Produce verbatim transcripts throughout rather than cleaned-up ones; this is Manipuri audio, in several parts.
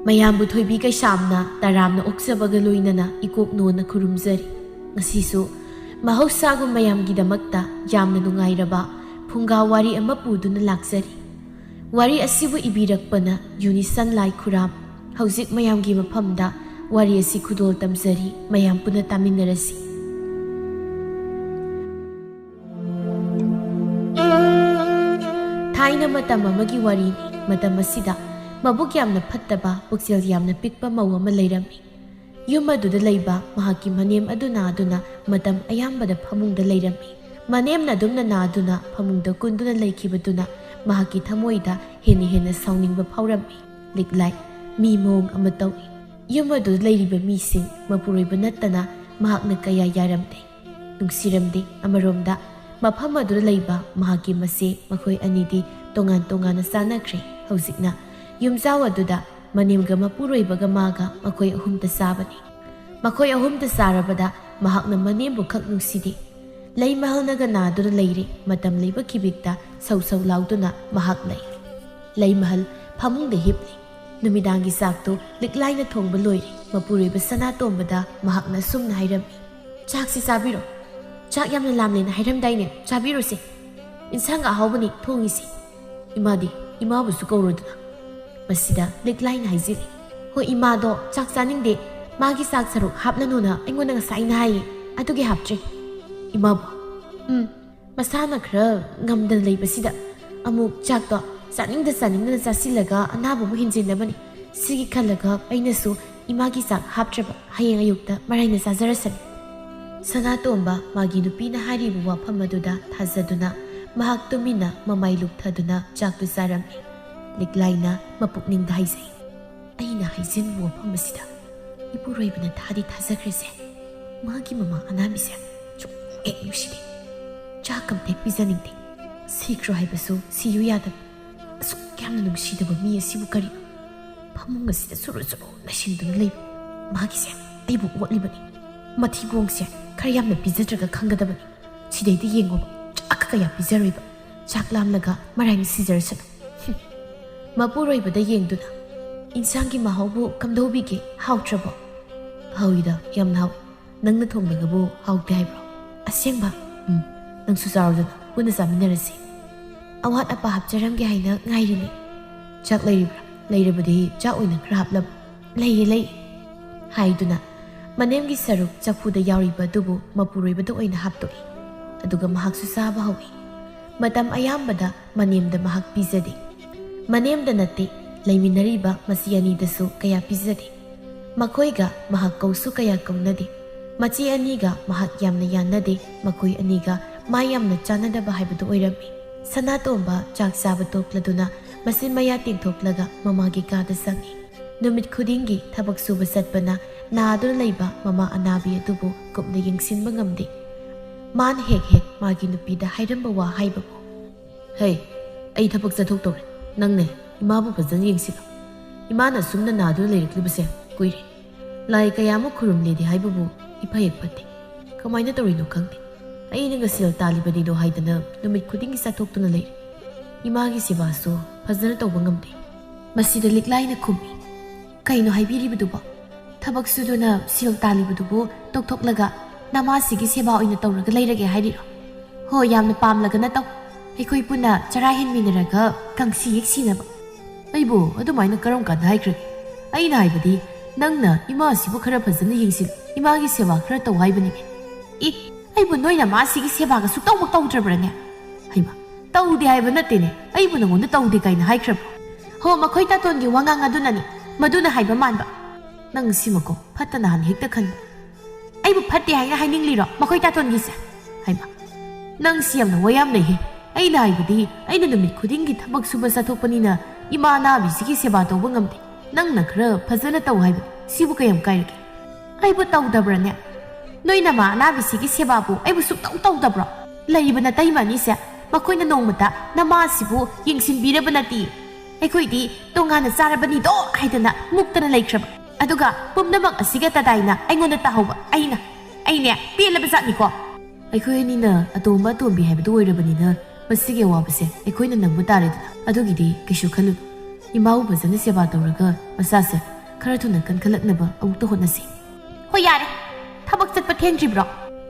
ꯃꯌꯥꯝꯕꯨ ꯊꯣꯏꯕꯤ ꯀꯩꯁꯥꯝꯅ ꯇꯔꯥꯝꯅ ꯑꯣꯛꯆꯕꯒ ꯂꯣꯏꯅꯅ ꯏꯀꯣꯛ ꯅꯣꯟꯅ ꯈꯨꯔꯨꯝꯖꯔꯤ꯫ ꯉꯁꯤꯁꯨ ꯃꯍꯧꯁꯥꯒꯨꯝ ꯃꯌꯥꯝꯒꯤꯗꯃꯛꯇ ꯌꯥꯝꯅ ꯅꯨꯡꯉꯥꯏꯔꯕ ꯐꯨꯡꯒꯥ ꯋꯥꯔꯤ ꯑꯃ ꯄꯨꯗꯨꯅ ꯂꯥꯛꯆꯔꯤ꯫ ꯋꯥꯔꯤ ꯑꯁꯤꯕꯨ ꯏꯕꯤꯔꯛꯄꯅ ꯌꯨꯅꯤꯁꯟ ꯂꯥꯏ ꯈꯨꯔꯥꯝ꯫ ꯍꯧꯖꯤꯛ ꯃꯌꯥꯝꯒꯤ ꯃꯐꯝꯗ ꯋꯥꯔꯤ ꯑꯁꯤ ꯈꯨꯗꯣꯜ ꯇꯝꯖꯔꯤ, ꯃꯌꯥꯝ ꯄꯨꯟꯅ ꯇꯥꯃꯤꯟꯅꯔꯁꯤ꯫ ꯊꯥꯏꯅ ꯃꯇꯝ ꯑꯃꯒꯤ ꯋꯥꯔꯤꯅꯤ꯫ ꯃꯇꯝ ꯑꯁꯤꯗ ꯃꯕꯨꯛ ꯌꯥꯝꯅ ꯐꯠꯇꯕ, ꯄꯨꯛꯆꯦꯜ ꯌꯥꯝꯅ ꯄꯤꯛꯄ ꯃꯧ ꯑꯃ ꯂꯩꯔꯝꯃꯤ꯫ ꯌꯨꯝ ꯑꯗꯨꯗ ꯂꯩꯕ ꯃꯍꯥꯛꯀꯤ ꯃꯅꯦꯝ ꯑꯗꯨ ꯅꯥꯗꯨꯅ ꯃꯇꯝ ꯑꯌꯥꯝꯕꯗ ꯐꯃꯨꯡꯗ ꯂꯩꯔꯝꯃꯤ꯫ ꯃꯅꯦꯝꯅ ꯑꯗꯨꯝꯅ ꯅꯥꯗꯨꯅ ꯐꯃꯨꯡꯗ ꯀꯨꯟꯗꯨꯅ ꯂꯩꯈꯤꯕꯗꯨꯅ ꯃꯍꯥꯛꯀꯤ ꯊꯃꯣꯏꯗ ꯍꯦꯟꯅ ꯍꯦꯟꯅ ꯁꯥꯎꯅꯤꯡꯕ ꯐꯥꯎꯔꯝꯃꯤ꯫ ꯂꯤꯛꯂꯥꯏ ꯃꯤ ꯃꯑꯣꯡ ꯑꯃ ꯇꯧꯏ꯫ ꯌꯨꯝ ꯑꯗꯨꯗ ꯂꯩꯔꯤꯕ ꯃꯤꯁꯤꯡ ꯃꯄꯨꯔꯣꯏꯕ ꯅꯠꯇꯅ ꯃꯍꯥꯛꯅ ꯀꯌꯥ ꯌꯥꯔꯝꯗꯦ, ꯅꯨꯡꯁꯤꯔꯝꯗꯦ꯫ ꯑꯃꯔꯣꯝꯗ ꯃꯐꯝ ꯑꯗꯨꯗ ꯂꯩꯕ ꯃꯍꯥꯛꯀꯤ ꯃꯆꯦ, ꯃꯈꯣꯏ ꯑꯅꯤꯗꯤ ꯇꯣꯉꯥꯟ ꯇꯣꯉꯥꯟꯅ ꯆꯥꯅꯈ꯭ꯔꯦ꯫ ꯍꯧꯖꯤꯛꯅ ꯌꯨꯝꯖꯥꯎ ꯑꯗꯨꯗ ꯃꯅꯦꯝꯒ ꯃꯄꯨꯔꯣꯏꯕꯒ ꯃꯥꯒ ꯃꯈꯣꯏ ꯑꯍꯨꯝꯇ ꯆꯥꯕꯅꯤ꯫ ꯃꯈꯣꯏ ꯑꯍꯨꯝꯇ ꯆꯥꯔꯕꯗ ꯃꯍꯥꯛꯅ ꯃꯅꯦꯝꯕꯨ ꯈꯛ ꯅꯨꯡꯁꯤꯗꯦ꯫ ꯂꯩꯃꯍꯜꯅꯒ ꯅꯥꯗꯨꯅ ꯂꯩꯔꯦ꯫ ꯃꯇꯝ ꯂꯩꯕ ꯈꯤꯕꯤꯛꯇ ꯁꯧ ꯁꯧ ꯂꯥꯎꯗꯨꯅ ꯃꯍꯥꯛ ꯂꯩ꯫ ꯂꯩꯃꯍꯜ ꯐꯃꯨꯡꯗ ꯍꯤꯞꯂꯤ꯫ ꯅꯨꯃꯤꯗꯥꯡꯒꯤ ꯆꯥꯛꯇꯨ ꯂꯤꯛꯂꯥꯏꯅ ꯊꯣꯡꯕ ꯂꯣꯏꯔꯦ꯫ ꯃꯄꯨꯔꯣꯏꯕ ꯁꯅꯥꯇꯣꯝꯕꯗ ꯃꯍꯥꯛꯅ ꯑꯁꯨꯝꯅ ꯍꯥꯏꯔꯝꯃꯤ, "ꯆꯥꯛꯁꯤ ꯆꯥꯕꯤꯔꯣ꯫ ꯆꯥꯛ ꯌꯥꯝꯅ ꯂꯥꯝꯂꯦꯅ ꯍꯥꯏꯔꯝꯗꯥꯏꯅꯦ? ꯆꯥꯕꯤꯔꯣꯁꯦ꯫ ꯏꯟꯁꯥꯡꯒ ꯑꯍꯥꯎꯕꯅꯤ ꯊꯣꯡꯉꯤꯁꯤ꯫ ꯏꯃꯥꯗꯤ? ꯏꯃꯥꯕꯨꯁꯨ ꯀꯧꯔꯨꯗꯅ꯫" ꯃꯁꯤꯗ ꯂꯤꯛꯂꯥꯏꯅ ꯍꯥꯏꯖꯤꯜꯂꯤ, "ꯍꯣꯏ, ꯏꯃꯥꯗꯣ ꯆꯥꯛ ꯆꯥꯅꯤꯡꯗꯦ, ꯃꯥꯒꯤ ꯆꯥꯛ ꯁꯔꯨꯛ ꯍꯥꯞꯂꯅꯨꯅ ꯑꯩꯉꯣꯟꯗ ꯉꯁꯥꯏꯅ ꯍꯥꯏꯌꯦ, ꯑꯗꯨꯒꯤ ꯍꯥꯞꯇ꯭ꯔꯤ꯫" ꯏꯃꯥꯕꯨ? ꯎꯝ, ꯃꯁꯥꯅ ꯈꯔ ꯉꯝꯗꯅ ꯂꯩꯕꯁꯤꯗ ꯑꯃꯨꯛ ꯆꯥꯛꯇꯣ ꯆꯥꯅꯤꯡꯗ ꯆꯥꯅꯤꯡꯗꯅ ꯆꯥꯁꯤꯜꯂꯒ ꯑꯅꯥꯕꯕꯨ ꯍꯦꯟꯖꯤꯟꯅꯕꯅꯤ꯫ ꯁꯤꯒꯤ ꯈꯜꯂꯒ ꯑꯩꯅꯁꯨ ꯏꯃꯥꯒꯤ ꯆꯥꯛ ꯍꯥꯞꯇ꯭ꯔꯕ, ꯍꯌꯦꯡ ꯑꯌꯨꯛꯇ ꯃꯔꯥꯏꯅ ꯆꯥꯖꯔꯁꯅꯤ꯫ ꯁꯅꯥꯇꯣꯝꯕ ꯃꯥꯒꯤ ꯅꯨꯄꯤꯅ ꯍꯥꯏꯔꯤꯕ ꯋꯥꯐꯝ ꯑꯗꯨꯗ ꯊꯥꯖꯗꯨꯅ ꯃꯍꯥꯛ ꯇꯨꯃꯤꯟꯅ ꯃꯃꯥꯏ ꯂꯨꯞꯊꯗꯨꯅ ꯆꯥꯛꯇꯨ ꯆꯥꯔꯝꯃꯤ꯫ ꯂꯤꯛꯂꯥꯏꯅ ꯃꯄꯨꯛꯅꯤꯡꯗ ꯍꯥꯏꯖꯩ, "ꯑꯩꯅ ꯍꯥꯏꯖꯤꯟꯕ ꯋꯥꯐꯝ ꯑꯁꯤꯗ ꯏꯄꯨꯔꯣꯏꯕꯅ ꯊꯥꯗꯤ ꯊꯥꯖꯈ꯭ꯔꯦꯁꯦ꯫ ꯃꯥꯒꯤ ꯃꯃꯥ ꯑꯅꯥꯕꯤꯁꯦ ꯁꯨꯛꯅꯨꯡ ꯍꯦꯛ ꯅꯨꯡꯁꯤꯗꯦ꯫ ꯆꯥꯛ ꯀꯝꯇ ꯍꯦꯛ ꯄꯤꯖꯅꯤꯡꯗꯦ꯫ ꯁꯤꯈ꯭ꯔꯣ ꯍꯥꯏꯕꯁꯨ ꯁꯤꯌꯨ ꯌꯥꯗꯕ꯫ ꯑꯁꯨꯛ ꯌꯥꯝꯅ ꯅꯨꯡꯁꯤꯗꯕ ꯃꯤ ꯑꯁꯤꯕꯨ ꯀꯔꯤꯅꯣ? ꯐꯃꯨꯡ ꯑꯁꯤꯗ ꯁꯨꯔꯨ ꯁꯨꯔꯨ ꯂꯩꯁꯤꯟꯗꯨꯅ ꯂꯩꯕ ꯃꯥꯒꯤꯁꯦ ꯑꯩꯕꯨ ꯑꯣꯠꯂꯤꯕꯅꯤ꯫ ꯃꯊꯤꯕꯣꯡꯁꯦ ꯈꯔ ꯌꯥꯝꯅ ꯄꯤꯖꯗ꯭ꯔꯒ ꯈꯪꯒꯗꯕꯅꯤ꯫ ꯁꯤꯗꯩꯗ ꯌꯦꯡꯉꯣꯕ, ꯆꯥꯛꯀ ꯀꯌꯥ ꯄꯤꯖꯔꯣꯏꯕ꯫ ꯆꯥꯛ ꯂꯥꯝꯂꯒ ꯃꯔꯥꯏꯅ ꯁꯤꯖꯔꯁꯅꯨ꯫ ꯍꯨꯝ꯫ ꯃꯄꯨꯔꯣꯏꯕꯗ ꯌꯦꯡꯗꯨꯅ, "ꯏꯟꯁꯥꯡꯒꯤ ꯃꯍꯥꯎꯕꯨ ꯀꯝꯗꯧꯕꯤꯒꯦ? ꯍꯥꯎꯇ꯭ꯔꯕꯣ?" "ꯍꯥꯎꯏꯗ, ꯌꯥꯝꯅ ꯍꯥꯎꯏ꯫ ꯅꯪꯅ ꯊꯣꯡꯕꯒꯕꯨ ꯍꯥꯎꯇꯦ ꯍꯥꯏꯕ꯭ꯔꯣ?" "ꯑꯁꯦꯡꯕ?" "ꯎꯝ꯫ ꯅꯪꯁꯨ ꯆꯥꯔꯣꯗꯅ, ꯄꯨꯟꯅ ꯆꯥꯃꯤꯟꯅꯔꯁꯤ꯫ ꯑꯋꯥꯠ ꯑꯄꯥ ꯍꯥꯞꯆꯔꯝꯒꯦ ꯍꯥꯏꯅ ꯉꯥꯏꯔꯤꯅꯤ꯫ ꯆꯥꯛ ꯂꯩꯔꯤꯕ꯭ꯔꯥ? ꯂꯩꯔꯕꯗꯤ ꯆꯥꯛ ꯑꯣꯏꯅ ꯈꯔ ꯍꯥꯞꯂꯝꯃꯨ꯫" "ꯂꯩꯌꯦ, ꯂꯩꯌꯦ," ꯍꯥꯏꯗꯨꯅ ꯃꯅꯦꯝꯒꯤ ꯁꯔꯨꯛ ꯆꯐꯨꯗ ꯌꯥꯎꯔꯤꯕ ꯑꯗꯨꯕꯨ ꯃꯄꯨꯔꯣꯏꯕꯗ ꯑꯣꯏꯅ ꯍꯥꯞꯇꯣꯛꯏ꯫ ꯑꯗꯨꯒ ꯃꯍꯥꯛꯁꯨ ꯆꯥꯕ ꯍꯧꯏ꯫ ꯃꯇꯝ ꯑꯌꯥꯝꯕꯗ ꯃꯅꯦꯝꯗ ꯃꯍꯥꯛ ꯄꯤꯖꯗꯦ꯫ ꯃꯅꯦꯝꯗ ꯅꯠꯇꯦ, ꯂꯩꯃꯤꯟꯅꯔꯤꯕ ꯃꯆꯤ ꯑꯅꯤꯗꯁꯨ ꯀꯌꯥ ꯄꯤꯖꯗꯦ꯫ ꯃꯈꯣꯏꯒ ꯃꯍꯥꯛ ꯀꯧꯁꯨ ꯀꯌꯥ ꯀꯧꯅꯗꯦ꯫ ꯃꯆꯦ ꯑꯅꯤꯒ ꯃꯍꯥꯛ ꯌꯥꯝꯅ ꯌꯥꯅꯗꯦ꯫ ꯃꯈꯣꯏ ꯑꯅꯤꯒ ꯃꯥ ꯌꯥꯝꯅ ꯆꯥꯟꯅꯗꯕ ꯍꯥꯏꯕꯗꯨ ꯑꯣꯏꯔꯝꯃꯤ꯫ ꯁꯅꯥꯇꯣꯝꯕ ꯆꯥꯛ ꯆꯥꯕ ꯇꯣꯛꯂꯗꯨꯅ ꯃꯆꯤꯟ ꯃꯌꯥ ꯇꯦꯡꯊꯣꯛꯂꯒ ꯃꯃꯥꯒꯤ ꯀꯥꯗ ꯆꯪꯏ꯫ ꯅꯨꯃꯤꯠ ꯈꯨꯗꯤꯡꯒꯤ ꯊꯕꯛ ꯁꯨꯕ ꯆꯠꯄꯅ ꯅꯥꯗꯨꯅ ꯂꯩꯕ ꯃꯃꯥ ꯑꯅꯥꯕꯤ ꯑꯗꯨꯕꯨ ꯀꯨꯞꯅ ꯌꯦꯡꯁꯤꯟꯕ ꯉꯝꯗꯦ꯫ ꯃꯥꯅ ꯍꯦꯛ ꯍꯦꯛ ꯃꯥꯒꯤ ꯅꯨꯄꯤꯗ ꯍꯥꯏꯔꯝꯕ ꯋꯥ ꯍꯥꯏꯕꯕꯨ, "ꯍꯦ, ꯑꯩ ꯊꯕꯛ ꯆꯠꯊꯣꯛꯇꯧꯔꯦ꯫ ꯅꯪꯅꯦ, ꯏꯃꯥꯕꯨ ꯐꯖꯅ ꯌꯦꯡꯁꯤꯜꯂꯣ꯫ ꯏꯃꯥꯅ ꯑꯁꯨꯝꯅ ꯅꯥꯗꯨꯅ ꯂꯩꯔꯛꯂꯤꯕꯁꯦ ꯀꯨꯏꯔꯦ꯫ ꯂꯥꯏ ꯀꯌꯥꯃꯨꯛ ꯈꯨꯔꯨꯝꯂꯦꯗꯤ ꯍꯥꯏꯕꯕꯨ ꯏꯐ ꯍꯦꯛ ꯐꯠꯇꯦ꯫ ꯀꯃꯥꯏꯅ ꯇꯧꯔꯤꯅꯣ ꯈꯪꯗꯦ꯫ ꯑꯩꯅꯒ ꯁꯦꯜ ꯇꯥꯜꯂꯤꯕꯅꯤꯗꯣ ꯍꯥꯏꯗꯅ ꯅꯨꯃꯤꯠ ꯈꯨꯗꯤꯡꯒꯤ ꯆꯠꯊꯣꯛꯇꯨꯅ ꯂꯩꯔꯦ꯫ ꯏꯃꯥꯒꯤ ꯁꯦꯕꯥꯁꯨ ꯐꯖꯅ ꯇꯧꯕ ꯉꯝꯗꯦ꯫" ꯃꯁꯤꯗ ꯂꯤꯛꯂꯥꯏꯅ ꯈꯨꯝꯃꯤ, "ꯀꯩꯅꯣ ꯍꯥꯏꯕꯤꯔꯤꯕꯗꯨꯕꯣ? ꯊꯕꯛ ꯁꯨꯗꯨꯅ ꯁꯦꯜ ꯇꯥꯜꯂꯤꯕꯗꯨꯕꯨ ꯇꯣꯛꯊꯣꯛꯂꯒ ꯅꯃꯥꯁꯤꯒꯤ ꯁꯦꯕꯥ ꯑꯣꯏꯅ ꯇꯧꯔꯒ ꯂꯩꯔꯒꯦ ꯍꯥꯏꯔꯤꯔꯣ? ꯍꯣ, ꯌꯥꯝꯅ ꯄꯥꯝꯂꯒꯅ ꯇꯧ꯫ ꯑꯩꯈꯣꯏ ꯄꯨꯟꯅ ꯆꯔꯥ ꯍꯦꯟꯃꯤꯟꯅꯔꯒ ꯀꯪꯁꯤ ꯍꯦꯛ ꯁꯤꯅꯕ꯫" "ꯑꯩꯕꯨ ꯑꯗꯨꯃꯥꯏꯅ ꯀꯔꯝ ꯀꯥꯟꯗ ꯍꯥꯏꯈ꯭ꯔꯒꯦ? ꯑꯩꯅ ꯍꯥꯏꯕꯗꯤ, ꯅꯪꯅ ꯏꯃꯥ ꯑꯁꯤꯕꯨ ꯈꯔ ꯐꯖꯅ ꯌꯦꯡꯁꯤꯜꯂꯨ, ꯏꯃꯥꯒꯤ ꯁꯦꯕꯥ ꯈꯔ ꯇꯧ ꯍꯥꯏꯕꯅꯤꯅꯦ꯫" "ꯏ, ꯑꯩꯕꯨ ꯅꯣꯏꯅ ꯃꯥꯁꯤꯒꯤ ꯁꯦꯕꯥꯒ ꯁꯨꯛꯇꯧꯕꯨ ꯇꯧꯗ꯭ꯔꯕ꯭ꯔꯅꯦ?" "ꯍꯩꯃꯥ, ꯇꯧꯗꯦ ꯍꯥꯏꯕ ꯅꯠꯇꯦꯅꯦ, ꯑꯩꯕꯨ ꯅꯉꯣꯟꯗ ꯇꯧꯗꯦ ꯀꯥꯏꯅ ꯍꯥꯏꯈ꯭ꯔꯕ꯭ꯔꯣ?" "ꯍꯣ, ꯃꯈꯣꯏ ꯇꯥꯇꯣꯟꯒꯤ ꯋꯥꯉꯥꯡ ꯑꯗꯨꯅꯅꯤ, ꯃꯗꯨꯅ ꯍꯥꯏꯕ ꯃꯥꯟꯕ꯫" "ꯅꯪ ꯁꯤꯃꯀꯣ ꯐꯠꯇꯅ ꯍꯥꯟꯅ ꯍꯦꯛꯇ ꯈꯟꯕ꯫ ꯑꯩꯕꯨ ꯐꯠꯇꯦ ꯍꯥꯏꯅ ꯍꯥꯏꯅꯤꯡꯂꯤꯔꯣ ꯃꯈꯣꯏ ꯇꯥꯇꯣꯟꯒꯤꯁꯦ?" "ꯍꯩꯃꯥ, ꯅꯪ ꯁꯤ ꯌꯥꯝꯅ ꯋꯥ ꯌꯥꯝ ꯂꯩꯍꯦ꯫ ꯑꯩꯅ ꯍꯥꯏꯕꯗꯤ, ꯑꯩꯅ ꯅꯨꯃꯤꯠ ꯈꯨꯗꯤꯡꯒꯤ ꯊꯕꯛ ꯁꯨꯕ ꯆꯠꯊꯣꯛꯄꯅꯤꯅ ꯏꯃꯥ ꯑꯅꯥꯕꯤꯁꯤꯒꯤ ꯁꯦꯕꯥ ꯇꯧꯕ ꯉꯝꯗꯦ꯫ ꯅꯪꯅ ꯈꯔ ꯐꯖꯅ ꯇꯧ ꯍꯥꯏꯕꯅꯤ꯫ ꯁꯤꯕꯨ ꯀꯌꯥꯝ ꯀꯥꯏꯔꯒꯦ?" "ꯑꯩꯕꯨ ꯇꯧꯗꯕ꯭ꯔꯅꯦ? ꯅꯣꯏ ꯅꯃꯥ ꯑꯅꯥꯕꯤꯁꯤꯒꯤ ꯁꯦꯕꯥꯕꯨ ꯑꯩꯕꯨ ꯁꯨꯛꯇꯧ ꯇꯧꯗꯕ꯭ꯔꯣ? ꯂꯩꯔꯤꯕ ꯅꯇꯩꯃ ꯑꯅꯤꯁꯦ, ꯃꯈꯣꯏꯅ ꯅꯣꯡꯃꯇ ꯅꯃꯥꯁꯤꯕꯨ ꯌꯦꯡꯁꯤꯟꯕꯤꯔꯕ ꯅꯠꯇꯦ꯫ ꯑꯩꯈꯣꯏꯗꯤ ꯇꯣꯉꯥꯟꯅ ꯆꯥꯔꯕꯅꯤꯗꯣ ꯍꯥꯏꯗꯅ ꯃꯨꯛꯇꯅ ꯂꯩꯈ꯭ꯔꯕ꯫ ꯑꯗꯨꯒ ꯄꯨꯝꯅꯃꯛ ꯑꯁꯤꯒ ꯇꯗꯥꯏꯅ ꯑꯩꯉꯣꯟꯗ ꯇꯥꯍꯧꯕ꯫ ꯑꯩꯅ, ꯑꯩꯅꯦ, ꯄꯦꯜꯂꯕ ꯖꯥꯠꯅꯤꯀꯣ꯫ ꯑꯩꯈꯣꯏ ꯑꯅꯤꯅ ꯑꯇꯣꯝꯕ ꯑꯇꯣꯝꯕꯤ ꯍꯥꯏꯕꯗꯨ ꯑꯣꯏꯔꯕꯅꯤꯅ ꯃꯁꯤꯒꯤ ꯑꯋꯥꯕꯁꯦ ꯑꯩꯈꯣꯏꯅ ꯅꯪꯕ ꯇꯥꯔꯦꯗꯅ꯫ ꯑꯗꯨꯒꯤꯗꯤ ꯀꯩꯁꯨ ꯈꯜꯂꯨ꯫ ꯏꯃꯥꯕꯨ ꯐꯖꯅ ꯁꯦꯕꯥ ꯇꯧꯔꯒ ꯃꯁꯥꯁꯦ ꯈꯔ ꯊꯨꯅ ꯀꯟꯈꯠꯂꯛꯅꯕ ꯑꯃꯨꯛꯇ ꯍꯣꯠꯅꯁꯤ꯫ ꯍꯣꯏ, ꯌꯥꯔꯦ꯫ ꯊꯕꯛ ꯆꯠꯄ ꯊꯦꯡꯗ꯭ꯔꯤꯕ꯭ꯔꯣ?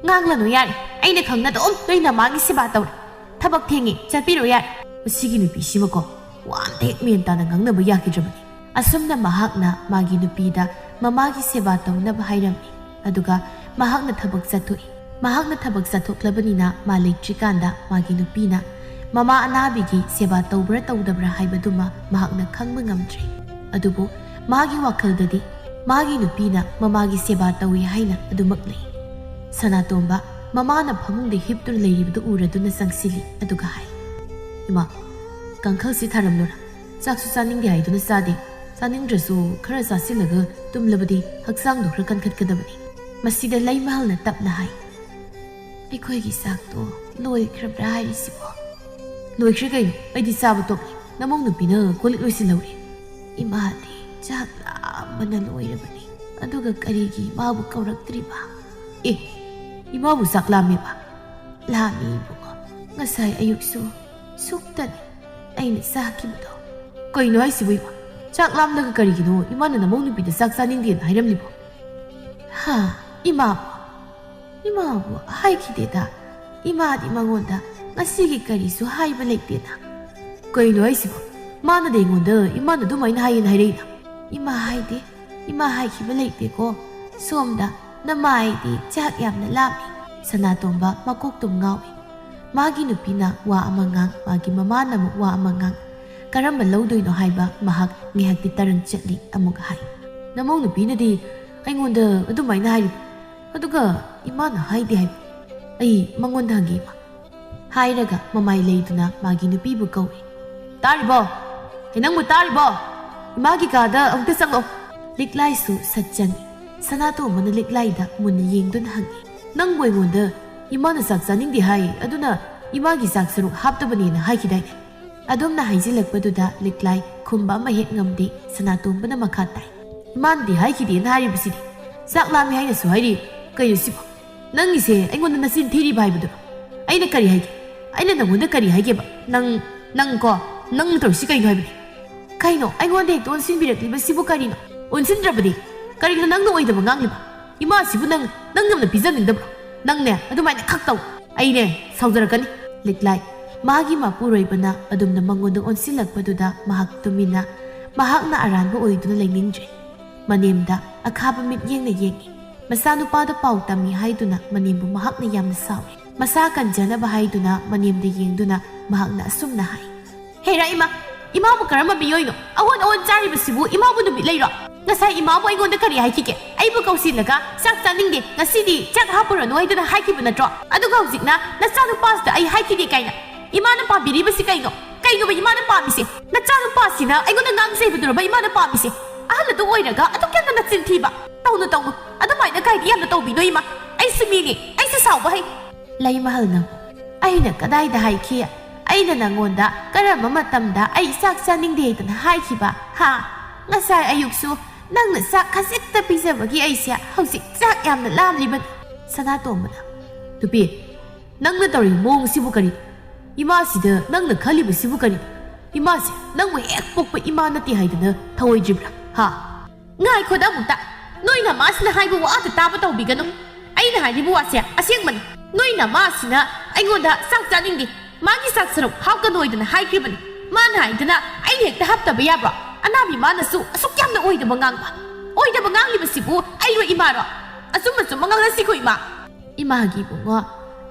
ꯉꯥꯡꯂꯅꯨ, ꯌꯥꯔꯦ꯫ ꯑꯩꯅ ꯈꯪꯅ ꯑꯗꯨꯝ ꯅꯣꯏ ꯅꯃꯥꯒꯤ ꯁꯦꯕꯥ ꯇꯧꯔꯦ꯫ ꯊꯕꯛ ꯊꯦꯡꯉꯤ, ꯆꯠꯄꯤꯔꯣ ꯌꯥꯔꯦ꯫ ꯃꯁꯤꯒꯤ ꯅꯨꯄꯤꯁꯤꯃꯀꯣ, ꯋꯥ ꯑꯝꯇ ꯍꯦꯛ ꯃꯦꯟ ꯇꯥꯅ ꯉꯥꯡꯅꯕ ꯌꯥꯈꯤꯗ꯭ꯔꯕꯅꯤ꯫ ꯑꯁꯨꯝꯅ ꯃꯍꯥꯛꯅ ꯃꯥꯒꯤ ꯅꯨꯄꯤꯗ ꯃꯃꯥꯒꯤ ꯁꯦꯕꯥ ꯇꯧꯅꯕ ꯍꯥꯏꯔꯝꯃꯤ꯫ ꯑꯗꯨꯒ ꯃꯍꯥꯛꯅ ꯊꯕꯛ ꯆꯠꯊꯣꯛꯏ꯫ ꯃꯍꯥꯛꯅ ꯊꯕꯛ ꯆꯠꯊꯣꯛꯂꯕꯅꯤꯅ ꯃꯥ ꯂꯩꯇ꯭ꯔꯤꯀꯥꯟꯗ ꯃꯥꯒꯤ ꯅꯨꯄꯤꯅ ꯃꯃꯥ ꯑꯅꯥꯕꯤꯒꯤ ꯁꯦꯕꯥ ꯇꯧꯕ꯭ꯔꯥ ꯇꯧꯗꯕ꯭ꯔꯥ ꯍꯥꯏꯕꯗꯨꯃ ꯃꯍꯥꯛꯅ ꯈꯪꯕ ꯉꯝꯗ꯭ꯔꯦ꯫ ꯑꯗꯨꯕꯨ ꯃꯥꯒꯤ ꯋꯥꯈꯜꯗꯗꯤ ꯃꯥꯒꯤ ꯅꯨꯄꯤꯅ ꯃꯃꯥꯒꯤ ꯁꯦꯕꯥ ꯇꯧꯏ ꯍꯥꯏꯅ ꯑꯗꯨꯃꯛ ꯂꯩ꯫ ꯁꯅꯥꯇꯣꯝꯕ ꯃꯃꯥꯅ ꯐꯃꯨꯡꯗ ꯍꯤꯞꯇꯨꯅ ꯂꯩꯔꯤꯕꯗꯨ ꯎꯔꯗꯨꯅ ꯆꯪꯁꯤꯜꯂꯤ, ꯑꯗꯨꯒ ꯍꯥꯏ, "ꯏꯃꯥ, ꯀꯥꯡꯈꯜꯁꯤ ꯊꯥꯔꯝꯂꯣꯔꯥ? ꯆꯥꯛꯁꯨ ꯆꯥꯅꯤꯡꯗꯦ ꯍꯥꯏꯗꯨꯅ ꯆꯥꯗꯦ꯫ ꯆꯥꯅꯤꯡꯗ꯭ꯔꯁꯨ ꯈꯔ ꯆꯥꯁꯤꯜꯂꯒ ꯇꯨꯝꯂꯕꯗꯤ ꯍꯛꯆꯥꯡꯗꯣ ꯈꯔ ꯀꯟꯈꯠꯀꯗꯕꯅꯤ꯫" ꯃꯁꯤꯗ ꯂꯩꯃꯍꯜꯅ ꯇꯞꯅ ꯍꯥꯏ, "ꯑꯩꯈꯣꯏꯒꯤ ꯆꯥꯛꯇꯣ ꯂꯣꯏꯈ꯭ꯔꯕ꯭ꯔꯥ ꯍꯥꯏꯔꯤꯁꯤꯕꯣ?" "ꯂꯣꯏꯈ꯭ꯔꯦ ꯀꯩꯅꯣ, ꯑꯩꯗꯤ ꯆꯥꯕ ꯇꯣꯛꯂꯦ꯫ ꯅꯃꯧ ꯅꯨꯄꯤꯅ ꯀꯣꯜ ꯂꯤꯛ ꯂꯣꯏꯁꯤꯜꯍꯧꯔꯦ꯫" "ꯏꯃꯥꯗꯤ ꯆꯥꯛ ꯂꯥꯝꯕꯅ ꯂꯣꯏꯔꯕꯅꯤ, ꯑꯗꯨꯒ ꯀꯔꯤꯒꯤ ꯏꯃꯥꯕꯨ ꯀꯧꯔꯛꯇ꯭ꯔꯤꯕ?" "ꯑꯦ, ꯏꯃꯥꯕꯨ ꯆꯥꯛ ꯂꯥꯝꯃꯦꯕ?" "ꯂꯥꯝꯃꯤ ꯏꯕꯨꯡꯉꯣ, ꯉꯁꯥꯏ ꯑꯌꯨꯛꯁꯨ ꯁꯨꯛꯇꯅꯤ ꯑꯩꯅ ꯆꯥꯈꯤꯕꯗꯣ꯫" "ꯀꯩꯅꯣ ꯍꯥꯏꯁꯤꯕꯨ ꯏꯃꯥ? ꯆꯥꯛ ꯂꯥꯝꯂꯒ ꯀꯔꯤꯒꯤꯅꯣ ꯏꯃꯥꯅ ꯅꯃꯧ ꯅꯨꯄꯤꯗ ꯆꯥꯛ ꯆꯥꯅꯤꯡꯗꯦꯅ ꯍꯥꯏꯔꯝꯂꯤꯕꯣ?" "ꯍꯥ, ꯏꯃꯥꯕꯨ? ꯏꯃꯥꯕꯨ ꯍꯥꯏꯈꯤꯗꯦꯗ꯫ ꯏꯃꯥꯗꯤ ꯃꯉꯣꯟꯗ ꯉꯁꯤꯒꯤ ꯀꯔꯤꯁꯨ ꯍꯥꯏꯕ ꯂꯩꯇꯦꯅ꯫" "ꯀꯩꯅꯣ ꯍꯥꯏꯁꯤꯕꯣ? ꯃꯥꯅꯗꯤ ꯑꯩꯉꯣꯟꯗ ꯏꯃꯥꯅ ꯑꯗꯨꯃꯥꯏꯅ ꯍꯥꯏꯌꯦꯅ ꯍꯥꯏꯔꯛꯏꯅ?" "ꯏꯃꯥ ꯍꯥꯏꯗꯦ, ꯏꯃꯥ ꯍꯥꯏꯈꯤꯕ ꯂꯩꯇꯦꯀꯣ꯫ ꯁꯣꯝꯗ ꯅꯃꯥꯏꯗꯤ ꯆꯥꯛ ꯌꯥꯝꯅ ꯂꯥꯝꯃꯤ꯫" ꯁꯅꯥꯇꯣꯝꯕ ꯃꯀꯣꯛꯇꯨꯝ ꯉꯥꯎꯏ꯫ ꯃꯥꯒꯤ ꯅꯨꯄꯤꯅ ꯋꯥ ꯑꯃ ꯉꯥꯡ, ꯃꯥꯒꯤ ꯃꯃꯥꯅ ꯑꯃꯨꯛ ꯋꯥ ꯑꯃ ꯉꯥꯡ꯫ ꯀꯔꯝꯕ ꯂꯧꯗꯣꯏꯅꯣ ꯍꯥꯏꯕ ꯃꯍꯥꯛ ꯉꯥꯏꯍꯥꯛꯇꯤ ꯇꯔꯪ ꯆꯠꯂꯤ, ꯑꯃꯨꯛ ꯍꯥꯏ, "ꯅꯃꯧ ꯅꯨꯄꯤꯅꯗꯤ ꯑꯩꯉꯣꯟꯗ ꯑꯗꯨꯃꯥꯏꯅ ꯍꯥꯏꯔꯤꯕ, ꯑꯗꯨꯒ ꯏꯃꯥꯅ ꯍꯥꯏꯗꯦ ꯍꯥꯏꯕ꯫ ꯑꯩ ꯃꯉꯣꯟꯗ ꯍꯪꯒꯦ, ꯏꯃꯥ꯫" ꯍꯥꯏꯔꯒ ꯃꯃꯥꯏ ꯂꯩꯗꯨꯅ ꯃꯥꯒꯤ ꯅꯨꯄꯤꯕꯨ ꯀꯧꯏ꯫ "ꯇꯥꯔꯤꯕꯣ? ꯑꯩ ꯅꯪꯕꯨ ꯇꯥꯔꯤꯕꯣ? ꯏꯃꯥꯒꯤ ꯀꯥꯗ ꯑꯃꯨꯛꯇ ꯆꯪꯂꯛꯑꯣ꯫" ꯂꯤꯛꯂꯥꯏꯁꯨ ꯁꯠ ꯆꯪꯏ꯫ ꯁꯅꯥꯇꯣꯝꯕꯅ ꯂꯤꯛꯂꯥꯏꯗ ꯃꯨꯟꯅ ꯌꯦꯡꯗꯨꯅ ꯍꯪꯏ, "ꯅꯪꯕꯨ ꯑꯩꯉꯣꯟꯗ ꯏꯃꯥꯅ ꯆꯥꯛ ꯆꯥꯅꯤꯡꯗꯦ ꯍꯥꯏ, ꯑꯗꯨꯅ ꯏꯃꯥꯒꯤ ꯆꯥꯛ ꯁꯔꯨꯛ ꯍꯥꯞꯇꯕꯅꯦꯅ ꯍꯥꯏꯈꯤꯗꯥꯏꯅꯦ?" ꯑꯗꯨꯝꯅ ꯍꯥꯏꯖꯤꯜꯂꯛꯄꯗꯨꯗ ꯂꯤꯛꯂꯥꯏ ꯈꯨꯝꯕ ꯑꯃ ꯍꯦꯛ ꯉꯝꯗꯦ꯫ ꯁꯅꯥꯇꯣꯝꯕꯅ ꯃꯈꯥ ꯇꯥꯏ, ꯃꯥꯅꯗꯤ ꯍꯥꯏꯈꯤꯗꯦꯅ ꯍꯥꯏꯔꯤꯕꯁꯤꯗꯤ꯫ ꯆꯥꯛ ꯂꯥꯝꯃꯤ ꯍꯥꯏꯅꯁꯨ ꯍꯥꯏꯔꯤ꯫ ꯀꯩꯅꯣ ꯁꯤꯕꯣ? ꯅꯪꯒꯤꯁꯦ ꯑꯩꯉꯣꯟꯗ ꯅꯆꯤꯟ ꯊꯤꯔꯤꯕ ꯍꯥꯏꯕꯗꯨꯔꯣ? ꯑꯩꯅ ꯀꯔꯤ ꯍꯥꯏꯒꯦ? ꯑꯩꯅ ꯅꯪꯉꯣꯟꯗ ꯀꯔꯤ ꯍꯥꯏꯒꯦꯕ? ꯅꯪ, ꯅꯪ ꯀꯣ, ꯅꯪꯅ ꯇꯧꯔꯤꯁꯤ ꯀꯩꯅꯣ ꯍꯥꯏꯕꯅꯤ? ꯀꯩꯅꯣ, ꯑꯩꯉꯣꯟꯗ ꯍꯦꯛꯇ ꯑꯣꯟꯁꯤꯟꯕꯤꯔꯛꯂꯤꯕꯁꯤꯕꯨ ꯀꯔꯤꯅꯣ? ꯑꯣꯟꯁꯤꯟꯗ꯭ꯔꯕꯗꯤ ꯀꯔꯤꯒꯤꯅꯣ ꯅꯪꯅ ꯑꯣꯏꯗꯕ ꯉꯥꯡꯂꯤꯕ? ꯏꯃꯥꯁꯤꯕꯨ ꯅꯪ, ꯅꯪ ꯌꯥꯝꯅ ꯄꯤꯖꯅꯤꯡꯗꯕ꯭ꯔꯣ? ꯅꯪꯅꯦ ꯑꯗꯨꯃꯥꯏꯅ ꯈꯛ ꯇꯧ꯫ ꯑꯩꯅꯦ ꯁꯥꯎꯖꯔꯛꯀꯅꯤ꯫ ꯂꯤꯛꯂꯥꯏ, ꯃꯥꯒꯤ ꯃꯄꯨꯔꯣꯏꯕꯅ ꯑꯗꯨꯝꯅ ꯃꯉꯣꯟꯗ ꯑꯣꯟꯁꯤꯜꯂꯛꯄꯗꯨꯗ ꯃꯍꯥꯛ ꯇꯨꯃꯤꯟꯅ, ꯃꯍꯥꯛꯅ ꯑꯔꯥꯟꯕ ꯑꯣꯏꯗꯨꯅ ꯂꯩꯅꯤꯡꯗ꯭ꯔꯦ꯫ ꯃꯅꯦꯝꯗ ꯑꯈꯥꯕ ꯃꯤꯠꯌꯦꯡꯅ ꯌꯦꯡꯏ꯫ ꯃꯆꯥꯅꯨꯄꯥꯗ ꯄꯥꯎ ꯇꯝꯃꯤ ꯍꯥꯏꯗꯨꯅ ꯃꯅꯦꯝꯕꯨ ꯃꯍꯥꯛꯅ ꯌꯥꯝꯅ ꯁꯥꯎꯏ꯫ ꯃꯁꯥ ꯀꯟꯖꯅꯕ ꯍꯥꯏꯗꯨꯅ ꯃꯅꯦꯝꯗ ꯌꯦꯡꯗꯨꯅ ꯃꯍꯥꯛꯅ ꯑꯁꯨꯝꯅ ꯍꯥꯏ꯫ ꯍꯦꯔꯥ ꯏꯃꯥ, ꯏꯃꯥꯕꯨ ꯀꯔꯝꯕ ꯃꯤꯑꯣꯏꯅꯣ? ꯑꯑꯣꯟ ꯑꯑꯣꯟ ꯆꯥꯔꯤꯕꯁꯤꯕꯨ ꯏꯃꯥꯕꯨ ꯅꯨꯃꯤꯠ ꯂꯩꯔꯣ? ꯉꯁꯥꯏ ꯏꯃꯥꯕꯨ ꯑꯩꯉꯣꯟꯗ ꯀꯔꯤ ꯍꯥꯏꯈꯤꯒꯦ? ꯑꯩꯕꯨ ꯀꯧꯁꯤꯜꯂꯒ "ꯆꯥꯛ ꯆꯥꯅꯤꯡꯗꯦ, ꯉꯁꯤꯗꯤ ꯆꯥꯛ ꯍꯥꯞꯄꯨꯔꯅꯨ" ꯍꯥꯏꯗꯅ ꯍꯥꯏꯈꯤꯕ ꯅꯠꯇ꯭ꯔꯣ? ꯑꯗꯨꯒ ꯍꯧꯖꯤꯛꯅ "ꯅꯆꯥꯅꯨꯄꯥꯁꯤꯗ ꯑꯩ ꯍꯥꯏꯈꯤꯗꯦ" ꯀꯥꯏꯅ꯫ ꯏꯃꯥꯅ ꯄꯥꯝꯕꯤꯔꯤꯕꯁꯤ ꯀꯩꯅꯣ? ꯀꯩꯅꯣꯕ ꯏꯃꯥꯅ ꯄꯥꯝꯃꯤꯁꯦ? ꯅꯆꯥꯅꯨꯄꯥꯁꯤꯅ ꯑꯩꯉꯣꯟꯗ ꯉꯥꯡꯖꯩꯕꯗꯨꯔꯕ ꯏꯃꯥꯅ ꯄꯥꯝꯃꯤꯁꯦ? ꯑꯍꯜ ꯑꯗꯨ ꯑꯣꯏꯔꯒ ꯑꯗꯨꯛ ꯌꯥꯝꯅ ꯅꯆꯤꯟ ꯊꯤꯕ? ꯇꯧꯅꯨ, ꯇꯧꯅꯨ, ꯑꯗꯨꯃꯥꯏꯅ ꯀꯥꯏꯗꯤ ꯌꯥꯝꯅ ꯇꯧꯕꯤꯅꯣ ꯏꯃꯥ꯫ ꯑꯩꯁꯨ ꯃꯤꯅꯤ, ꯑꯩꯁꯨ ꯁꯥꯎꯕ ꯍꯩ꯫ ꯂꯩꯃꯍꯜ ꯅꯪ, ꯑꯩꯅ ꯀꯗꯥꯏꯗ ꯍꯥꯏꯈꯤ? ꯑꯩꯅ ꯅꯪꯉꯣꯟꯗ ꯀꯔꯝꯕ ꯃꯇꯝꯗ ꯑꯩ ꯆꯥꯛ ꯆꯥꯅꯤꯡꯗꯦ ꯍꯥꯏꯗꯅ ꯍꯥꯏꯈꯤꯕ? ꯍꯥ? ꯉꯁꯥꯏ ꯑꯌꯨꯛꯁꯨ ꯅꯪꯅ ꯆꯥꯛ ꯈꯖꯤꯛꯇ ꯄꯤꯖꯕꯒꯤ ꯑꯩꯁꯦ ꯍꯧꯖꯤꯛ ꯆꯥꯛ ꯌꯥꯝꯅ ꯂꯥꯝꯂꯤꯕꯅꯤ꯫ ꯁꯅꯥꯇꯣꯝꯕꯅ, ꯅꯨꯄꯤ, ꯅꯪꯅ ꯇꯧꯔꯤꯕ ꯃꯑꯣꯡꯁꯤꯕꯨ ꯀꯔꯤ? ꯏꯃꯥꯁꯤꯗ ꯅꯪꯅ ꯈꯜꯂꯤꯕꯁꯤꯕꯨ ꯀꯔꯤ? ꯏꯃꯥꯁꯦ ꯅꯪꯕꯨ ꯍꯦꯛ ꯄꯣꯛꯄ ꯏꯃꯥ ꯅꯠꯇꯦ ꯍꯥꯏꯗꯅ ꯊꯧꯑꯣꯏꯗ꯭ꯔꯤꯕ꯭ꯔꯥ? ꯍꯥ? ꯉꯥꯏꯈꯣꯗ ꯑꯃꯨꯛꯇ꯫ ꯅꯣꯏ ꯅꯃꯥꯁꯤꯅ ꯍꯥꯏꯕ ꯋꯥꯗ ꯇꯥꯕ ꯇꯧꯕꯤꯒꯅꯨ꯫ ꯑꯩꯅ ꯍꯥꯏꯔꯤꯕ ꯋꯥꯁꯦ ꯑꯁꯦꯡꯕꯅꯤ꯫ ꯅꯣꯏ ꯅꯃꯥꯁꯤꯅ ꯑꯩꯉꯣꯟꯗ ꯆꯥꯛ ꯆꯥꯅꯤꯡꯗꯦ, ꯃꯥꯒꯤ ꯆꯥꯛ ꯁꯔꯨꯛ ꯍꯥꯞꯀꯅꯣꯏꯗꯅ ꯍꯥꯏꯈ꯭ꯔꯤꯕꯅꯤ꯫ ꯃꯥꯅ ꯍꯥꯏꯗꯅ ꯑꯩꯅ ꯍꯦꯛꯇ ꯍꯥꯞꯇꯕ ꯌꯥꯕ꯭ꯔꯣ? ꯑꯅꯥꯕꯤ ꯃꯥꯅꯁꯨ ꯑꯁꯨꯛ ꯌꯥꯝꯅ ꯑꯣꯏꯗꯕ ꯉꯥꯡꯕ꯫ ꯑꯣꯏꯗꯕ ꯉꯥꯡꯂꯤꯕꯁꯤꯕꯨ ꯑꯩꯔꯣ ꯏꯃꯥꯔꯣ? ꯑꯆꯨꯝ ꯑꯆꯨꯝꯕ ꯉꯥꯡꯅꯁꯤꯀꯣ ꯏꯃꯥ꯫ ꯏꯃꯥꯒꯤ ꯏꯕꯨꯡꯉꯣ,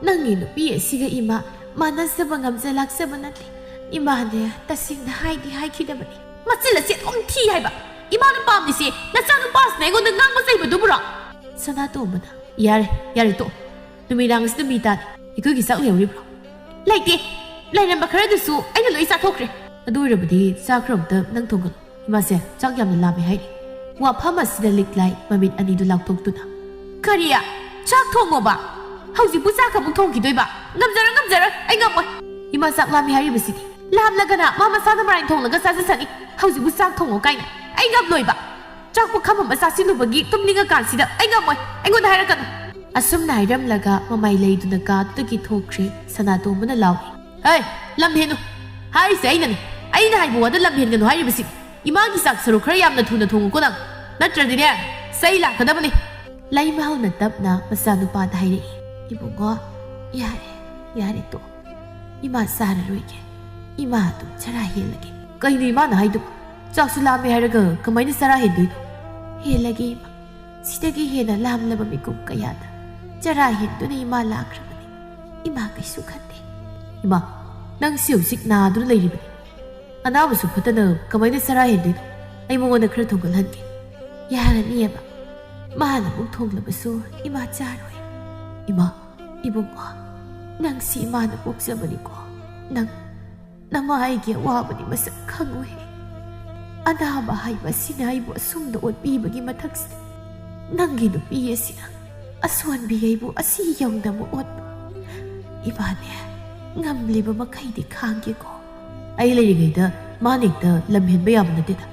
ꯅꯪꯒꯤ ꯅꯨꯄꯤ ꯑꯁꯤꯒ ꯏꯃꯥ ꯃꯥꯟꯅꯖꯕ ꯉꯝꯖ ꯂꯥꯛꯆꯕ ꯅꯠꯇꯦ꯫ ꯏꯃꯥꯅꯦ ꯇꯁꯦꯡꯅ ꯍꯥꯏꯗꯤ ꯍꯥꯏꯈꯤꯗꯕꯅꯤ꯫ ꯃꯆꯤꯜ ꯑꯁꯤ ꯑꯗꯨꯝ ꯊꯤ ꯍꯥꯏꯕ꯫ ꯏꯃꯥꯅ ꯄꯥꯝꯂꯤꯁꯤ ꯅꯆꯥꯅꯨꯄꯥꯁꯤꯅ ꯑꯩꯉꯣꯟꯗ ꯉꯥꯡꯕ ꯆꯩꯕꯗꯨꯕꯨꯔꯣ? ꯁꯅꯥꯇꯣꯝꯕꯅ, ꯌꯥꯔꯦ, ꯌꯥꯔꯦ, ꯇꯣꯛꯑꯣ꯫ ꯅꯨꯃꯤꯗꯥꯡꯁꯤꯗ ꯃꯤ ꯇꯥꯅꯤ꯫ ꯑꯩꯈꯣꯏꯒꯤ ꯆꯥꯛ ꯂꯩꯍꯧꯔꯤꯕ꯭ꯔꯣ? ꯂꯩꯇꯦ꯫ ꯂꯩꯔꯝꯕ ꯈꯔꯗꯨꯁꯨ ꯑꯩꯅ ꯂꯣꯏ ꯆꯥꯊꯣꯛꯈ꯭ꯔꯦ꯫ ꯑꯗꯨ ꯑꯣꯏꯔꯕꯗꯤ ꯆꯥꯛ ꯈꯔ ꯑꯃꯨꯛꯇ ꯅꯪ ꯊꯣꯡꯒꯠꯂꯣ꯫ ꯏꯃꯥꯁꯦ, ꯆꯥꯛ ꯌꯥꯝꯅ ꯂꯥꯝꯃꯦ ꯍꯥꯏꯔꯤ꯫ ꯋꯥꯐꯝ ꯑꯁꯤꯗ ꯂꯤꯛꯂꯥꯏ ꯃꯃꯤꯠ ꯑꯅꯤꯗꯨ ꯂꯥꯎꯊꯣꯛꯇꯨꯅ, ꯀꯔꯤ? ꯆꯥꯛ ꯊꯣꯡꯉꯣꯕ? ꯍꯧꯖꯤꯛꯄꯨ ꯆꯥꯛ ꯑꯃꯨꯛ ꯊꯣꯡꯈꯤꯗꯣꯏꯕ? ꯉꯝꯖꯔꯣꯏ, ꯉꯝꯖꯔꯣꯏ, ꯑꯩ ꯉꯝꯃꯣꯏ꯫ ꯏꯃꯥ ꯆꯥꯛ ꯂꯥꯝꯃꯤ ꯍꯥꯏꯔꯤꯕꯁꯤꯗꯤ꯫ ꯂꯥꯝꯂꯒꯅ ꯃꯥ ꯃꯁꯥꯅ ꯃꯔꯥꯏꯅ ꯊꯣꯡꯂꯒ ꯆꯥꯖꯁꯅꯤ꯫ ꯍꯧꯖꯤꯛꯄꯨ ꯆꯥꯛ ꯊꯣꯡꯉꯣ ꯀꯥꯏꯅ꯫ ꯑꯩ ꯉꯝꯂꯣꯏꯕ꯫ ꯆꯥꯛ ꯄꯨꯈꯝ ꯑꯃ ꯆꯥꯁꯤꯜꯂꯨꯕꯒꯤ ꯇꯨꯝꯅꯤꯡꯉꯀꯥꯟꯁꯤꯗ ꯑꯩ ꯉꯝꯃꯣꯏ, ꯑꯩꯉꯣꯟꯗ ꯍꯥꯏꯔꯛꯀꯅꯨ꯫ ꯑꯁꯨꯝꯅ ꯍꯥꯏꯔꯝꯂꯒ ꯃꯃꯥꯏ ꯂꯩꯗꯨꯅ ꯀꯥꯗꯨꯗꯒꯤ ꯊꯣꯛꯈ꯭ꯔꯦ꯫ ꯁꯅꯥꯇꯣꯝꯕꯅ ꯂꯥꯎꯏ, "ꯍꯩ, ꯂꯝ ꯍꯦꯟꯅꯨ! ꯍꯥꯏꯔꯤꯁꯦ ꯑꯩꯅꯅꯤ꯫ ꯑꯩꯅ ꯍꯥꯏꯕ ꯋꯥꯗ ꯂꯝ ꯍꯦꯟꯒꯅꯨ ꯍꯥꯏꯔꯤꯕꯁꯤ꯫ ꯏꯃꯥꯒꯤ ꯆꯥꯛ ꯁꯔꯨꯛ ꯈꯔ ꯌꯥꯝꯅ ꯊꯨꯅ ꯊꯣꯡꯉꯨꯀꯣ ꯅꯪ, ꯅꯠꯇ꯭ꯔꯗꯤꯅꯦ ꯆꯩ ꯂꯥꯛꯀꯗꯕꯅꯤ꯫" ꯂꯩꯃꯍꯜꯅ ꯇꯞꯅ ꯃꯆꯥꯅꯨꯄꯥꯗ ꯍꯥꯏꯔꯛꯏ, "ꯏꯕꯨꯡꯉꯣ, ꯌꯥꯔꯦ, ꯌꯥꯔꯦ, ꯇꯣꯛ꯫ ꯏꯃꯥ ꯆꯥꯔꯔꯣꯏꯒꯦ꯫ ꯏꯃꯥ ꯑꯗꯨꯝ ꯆꯔꯥ ꯍꯦꯜꯂꯒꯦ꯫" "ꯀꯩꯅꯣ ꯏꯃꯥꯅ ꯍꯥꯏꯗꯨꯕꯨ? ꯆꯥꯛꯁꯨ ꯂꯥꯝꯃꯦ ꯍꯥꯏꯔꯒ ꯀꯃꯥꯏꯅ ꯆꯔꯥ ꯍꯦꯟꯗꯣꯏꯅꯣ?" "ꯍꯦꯜꯂꯒꯦ ꯏꯃꯥ꯫ ꯁꯤꯗꯒꯤ ꯍꯦꯟꯅ ꯂꯥꯝꯂꯕ ꯃꯤꯀꯨꯞ ꯀꯌꯥꯗ ꯆꯔꯥ ꯍꯦꯟꯗꯨꯅ ꯏꯃꯥ ꯂꯥꯛꯈ꯭ꯔꯕꯅꯤ꯫ ꯏꯃꯥ ꯀꯩꯁꯨ ꯈꯟꯗꯦ꯫" "ꯏꯃꯥ, ꯅꯪꯁꯤ ꯍꯧꯖꯤꯛ ꯅꯥꯗꯨꯅ ꯂꯩꯔꯤꯕꯅꯤ꯫ ꯑꯅꯥꯕꯁꯨ ꯐꯠꯇꯅ ꯀꯃꯥꯏꯅ ꯆꯔꯥ ꯍꯦꯟꯗꯣꯏꯅꯣ? ꯑꯩ ꯃꯉꯣꯟꯗ ꯈꯔ ꯊꯣꯡꯒꯠꯍꯟꯒꯦ꯫" "ꯌꯥꯔꯅꯤꯑꯕ꯫ ꯃꯥꯅ ꯑꯃꯨꯛ ꯊꯣꯡꯂꯕꯁꯨ ꯏꯃꯥ ꯆꯥꯔꯣꯏ꯫" "ꯏꯃꯥ, ꯏꯕꯨꯡꯉꯣ, ꯅꯪꯁꯤ ꯏꯃꯥꯅ ꯄꯣꯛꯆꯕꯅꯤꯀꯣ꯫ ꯅꯪ, ꯅꯃꯥ ꯑꯩꯒꯤ ꯑꯋꯥꯕꯗꯤ ꯃꯁꯛ ꯈꯪꯉꯣꯏ꯫ ꯑꯅꯥꯕ ꯍꯥꯏꯕ ꯑꯁꯤꯅ ꯑꯩꯕꯨ ꯑꯁꯨꯝꯅ ꯑꯣꯠꯄꯤꯕꯒꯤ ꯃꯊꯛꯁꯤꯗ, ꯅꯪꯒꯤ ꯅꯨꯄꯤ ꯑꯁꯤꯅ ꯑꯁꯣꯟꯕꯤ ꯑꯩꯕꯨ ꯑꯁꯤ ꯌꯧꯅ ꯑꯃꯨꯛ ꯑꯣꯠꯄ꯫ ꯏꯃꯥꯅꯦ, ꯉꯝꯂꯤꯕ ꯃꯈꯩꯗꯤ ꯈꯥꯡꯒꯦꯀꯣ꯫" "ꯑꯩ ꯂꯩꯔꯤꯉꯩꯗ ꯃꯥꯅ ꯍꯦꯛꯇ ꯂꯝ ꯍꯦꯟꯕ ꯌꯥꯕ ꯅꯠꯇꯦꯗ꯫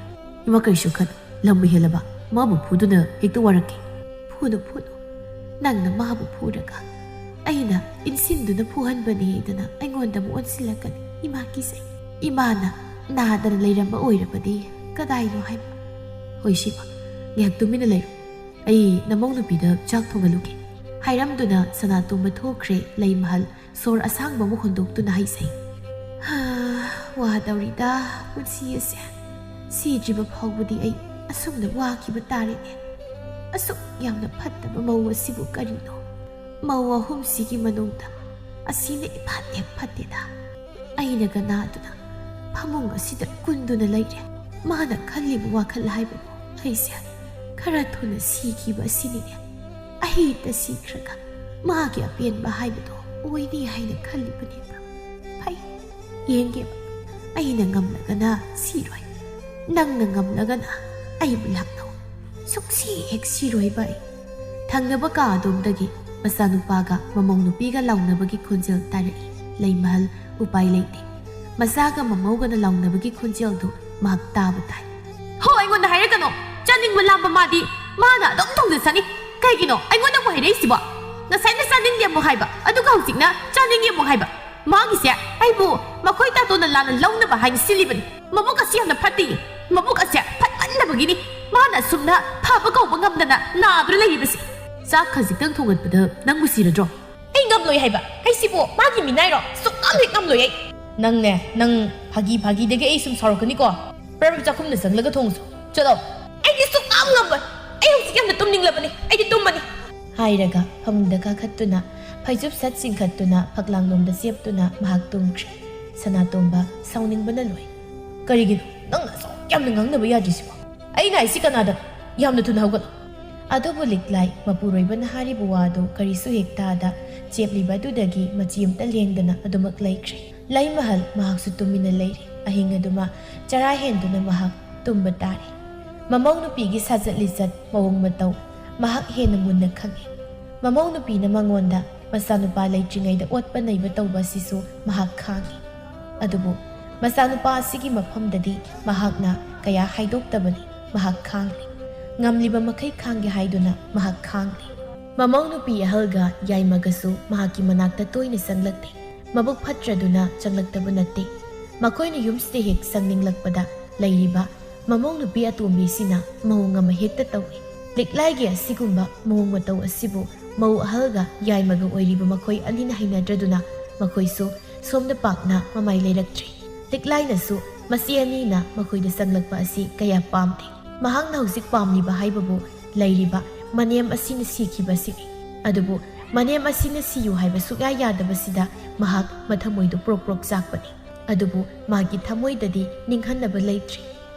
ꯏꯃꯥ, ꯀꯔꯤꯁꯨ ꯈꯟ, ꯂꯝꯕꯨ ꯍꯦꯜꯂꯕ ꯃꯥꯕꯨ ꯐꯨꯗꯨꯅ ꯍꯦꯛꯇ ꯋꯥꯔꯛꯀꯦ꯫" "ꯐꯨꯅꯨ, ꯐꯨꯅꯨ꯫ ꯅꯪꯅ ꯃꯥꯕꯨ ꯐꯨꯔꯒ ꯑꯩꯅ ꯏꯟꯁꯤꯟꯗꯨꯅ ꯐꯨꯍꯟꯕꯅꯤ ꯍꯥꯏꯗꯅ ꯑꯩꯉꯣꯟꯗ ꯑꯃꯨꯛ ꯑꯣꯟꯁꯤꯜꯂꯛꯀꯅꯤ꯫ ꯏꯃꯥ ꯀꯤꯖꯩ꯫ ꯏꯃꯥꯅ ꯅꯥꯗꯅ ꯂꯩꯔꯝꯕ ꯑꯣꯏꯔꯕꯗꯤ ꯀꯗꯥꯏꯅꯣ ꯍꯥꯏꯕ?" "ꯍꯣꯏ ꯁꯤꯃ, ꯉꯥꯏꯍꯥꯛ ꯇꯨꯃꯤꯟꯅ ꯂꯩꯔꯣ꯫ ꯑꯩ ꯅꯃꯧ ꯅꯨꯄꯤꯗ ꯆꯥꯛ ꯊꯣꯡꯍꯜꯂꯨꯒꯦ꯫" ꯍꯥꯏꯔꯝꯗꯨꯅ ꯁꯅꯥꯇꯣꯝꯕ ꯊꯣꯛꯈ꯭ꯔꯦ꯫ ꯂꯩꯃꯍꯜ ꯁꯣꯔ ꯑꯁꯥꯡꯕ ꯑꯃ ꯍꯣꯟꯗꯣꯛꯇꯨꯅ ꯍꯥꯏꯖꯩ, "ꯍꯥ, ꯋꯥꯗꯧꯔꯤꯗ ꯄꯨꯟꯁꯤ ꯑꯁꯦ꯫ ꯁꯤꯗ꯭ꯔꯤꯕ ꯐꯥꯎꯕꯗꯤ ꯑꯩ ꯑꯁꯨꯝꯅ ꯋꯥꯈꯤꯕ ꯇꯥꯔꯦꯅꯦ꯫ ꯑꯁꯨꯛ ꯌꯥꯝꯅ ꯐꯠꯇꯕ ꯃꯧ ꯑꯁꯤꯕꯨ ꯀꯔꯤꯅꯣ? ꯃꯧ ꯑꯍꯨꯝꯁꯤꯒꯤ ꯃꯅꯨꯡꯗ ꯑꯁꯤꯅ ꯏꯐꯠ ꯍꯦꯛ ꯐꯠꯇꯦꯗ꯫ ꯑꯩꯅꯒ ꯅꯥꯗꯨꯅ ꯐꯃꯨꯡ ꯑꯁꯤꯗ ꯀꯨꯟꯗꯨꯅ ꯂꯩꯔꯦ꯫ ꯃꯥꯅ ꯈꯜꯂꯤꯕ ꯋꯥꯈꯜ ꯍꯥꯏꯕꯕꯨ ꯑꯩꯁꯦ ꯈꯔ ꯊꯨꯅ ꯁꯤꯈꯤꯕ ꯑꯁꯤꯅꯤꯅꯦ꯫ ꯑꯍꯤꯡꯗ ꯁꯤꯈ꯭ꯔꯒ ꯃꯥꯒꯤ ꯑꯄꯦꯟꯕ ꯍꯥꯏꯕꯗꯣ ꯑꯣꯏꯅꯤ ꯍꯥꯏꯅ ꯈꯜꯂꯤꯕꯅꯦꯕ꯫ ꯐꯩ, ꯌꯦꯡꯒꯦꯕ꯫ ꯑꯩꯅ ꯉꯝꯂꯒꯅ ꯁꯤꯔꯣꯏ, ꯅꯪꯅ ꯉꯝꯂꯒꯅ ꯑꯩꯕꯨ ꯂꯥꯛꯅꯧ꯫ ꯁꯨꯛꯁꯤ ꯍꯦꯛ ꯁꯤꯔꯣꯏꯕ ꯑꯩ꯫" ꯊꯪꯅꯕ ꯀꯥ ꯑꯗꯣꯝꯗꯒꯤ ꯃꯆꯥꯅꯨꯄꯥꯒ ꯃꯃꯧ ꯅꯨꯄꯤꯒ ꯂꯥꯎꯅꯕꯒꯤ ꯈꯣꯟꯖꯦꯜ ꯇꯥꯔꯛꯏ꯫ ꯂꯩꯃꯍꯜ ꯎꯄꯥꯏ ꯂꯩꯇꯦ꯫ ꯃꯆꯥꯒ ꯃꯃꯧꯒꯅ ꯂꯥꯎꯅꯕꯒꯤ ꯈꯣꯟꯖꯦꯜꯗꯨ ꯃꯍꯥꯛ ꯇꯥꯕ ꯇꯥꯏ꯫ "ꯍꯣ, ꯑꯩꯉꯣꯟꯗ ꯍꯥꯏꯔꯛꯀꯅꯣ!" ꯆꯥꯅꯤꯡꯕ ꯂꯥꯝꯕ ꯃꯥꯗꯤ ꯃꯥꯅ ꯑꯗꯨꯝ ꯊꯣꯡꯖꯁꯅꯤ꯫ ꯀꯩꯒꯤꯅꯣ ꯑꯩꯉꯣꯟꯗ ꯑꯃꯨꯛ ꯍꯩꯔꯛꯏꯁꯤꯕꯣ? ꯉꯁꯥꯏꯅ ꯆꯥꯅꯤꯡꯗꯦ ꯑꯃꯨꯛ ꯍꯥꯏꯕ, ꯑꯗꯨꯒ ꯍꯧꯖꯤꯛꯅ ꯆꯥꯅꯤꯡꯉꯦ ꯑꯃꯨꯛ ꯍꯥꯏꯕ꯫ ꯃꯥꯒꯤꯁꯦ ꯑꯩꯕꯨ ꯃꯈꯣꯏ ꯇꯥꯇꯣꯟꯅ ꯂꯥꯟꯅ ꯂꯧꯅꯕ ꯍꯥꯏꯅ ꯁꯤꯜꯂꯤꯕꯅꯤ꯫ ꯃꯕꯨꯛ ꯑꯁꯤ ꯌꯥꯝꯅ ꯐꯠꯇꯦ꯫ ꯃꯕꯨꯛ ꯑꯁꯦ ꯐꯠꯃꯟꯗꯕꯒꯤꯅꯤ ꯃꯥꯅ ꯑꯁꯨꯝꯅ ꯐꯕ ꯀꯧꯕ ꯉꯝꯗꯅ ꯅꯥꯗꯨꯅ ꯂꯩꯔꯤꯕꯁꯦ꯫ ꯆꯥꯛ ꯈꯖꯤꯛꯇꯪ ꯊꯣꯡꯒꯠꯄꯗ ꯅꯪꯕꯨ ꯁꯤꯔꯗ꯭ꯔꯣ? ꯑꯩ ꯉꯝꯂꯣꯏ ꯍꯥꯏꯕ꯫ ꯑꯩꯁꯤꯕꯨ ꯃꯥꯒꯤ ꯃꯤꯅꯥꯏꯔꯣ? ꯁꯨꯛꯉꯝ ꯍꯦꯛ ꯉꯝꯂꯣꯏ ꯑꯩ꯫ ꯅꯪꯅꯦ, ꯅꯪ ꯐꯥꯒꯤ ꯐꯥꯒꯤꯗꯒꯤ ꯑꯩ ꯁꯨꯝ ꯁꯥꯎꯔꯛꯀꯅꯤꯀꯣ꯫ ꯄ꯭ꯔꯞ ꯆꯥꯛꯈꯨꯝꯗ ꯆꯪꯂꯒ ꯊꯣꯡꯉꯨꯁꯨ꯫ ꯆꯠꯂꯣ꯫ ꯑꯩꯗꯤ ꯁꯨꯛꯉꯝ ꯉꯝꯂꯣꯏ꯫ ꯑꯩ ꯍꯧꯖꯤꯛ ꯌꯥꯝꯅ ꯇꯨꯝꯅꯤꯡꯂꯕꯅꯤ꯫ ꯑꯩꯗꯤ ꯇꯨꯝꯃꯅꯤ꯫ ꯍꯥꯏꯔꯒ ꯐꯃꯨꯡꯗ ꯀꯥꯈꯠꯇꯨꯅ ꯐꯩꯖꯨꯞ ꯁꯠ ꯆꯤꯡꯈꯠꯇꯨꯅ ꯐꯛꯂꯥꯡꯂꯣꯝꯗ ꯆꯦꯞꯇꯨꯅ ꯃꯍꯥꯛ ꯇꯨꯝꯈ꯭ꯔꯦ꯫ ꯁꯅꯥꯇꯣꯝꯕ ꯁꯥꯎꯅꯤꯡꯕꯅ ꯂꯣꯏ꯫ ꯀꯔꯤꯒꯤꯅꯣ ꯅꯪꯅ ꯑꯁꯨꯛ ꯌꯥꯝꯅ ꯉꯥꯡꯅꯕ ꯌꯥꯗ꯭ꯔꯤꯁꯤꯕꯣ? ꯑꯩꯅ ꯍꯥꯏꯁꯤ ꯀꯅꯥꯗꯅꯣ? ꯌꯥꯝꯅ ꯊꯨꯅ ꯍꯧꯒꯠꯂꯣ꯫ ꯑꯗꯨꯕꯨ ꯂꯤꯛꯂꯥꯏ ꯃꯄꯨꯔꯣꯏꯕꯅ ꯍꯥꯏꯔꯤꯕ ꯋꯥꯗꯨ ꯀꯔꯤꯁꯨ ꯍꯦꯛ ꯇꯥꯗ ꯆꯦꯞꯂꯤꯕ ꯑꯗꯨꯗꯒꯤ ꯃꯆꯤ ꯑꯃꯇ ꯂꯦꯡꯗꯅ ꯑꯗꯨꯃꯛ ꯂꯩꯈ꯭ꯔꯦ꯫ ꯂꯩꯃꯍꯜ ꯃꯍꯥꯛꯁꯨ ꯇꯨꯃꯤꯟꯅ ꯂꯩꯔꯤ꯫ ꯑꯍꯤꯡ ꯑꯗꯨꯃ ꯆꯔꯥ ꯍꯦꯟꯗꯨꯅ ꯃꯍꯥꯛ ꯇꯨꯝꯕ ꯇꯥꯔꯦ꯫ ꯃꯃꯧ ꯅꯨꯄꯤꯒꯤ ꯁꯥꯖꯠ ꯂꯤꯆꯠ ꯃꯑꯣꯡ ꯃꯇꯧ ꯃꯍꯥꯛ ꯍꯦꯟꯅ ꯃꯨꯟꯅ ꯈꯪꯉꯤ꯫ ꯃꯃꯧ ꯅꯨꯄꯤꯅ ꯃꯉꯣꯟꯗ ꯃꯆꯥꯅꯨꯄꯥ ꯂꯩꯇ꯭ꯔꯤꯉꯩꯗ ꯑꯣꯠꯄ ꯅꯩꯕ ꯇꯧꯕ ꯑꯁꯤꯁꯨ ꯃꯍꯥꯛ ꯈꯥꯡꯉꯤ꯫ ꯑꯗꯨꯕꯨ ꯃꯆꯥꯅꯨꯄꯥ ꯑꯁꯤꯒꯤ ꯃꯐꯝꯗꯗꯤ ꯃꯍꯥꯛꯅ ꯀꯌꯥ ꯍꯥꯏꯗꯣꯛꯇꯕꯅꯤ꯫ ꯃꯍꯥꯛ ꯈꯥꯡꯂꯤ꯫ ꯉꯝꯂꯤꯕ ꯃꯈꯩ ꯈꯥꯡꯒꯦ ꯍꯥꯏꯗꯨꯅ ꯃꯍꯥꯛ ꯈꯥꯡꯂꯤ꯫ ꯃꯃꯧ ꯅꯨꯄꯤ ꯑꯍꯜꯒ ꯌꯥꯏꯃꯒꯁꯨ ꯃꯍꯥꯛꯀꯤ ꯃꯅꯥꯛꯇ ꯇꯣꯏꯅ ꯆꯪꯂꯛꯇꯦ꯫ ꯃꯕꯨꯛ ꯐꯠꯇ꯭ꯔꯗꯨꯅ ꯆꯪꯂꯛꯇꯕ ꯅꯠꯇꯦ꯫ ꯃꯈꯣꯏꯅ ꯌꯨꯝꯁꯤꯗ ꯍꯦꯛ ꯆꯪꯅꯤꯡꯂꯛꯄꯗ ꯂꯩꯔꯤꯕ ꯃꯃꯧ ꯅꯨꯄꯤ ꯑꯇꯣꯝꯕꯤꯁꯤꯅ ꯃꯑꯣꯡ ꯑꯃ ꯍꯦꯛꯇ ꯇꯧꯏ꯫ ꯂꯤꯛꯂꯥꯏꯒꯤ ꯑꯁꯤꯒꯨꯝꯕ ꯃꯑꯣꯡ ꯃꯇꯧ ꯑꯁꯤꯕꯨ ꯃꯧ ꯑꯍꯜꯒ ꯌꯥꯏꯃꯒ ꯑꯣꯏꯔꯤꯕ ꯃꯈꯣꯏ ꯑꯅꯤꯅ ꯍꯩꯅꯗ꯭ꯔꯗꯨꯅ ꯃꯈꯣꯏꯁꯨ ꯁꯣꯝꯗ ꯄꯥꯛꯅ ꯃꯃꯥꯏ ꯂꯩꯔꯛꯇ꯭ꯔꯤ꯫ ꯂꯤꯛꯂꯥꯏꯅꯁꯨ ꯃꯁꯤ ꯑꯅꯤꯅ ꯃꯈꯣꯏꯗ ꯆꯪꯂꯛꯄ ꯑꯁꯤ ꯀꯌꯥ ꯄꯥꯝꯗꯦ꯫ ꯃꯍꯥꯛꯅ ꯍꯧꯖꯤꯛ ꯄꯥꯝꯂꯤꯕ ꯍꯥꯏꯕꯕꯨ ꯂꯩꯔꯤꯕ ꯃꯅꯦꯝ ꯑꯁꯤꯅ ꯁꯤꯈꯤꯕꯁꯤꯅꯤ꯫ ꯑꯗꯨꯕꯨ ꯃꯅꯦꯝ ꯑꯁꯤꯅ ꯁꯤꯌꯨ ꯍꯥꯏꯕ ꯁꯨꯛꯌꯥ ꯌꯥꯗꯕꯁꯤꯗ ꯃꯍꯥꯛ ꯃꯊꯃꯣꯏꯗꯨ ꯄ꯭ꯔꯣꯛ ꯄ꯭ꯔꯣꯛ ꯆꯥꯛꯄꯅꯤ꯫ ꯑꯗꯨꯕꯨ ꯃꯥꯒꯤ ꯊꯃꯣꯏꯗꯗꯤ ꯅꯤꯡꯍꯟꯅꯕ ꯂꯩꯇ꯭ꯔꯤ꯫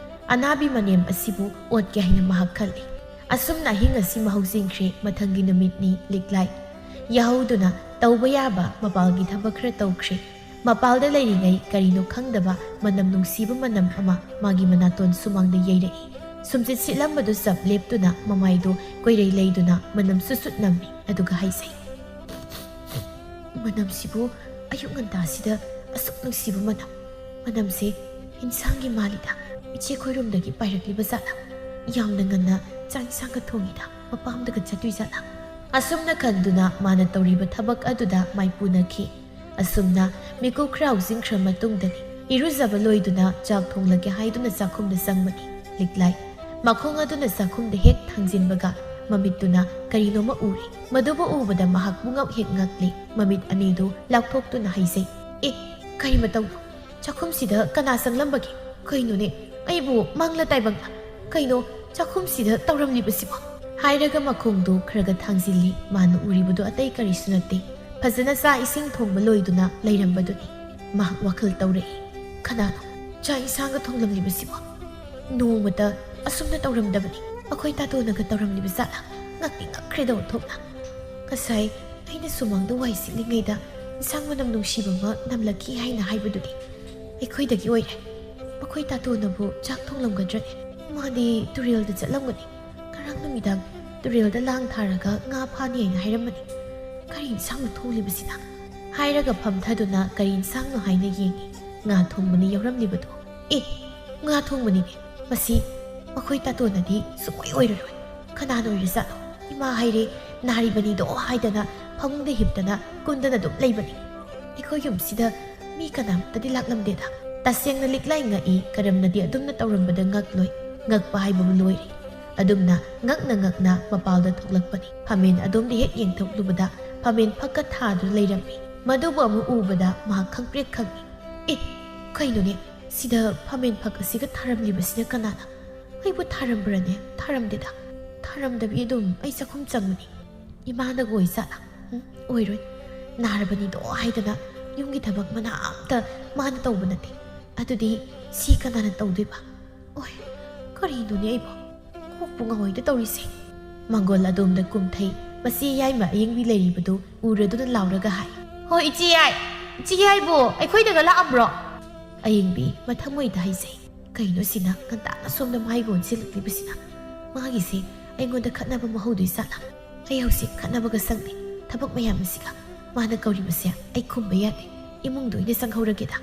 ꯑꯅꯥꯕꯤ ꯃꯅꯦꯝ ꯑꯁꯤꯕꯨ ꯑꯣꯠꯀꯦ ꯍꯥꯏꯅ ꯃꯍꯥꯛ ꯈꯜꯂꯤ꯫ ꯑꯁꯨꯝꯅ ꯑꯍꯤꯡ ꯑꯁꯤ ꯃꯍꯧꯖꯤꯡꯈ꯭ꯔꯦ꯫ ꯃꯊꯪꯒꯤ ꯅꯨꯃꯤꯠꯅꯤ꯫ ꯂꯤꯛꯂꯥꯏ ꯌꯥꯍꯧꯗꯨꯅ ꯇꯧꯕ ꯌꯥꯕ ꯃꯄꯥꯜꯒꯤ ꯊꯕꯛ ꯈꯔ ꯇꯧꯈ꯭ꯔꯦ꯫ ꯃꯄꯥꯜꯗ ꯂꯩꯔꯤꯉꯩ ꯀꯔꯤꯅꯣ ꯈꯪꯗꯕ ꯃꯅꯝ ꯅꯨꯡꯁꯤꯕ ꯃꯅꯝ ꯑꯃ ꯃꯥꯒꯤ ꯃꯅꯥꯇꯣꯟ ꯁꯨꯃꯥꯡꯗ ꯌꯩꯔꯛꯏ꯫ ꯁꯨꯝꯆꯤꯠ ꯁꯤꯠꯂꯝꯕꯗꯨ ꯆꯞ ꯂꯦꯞꯇꯨꯅ ꯃꯃꯥꯏꯗꯨ ꯀꯣꯏꯔꯩ ꯂꯩꯗꯨꯅ ꯃꯅꯝ ꯁꯨꯠ ꯁꯨꯠ ꯅꯝꯃꯤ꯫ ꯑꯗꯨꯒ ꯍꯥꯏꯖꯩ, "ꯃꯅꯝꯁꯤꯕꯨ ꯑꯌꯨꯛ ꯉꯟꯇꯥꯁꯤꯗ ꯑꯁꯨꯛ ꯅꯨꯡꯁꯤꯕ ꯃꯅꯝ꯫ ꯃꯅꯝꯁꯦ ꯏꯟꯁꯥꯡꯒꯤ ꯃꯥꯜꯂꯤꯗ꯫ ꯏꯆꯦ ꯈꯣꯏꯔꯣꯝꯗꯒꯤ ꯄꯥꯏꯔꯛꯂꯤꯕ ꯖꯥꯠꯂ?" ꯌꯥꯝꯅ ꯉꯟꯅ ꯆꯥꯛ ꯏꯟꯁꯥꯡꯒ ꯊꯣꯡꯉꯤꯗ, ꯃꯄꯥꯝꯗꯒ ꯆꯠꯇꯣꯏ ꯖꯥꯠꯂꯥ? ꯑꯁꯨꯝꯅ ꯈꯟꯗꯨꯅ ꯃꯥꯅ ꯇꯧꯔꯤꯕ ꯊꯕꯛ ꯑꯗꯨꯗ ꯃꯥꯏꯄꯨꯅꯈꯤ꯫ ꯑꯁꯨꯝꯅ ꯃꯤꯀꯨꯞ ꯈꯔ ꯍꯧꯖꯤꯟꯈ꯭ꯔ ꯃꯇꯨꯡꯗꯅꯤ ꯏꯔꯨꯖꯕ ꯂꯣꯏꯗꯨꯅ ꯆꯥꯛ ꯊꯣꯡꯂꯒꯦ ꯍꯥꯏꯗꯨꯅ ꯆꯥꯛꯈꯨꯝꯗ ꯆꯪꯕꯅꯤ ꯂꯤꯛꯂꯥꯏ꯫ ꯃꯈꯣꯡ ꯑꯗꯨꯅ ꯆꯥꯛꯈꯨꯝꯗ ꯍꯦꯛ ꯊꯥꯡꯖꯤꯟꯕꯒ ꯃꯃꯤꯠꯇꯨꯅ ꯀꯔꯤꯅꯣꯃ ꯎꯔꯦ꯫ ꯃꯗꯨꯕꯨ ꯎꯕꯗ ꯃꯍꯥꯛ ꯄꯨꯡꯉꯛ ꯍꯦꯛ ꯉꯛꯂꯦ꯫ ꯃꯃꯤꯠ ꯑꯅꯤꯗꯨ ꯂꯥꯎꯊꯣꯛꯇꯨꯅ ꯍꯥꯏꯖꯩ, "ꯑꯦ, ꯀꯔꯤ ꯃꯇꯧꯅꯣ? ꯆꯥꯛꯈꯨꯝꯁꯤꯗ ꯀꯅꯥ ꯆꯪꯂꯝꯕꯒꯦ? ꯀꯩꯅꯣꯅꯦ, ꯑꯩꯕꯨ ꯃꯪꯂ ꯇꯥꯏꯕꯪꯂ? ꯀꯩꯅꯣ ꯆꯥꯛꯈꯨꯝꯁꯤꯗ ꯇꯧꯔꯝꯂꯤꯕꯁꯤꯕꯣ?" ꯍꯥꯏꯔꯒ ꯃꯈꯣꯡꯗꯨ ꯈꯔꯒ ꯊꯥꯡꯖꯤꯜꯂꯤ꯫ ꯃꯥꯅ ꯎꯔꯤꯕꯗꯨ ꯑꯇꯩ ꯀꯔꯤꯁꯨ ꯅꯠꯇꯦ, ꯐꯖꯅ ꯆꯥꯛ ꯏꯁꯤꯡ ꯊꯣꯡꯕ ꯂꯣꯏꯗꯨꯅ ꯂꯩꯔꯝꯕꯗꯨꯅꯤ꯫ ꯃꯍꯥꯛ ꯋꯥꯈꯜ ꯇꯧꯔꯛꯏ, "ꯀꯅꯥꯅꯣ ꯆꯥꯛ ꯏꯟꯁꯥꯡꯒ ꯊꯣꯡꯂꯝꯂꯤꯕꯁꯤꯕꯣ? ꯅꯣꯡꯃꯇ ꯑꯁꯨꯝꯅ ꯇꯧꯔꯝꯗꯕꯅꯤ꯫ ꯑꯩꯈꯣꯏ ꯇꯥꯇꯣꯟꯅꯒ ꯇꯧꯔꯝꯂꯤꯕ ꯖꯥꯠꯂ?" ꯉꯛꯇꯤ ꯉꯛꯈ꯭ꯔꯦꯗ ꯑꯣꯟꯊꯣꯛꯅ꯫ "ꯉꯁꯥꯏ ꯑꯩꯅ ꯁꯨꯃꯥꯡꯗ ꯋꯥꯏ ꯁꯤꯠꯂꯤꯉꯩꯗ ꯏꯟꯁꯥꯡ ꯃꯅꯝ ꯅꯨꯡꯁꯤꯕ ꯑꯃ ꯅꯝꯂꯛꯈꯤ ꯍꯥꯏꯅ ꯍꯥꯏꯕꯗꯨꯗꯤ ꯑꯩꯈꯣꯏꯗꯒꯤ ꯑꯣꯏꯔꯦ꯫ ꯃꯈꯣꯏ ꯇꯥꯇꯣꯟꯅꯕꯨ ꯆꯥꯛ ꯊꯣꯡꯂꯝꯒꯗ꯭ꯔꯅꯦ? ꯃꯥꯗꯤ ꯇꯨꯔꯦꯜꯗ ꯆꯠꯂꯝꯒꯅꯤ꯫ ꯉꯔꯥꯡ ꯅꯨꯃꯤꯗꯥꯡ ꯇꯨꯔꯦꯜꯗ ꯂꯥꯡ ꯊꯥꯔꯒ ꯉꯥ ꯐꯥꯅꯤ ꯍꯥꯏꯅ ꯍꯥꯏꯔꯝꯕꯅꯤ꯫ ꯀꯔꯤ ꯏꯟꯁꯥꯡꯅꯣ ꯊꯣꯡꯂꯤꯕꯁꯤꯅ?" ꯍꯥꯏꯔꯒ ꯐꯝꯊꯗꯨꯅ ꯀꯔꯤ ꯏꯟꯁꯥꯡꯅꯣ ꯍꯥꯏꯅ ꯌꯦꯡꯉꯤ꯫ ꯉꯥ ꯊꯣꯡꯕꯅꯤ ꯌꯥꯎꯔꯝꯂꯤꯕꯗꯣ꯫ "ꯑꯦ, ꯉꯥ ꯊꯣꯡꯕꯅꯤꯅꯦ꯫ ꯃꯁꯤ ꯃꯈꯣꯏ ꯇꯥꯇꯣꯟꯅꯗꯤ ꯁꯨꯡꯑꯣꯏ ꯑꯣꯏꯔꯔꯣꯏ꯫ ꯀꯅꯥꯅ ꯑꯣꯏꯔꯖꯥꯠꯅꯣ? ꯏꯃꯥ ꯍꯥꯏꯔꯦ, ꯅꯥꯔꯤꯕꯅꯤꯗꯣ ꯍꯥꯏꯗꯅ ꯐꯃꯨꯡꯗ ꯍꯤꯞꯇꯅ ꯀꯨꯟꯗꯅ ꯑꯗꯨꯝ ꯂꯩꯕꯅꯤ꯫ ꯑꯩꯈꯣꯏ ꯌꯨꯝꯁꯤꯗ ꯃꯤ ꯀꯅꯥꯝꯇꯗꯤ ꯂꯥꯛꯂꯝꯗꯦꯗ꯫" ꯇꯁꯦꯡꯅ ꯂꯤꯛꯂꯥꯏ ꯉꯛꯏ꯫ ꯀꯔꯝꯅꯗꯤ ꯑꯗꯨꯝꯅ ꯇꯧꯔꯝꯕꯗ ꯉꯛꯂꯣꯏ꯫ ꯉꯛꯄ ꯍꯥꯏꯕꯕꯨ ꯂꯣꯏꯔꯦ꯫ ꯑꯗꯨꯝꯅ ꯉꯛꯅ ꯉꯛꯅ ꯃꯄꯥꯜꯗ ꯊꯣꯛꯂꯛꯄꯅꯤ꯫ ꯐꯝꯃꯦꯟ ꯑꯗꯣꯝꯗ ꯍꯦꯛ ꯌꯦꯡꯊꯣꯛꯂꯨꯕꯗ ꯐꯝꯃꯦꯟ ꯐꯛꯀ ꯊꯥꯗꯨꯅ ꯂꯩꯔꯝꯃꯤ꯫ ꯃꯗꯨꯕꯨ ꯑꯃꯨꯛ ꯎꯕꯗ ꯃꯍꯥꯛ ꯈꯪꯄ꯭ꯔꯦꯛ ꯈꯪꯉꯤ꯫ "ꯑꯦ, ꯀꯩꯅꯣꯅꯦ? ꯁꯤꯗ ꯐꯝꯃꯦꯟ ꯐꯛ ꯑꯁꯤꯒ ꯊꯥꯔꯝꯂꯤꯕꯁꯤꯅ ꯀꯅꯥꯅ? ꯑꯩꯕꯨ ꯊꯥꯔꯝꯕ꯭ꯔꯅꯦ? ꯊꯥꯔꯝꯗꯦꯗ꯫ ꯊꯥꯔꯝꯗꯕꯤ ꯑꯗꯨꯝ ꯑꯩ ꯆꯥꯛꯈꯨꯝ ꯆꯪꯕꯅꯤ꯫ ꯏꯃꯥꯅꯒ ꯑꯣꯏꯖꯥꯠꯂꯥ? ꯎꯝ, ꯑꯣꯏꯔꯣꯏ꯫ ꯅꯥꯔꯕꯅꯤꯗꯣ ꯍꯥꯏꯗꯅ ꯌꯨꯝꯒꯤ ꯊꯕꯛ ꯃꯅꯥ ꯑꯝꯇ ꯃꯥꯅ ꯇꯧꯕ ꯅꯠꯇꯦ꯫ ꯑꯗꯨꯗꯤ ꯁꯤ ꯀꯅꯥꯅ ꯇꯧꯗꯣꯏꯕ? ꯑꯣꯏ, ꯀꯔꯤꯅꯣꯅꯦ ꯑꯩꯕꯣ? ꯀꯣꯛꯄꯨ ꯉꯥꯎꯏꯗ ꯇꯧꯔꯤꯁꯦ꯫" ꯃꯪꯒꯣꯜ ꯑꯗꯣꯝꯗ ꯀꯨꯝꯊꯩ꯫ ꯃꯆꯦ ꯌꯥꯏꯃ ꯑꯌꯦꯡꯕꯤ ꯂꯩꯔꯤꯕꯗꯨ ꯎꯔꯗꯨꯅ ꯂꯥꯎꯔꯒ ꯍꯥꯏ, "ꯍꯣ, ꯏꯆꯦ ꯌꯥꯏ! ꯏꯆꯦ ꯌꯥꯏꯕꯨ ꯑꯩꯈꯣꯏꯗꯒ ꯂꯥꯛꯑꯝꯕ꯭ꯔꯣ?" ꯑꯌꯦꯡꯕꯤ ꯃꯊꯃꯣꯏꯗ ꯍꯥꯏꯖꯩ, "ꯀꯩꯅꯣ ꯁꯤꯅ ꯉꯟꯇꯥꯅ ꯁꯣꯝꯗ ꯃꯥꯏꯒ ꯑꯣꯟꯁꯤꯜꯂꯛꯂꯤꯕꯁꯤꯅ? ꯃꯥꯒꯤꯁꯦ ꯑꯩꯉꯣꯟꯗ ꯈꯠꯅꯕ ꯑꯃ ꯍꯧꯗꯣꯏ ꯖꯥꯠꯂꯥ? ꯑꯩ ꯍꯧꯖꯤꯛ ꯈꯠꯅꯕꯒ ꯁꯪꯗꯦ, ꯊꯕꯛ ꯃꯌꯥꯝ ꯑꯁꯤꯒ꯫ ꯃꯥꯅ ꯀꯧꯔꯤꯕꯁꯦ ꯑꯩ ꯈꯨꯝꯕ ꯌꯥꯗꯦ꯫ ꯏꯃꯨꯡꯗ ꯑꯣꯏꯅ ꯆꯪꯍꯧꯔꯒꯦꯗ꯫"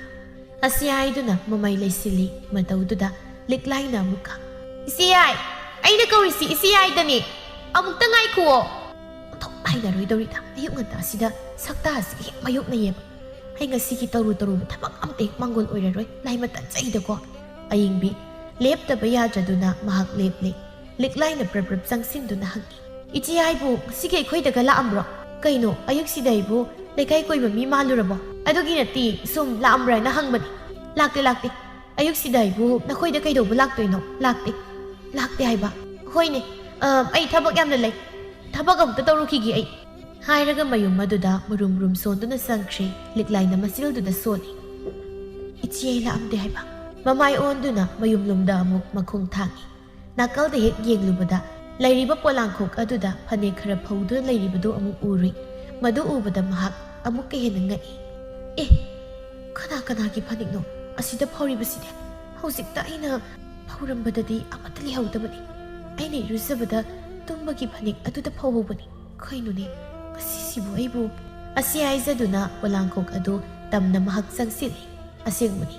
ꯑꯁꯤ ꯍꯥꯏꯗꯨꯅ ꯃꯃꯥꯏ ꯂꯩꯁꯤꯜꯂꯤ꯫ ꯃꯇꯧꯗꯨꯗ ꯂꯤꯛꯂꯥꯏꯅ ꯑꯃꯨꯛꯀ, "ꯏꯆꯦ ꯌꯥꯏ! ꯑꯩꯅ ꯀꯧꯔꯤꯁꯤ ꯏꯆꯦ ꯌꯥꯏꯗꯅꯦ꯫ ꯑꯃꯨꯛꯇ ꯉꯥꯏꯈꯨꯑꯣ꯫ ꯑꯣꯟꯊꯣꯛ ꯍꯩꯅꯔꯣꯏꯗꯧꯔꯤꯗ, ꯑꯌꯨꯛ ꯉꯟꯇꯥꯁꯤꯗ ꯁꯛꯇꯥꯁꯤꯒ ꯍꯦꯛ ꯃꯥꯌꯣꯛꯅꯩꯌꯦꯕ꯫ ꯑꯩ ꯉꯁꯤꯒꯤ ꯇꯧꯔꯨ ꯇꯧꯔꯨꯕ ꯊꯕꯛ ꯑꯝꯇ ꯍꯦꯛ ꯃꯥꯡꯒꯣꯜ ꯑꯣꯏꯔꯔꯣꯏ, ꯂꯥꯏꯃ ꯇꯟꯖꯩꯗꯀꯣ꯫ ꯑꯌꯤꯡꯕꯤ ꯂꯦꯞꯇꯕ ꯌꯥꯗ꯭ꯔꯗꯨꯅ ꯃꯍꯥꯛ ꯂꯦꯞꯂꯦ꯫ ꯂꯤꯛꯂꯥꯏꯅ ꯄ꯭ꯔꯞ ꯄ꯭ꯔꯞ ꯆꯪꯁꯤꯟꯗꯨꯅ ꯍꯪꯉꯤ, "ꯏꯆꯦ ꯌꯥꯏꯕꯨ ꯉꯁꯤꯒꯤ ꯑꯩꯈꯣꯏꯗꯒ ꯂꯥꯛꯑꯝꯕ꯭ꯔꯣ? ꯀꯩꯅꯣ, ꯑꯌꯨꯛꯁꯤꯗ ꯑꯩꯕꯨ ꯂꯩꯀꯥꯏ ꯀꯣꯏꯕ ꯃꯤ ꯃꯥꯜꯂꯨꯔꯕꯣ?" "ꯑꯗꯨꯒꯤ ꯅꯠꯇꯦ, ꯁꯨꯝ ꯂꯥꯛꯑꯝꯕ꯭ꯔꯥꯅ ꯍꯪꯕꯅꯤ꯫" "ꯂꯥꯛꯇꯦ, ꯂꯥꯛꯇꯦ꯫ ꯑꯌꯨꯛꯁꯤꯗ ꯑꯩꯕꯨ ꯅꯈꯣꯏꯗ ꯀꯩꯗꯧꯕ ꯂꯥꯛꯇꯣꯏꯅꯣ? ꯂꯥꯛꯇꯦ, ꯂꯥꯛꯇꯦ ꯍꯥꯏꯕ꯫" "ꯍꯣꯏꯅꯦ, ꯑ, ꯑꯩ ꯊꯕꯛ ꯌꯥꯝꯅ ꯂꯩ꯫ ꯊꯕꯛ ꯑꯃꯨꯛꯇ ꯇꯧꯔꯨꯈꯤꯒꯦ ꯑꯩ꯫" ꯍꯥꯏꯔꯒ ꯃꯌꯨꯝ ꯑꯗꯨꯗ ꯃꯔꯨꯝ ꯃꯔꯨꯝ ꯁꯣꯟꯗꯨꯅ ꯆꯪꯈ꯭ꯔꯦ꯫ ꯂꯤꯛꯂꯥꯏꯅ ꯃꯆꯤꯜꯗꯨꯗ ꯁꯣꯜꯂꯤ꯫ "ꯏꯆꯦ, ꯑꯩ ꯂꯥꯛꯑꯝꯗꯦ ꯍꯥꯏꯕ꯫" ꯃꯃꯥꯏ ꯑꯣꯟꯗꯨꯅ ꯃꯌꯨꯝꯂꯣꯝꯗ ꯑꯃꯨꯛ ꯃꯈꯣꯡ ꯊꯥꯡꯏ꯫ ꯅꯥꯀꯜꯗ ꯍꯦꯛ ꯌꯦꯡꯂꯨꯕꯗ ꯂꯩꯔꯤꯕ ꯄꯣꯂꯥꯡꯈꯣꯛ ꯑꯗꯨꯗ ꯐꯅꯦꯛ ꯈꯔ ꯐꯧꯗꯨꯅ ꯂꯩꯔꯤꯕꯗꯨ ꯑꯃꯨꯛ ꯎꯔꯨꯏ꯫ ꯃꯗꯨ ꯎꯕꯗ ꯃꯍꯥꯛ ꯑꯃꯨꯛꯀ ꯍꯦꯟꯅ ꯉꯛꯏ꯫ "ꯑꯦ, ꯀꯅꯥ ꯀꯅꯥꯒꯤ ꯐꯅꯦꯛꯅꯣ ꯑꯁꯤꯗ ꯐꯧꯔꯤꯕꯁꯤꯗꯤ? ꯍꯧꯖꯤꯛꯇ ꯑꯩꯅ ꯐꯧꯔꯝꯕꯗꯗꯤ ꯑꯃꯠꯇ ꯂꯩꯍꯧꯗꯕꯅꯤ꯫ ꯑꯩꯅ ꯏꯔꯨꯖꯕꯗ ꯇꯨꯝꯕꯒꯤ ꯐꯅꯦꯛ ꯑꯗꯨꯗ ꯐꯧꯍꯧꯕꯅꯤ꯫ ꯀꯩꯅꯣꯅꯦ, ꯉꯁꯤꯁꯤꯕꯨ ꯑꯩꯕꯨ?" ꯑꯁꯤ ꯍꯥꯏꯖꯗꯨꯅ ꯄꯣꯂꯥꯡꯈꯣꯛ ꯑꯗꯨ ꯇꯝꯅ ꯃꯍꯥꯛ ꯆꯪꯁꯤꯜꯂꯤ꯫ ꯑꯁꯦꯡꯕꯅꯤ,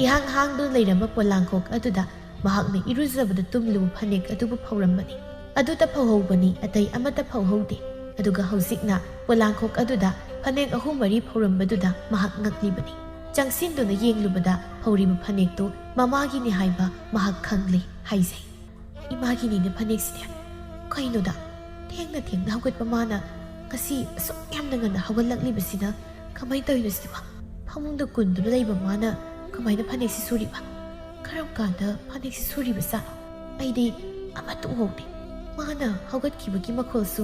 ꯏꯍꯥꯡ ꯍꯥꯡꯗꯨꯅ ꯂꯩꯔꯝꯕ ꯄꯣꯂꯥꯡꯈꯣꯛ ꯑꯗꯨꯗ ꯃꯍꯥꯛꯅ ꯏꯔꯨꯖꯕꯗ ꯇꯨꯝꯂꯨꯕ ꯐꯅꯦꯛ ꯑꯗꯨꯕꯨ ꯐꯧꯔꯝꯕꯅꯤ꯫ ꯑꯗꯨꯇ ꯐꯧꯍꯧꯕꯅꯤ, ꯑꯇꯩ ꯑꯃꯠꯇ ꯐꯧꯍꯧꯗꯦ꯫ ꯑꯗꯨꯒ ꯍꯧꯖꯤꯛꯅ ꯄꯣꯂꯥꯡꯈꯣꯛ ꯑꯗꯨꯗ ꯐꯅꯦꯛ ꯑꯍꯨꯝ ꯃꯔꯤ ꯐꯧꯔꯝꯕꯗꯨꯗ ꯃꯍꯥꯛ ꯉꯛꯂꯤꯕꯅꯤ꯫ ꯆꯪꯁꯤꯟꯗꯨꯅ ꯌꯦꯡꯂꯨꯕꯗ ꯐꯧꯔꯤꯕ ꯐꯅꯦꯛꯇꯨ ꯃꯃꯥꯒꯤꯅꯤ ꯍꯥꯏꯕ ꯃꯍꯥꯛ ꯈꯪꯂꯦ ꯍꯥꯏꯖꯩ꯫ "ꯏꯃꯥꯒꯤꯅꯤꯅꯦ ꯐꯅꯦꯛꯁꯤꯗꯤ꯫ ꯀꯩꯅꯣꯗ, ꯊꯦꯡꯅ ꯊꯦꯡꯅ ꯍꯧꯒꯠꯄ ꯃꯥꯅ ꯉꯁꯤ ꯑꯁꯨꯛ ꯌꯥꯝꯅ ꯉꯟꯅ ꯍꯧꯒꯠꯂꯛꯂꯤꯕꯁꯤꯅ ꯀꯃꯥꯏꯅ ꯇꯧꯔꯤꯅꯣ ꯁꯤꯕꯣ? ꯐꯃꯨꯡꯗ ꯀꯨꯟꯗꯨꯅ ꯂꯩꯕ ꯃꯥꯅ ꯀꯃꯥꯏꯅ ꯐꯅꯦꯛꯁꯤ ꯁꯨꯔꯤꯕ? ꯀꯔꯝ ꯀꯥꯟꯗ ꯐꯅꯦꯛꯁꯤ ꯁꯨꯔꯤꯕ ꯖꯥꯠꯅꯣ? ꯑꯩꯗꯤ ꯑꯃꯠꯇ ꯎꯍꯧꯗꯦ꯫ ꯃꯥꯅ ꯍꯧꯒꯠꯈꯤꯕꯒꯤ ꯃꯈꯣꯜꯁꯨ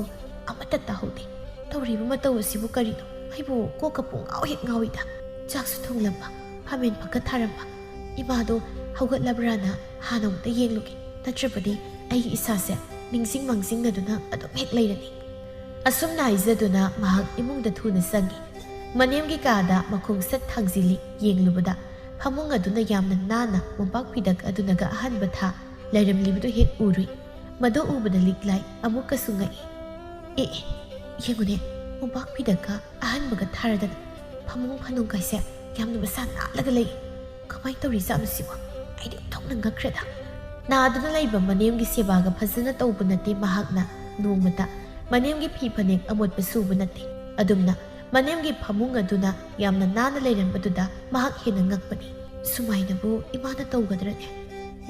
ꯑꯃꯠꯇ ꯇꯥꯍꯧꯗꯦ꯫ ꯇꯧꯔꯤꯕ ꯃꯇꯧ ꯑꯁꯤꯕꯨ ꯀꯔꯤꯅꯣ? ꯑꯩꯕꯨ ꯀꯣꯛꯀ ꯄꯨꯡꯉꯥꯎ ꯍꯦꯛ ꯉꯥꯎꯏꯗ꯫" ꯆꯥꯛꯁꯨ ꯊꯣꯡꯂꯝꯕ, ꯐꯝꯃꯦꯟ ꯐꯛꯀ ꯊꯥꯔꯝꯕ꯫ "ꯏꯃꯥꯗꯣ ꯍꯧꯒꯠꯂꯕ꯭ꯔꯥꯅ ꯍꯥꯟꯅ ꯑꯃꯨꯛꯇ ꯌꯦꯡꯂꯨꯒꯦ, ꯅꯠꯇ꯭ꯔꯕꯗꯤ ꯑꯩꯒꯤ ꯏꯁꯥꯁꯦ ꯅꯤꯡꯁꯤꯡ ꯃꯥꯡꯖꯤꯡꯅꯗꯨꯅ ꯑꯗꯨꯝ ꯍꯦꯛ ꯂꯩꯔꯅꯤ꯫" ꯑꯁꯨꯝꯅ ꯍꯥꯏꯖꯗꯨꯅ ꯃꯍꯥꯛ ꯏꯃꯨꯡꯗ ꯊꯨꯅ ꯆꯪꯉꯤ꯫ ꯃꯅꯦꯝꯒꯤ ꯀꯥꯗ ꯃꯈꯣꯡ ꯁꯠ ꯊꯥꯡꯖꯤꯜꯂꯤ꯫ ꯌꯦꯡꯂꯨꯕꯗ ꯐꯃꯨꯡ ꯑꯗꯨꯅ ꯌꯥꯝꯅ ꯅꯥꯟꯅ ꯃꯣꯝꯄꯥꯛ ꯐꯤꯗꯛ ꯑꯗꯨꯅꯒ ꯑꯍꯟꯕ ꯊꯥ ꯂꯩꯔꯝꯂꯤꯕꯗꯨ ꯍꯦꯛ ꯎꯔꯨꯏ꯫ ꯃꯗꯨ ꯎꯕꯗ ꯂꯤꯛꯂꯥꯏ ꯑꯃꯨꯛꯀꯁꯨ ꯉꯛꯏ꯫ "ꯑꯦ, ꯑꯦ, ꯌꯦꯡꯉꯨꯅꯦ, ꯃꯣꯝꯄꯥꯛ ꯐꯤꯗꯛꯀ ꯑꯍꯟꯕꯒ ꯊꯥꯔꯗꯅ ꯐꯃꯨꯡ ꯐꯅꯨꯡ ꯀꯥꯏꯁꯦ ꯌꯥꯝꯅ ꯃꯁꯥ ꯅꯥꯜꯂꯒ ꯂꯩ꯫ ꯀꯃꯥꯏꯅ ꯇꯧꯔꯤꯖꯥꯠꯅꯣ ꯁꯤꯕꯣ? ꯑꯩꯗꯤ ꯑꯣꯟꯊꯣꯛꯅ ꯉꯛꯈ꯭ꯔꯦꯗ꯫" ꯅꯥꯗꯨꯅ ꯂꯩꯕ ꯃꯅꯦꯝꯒꯤ ꯁꯦꯕꯥꯒ ꯐꯖꯅ ꯇꯧꯕ ꯅꯠꯇꯦ ꯃꯍꯥꯛꯅ꯫ ꯅꯣꯡꯃꯇ ꯃꯅꯦꯝꯒꯤ ꯐꯤ ꯐꯅꯦꯛ ꯑꯃꯣꯠꯄ ꯁꯨꯕ ꯅꯠꯇꯦ꯫ ꯑꯗꯨꯝꯅ ꯃꯅꯦꯝꯒꯤ ꯐꯃꯨꯡ ꯑꯗꯨꯅ ꯌꯥꯝꯅ ꯅꯥꯟꯅ ꯂꯩꯔꯝꯕꯗꯨꯗ ꯃꯍꯥꯛ ꯍꯦꯟꯅ ꯉꯛꯄꯅꯤ꯫ ꯁꯨꯃꯥꯏꯅꯕꯨ ꯏꯃꯥꯅ ꯇꯧꯒꯗ꯭ꯔꯅꯦ?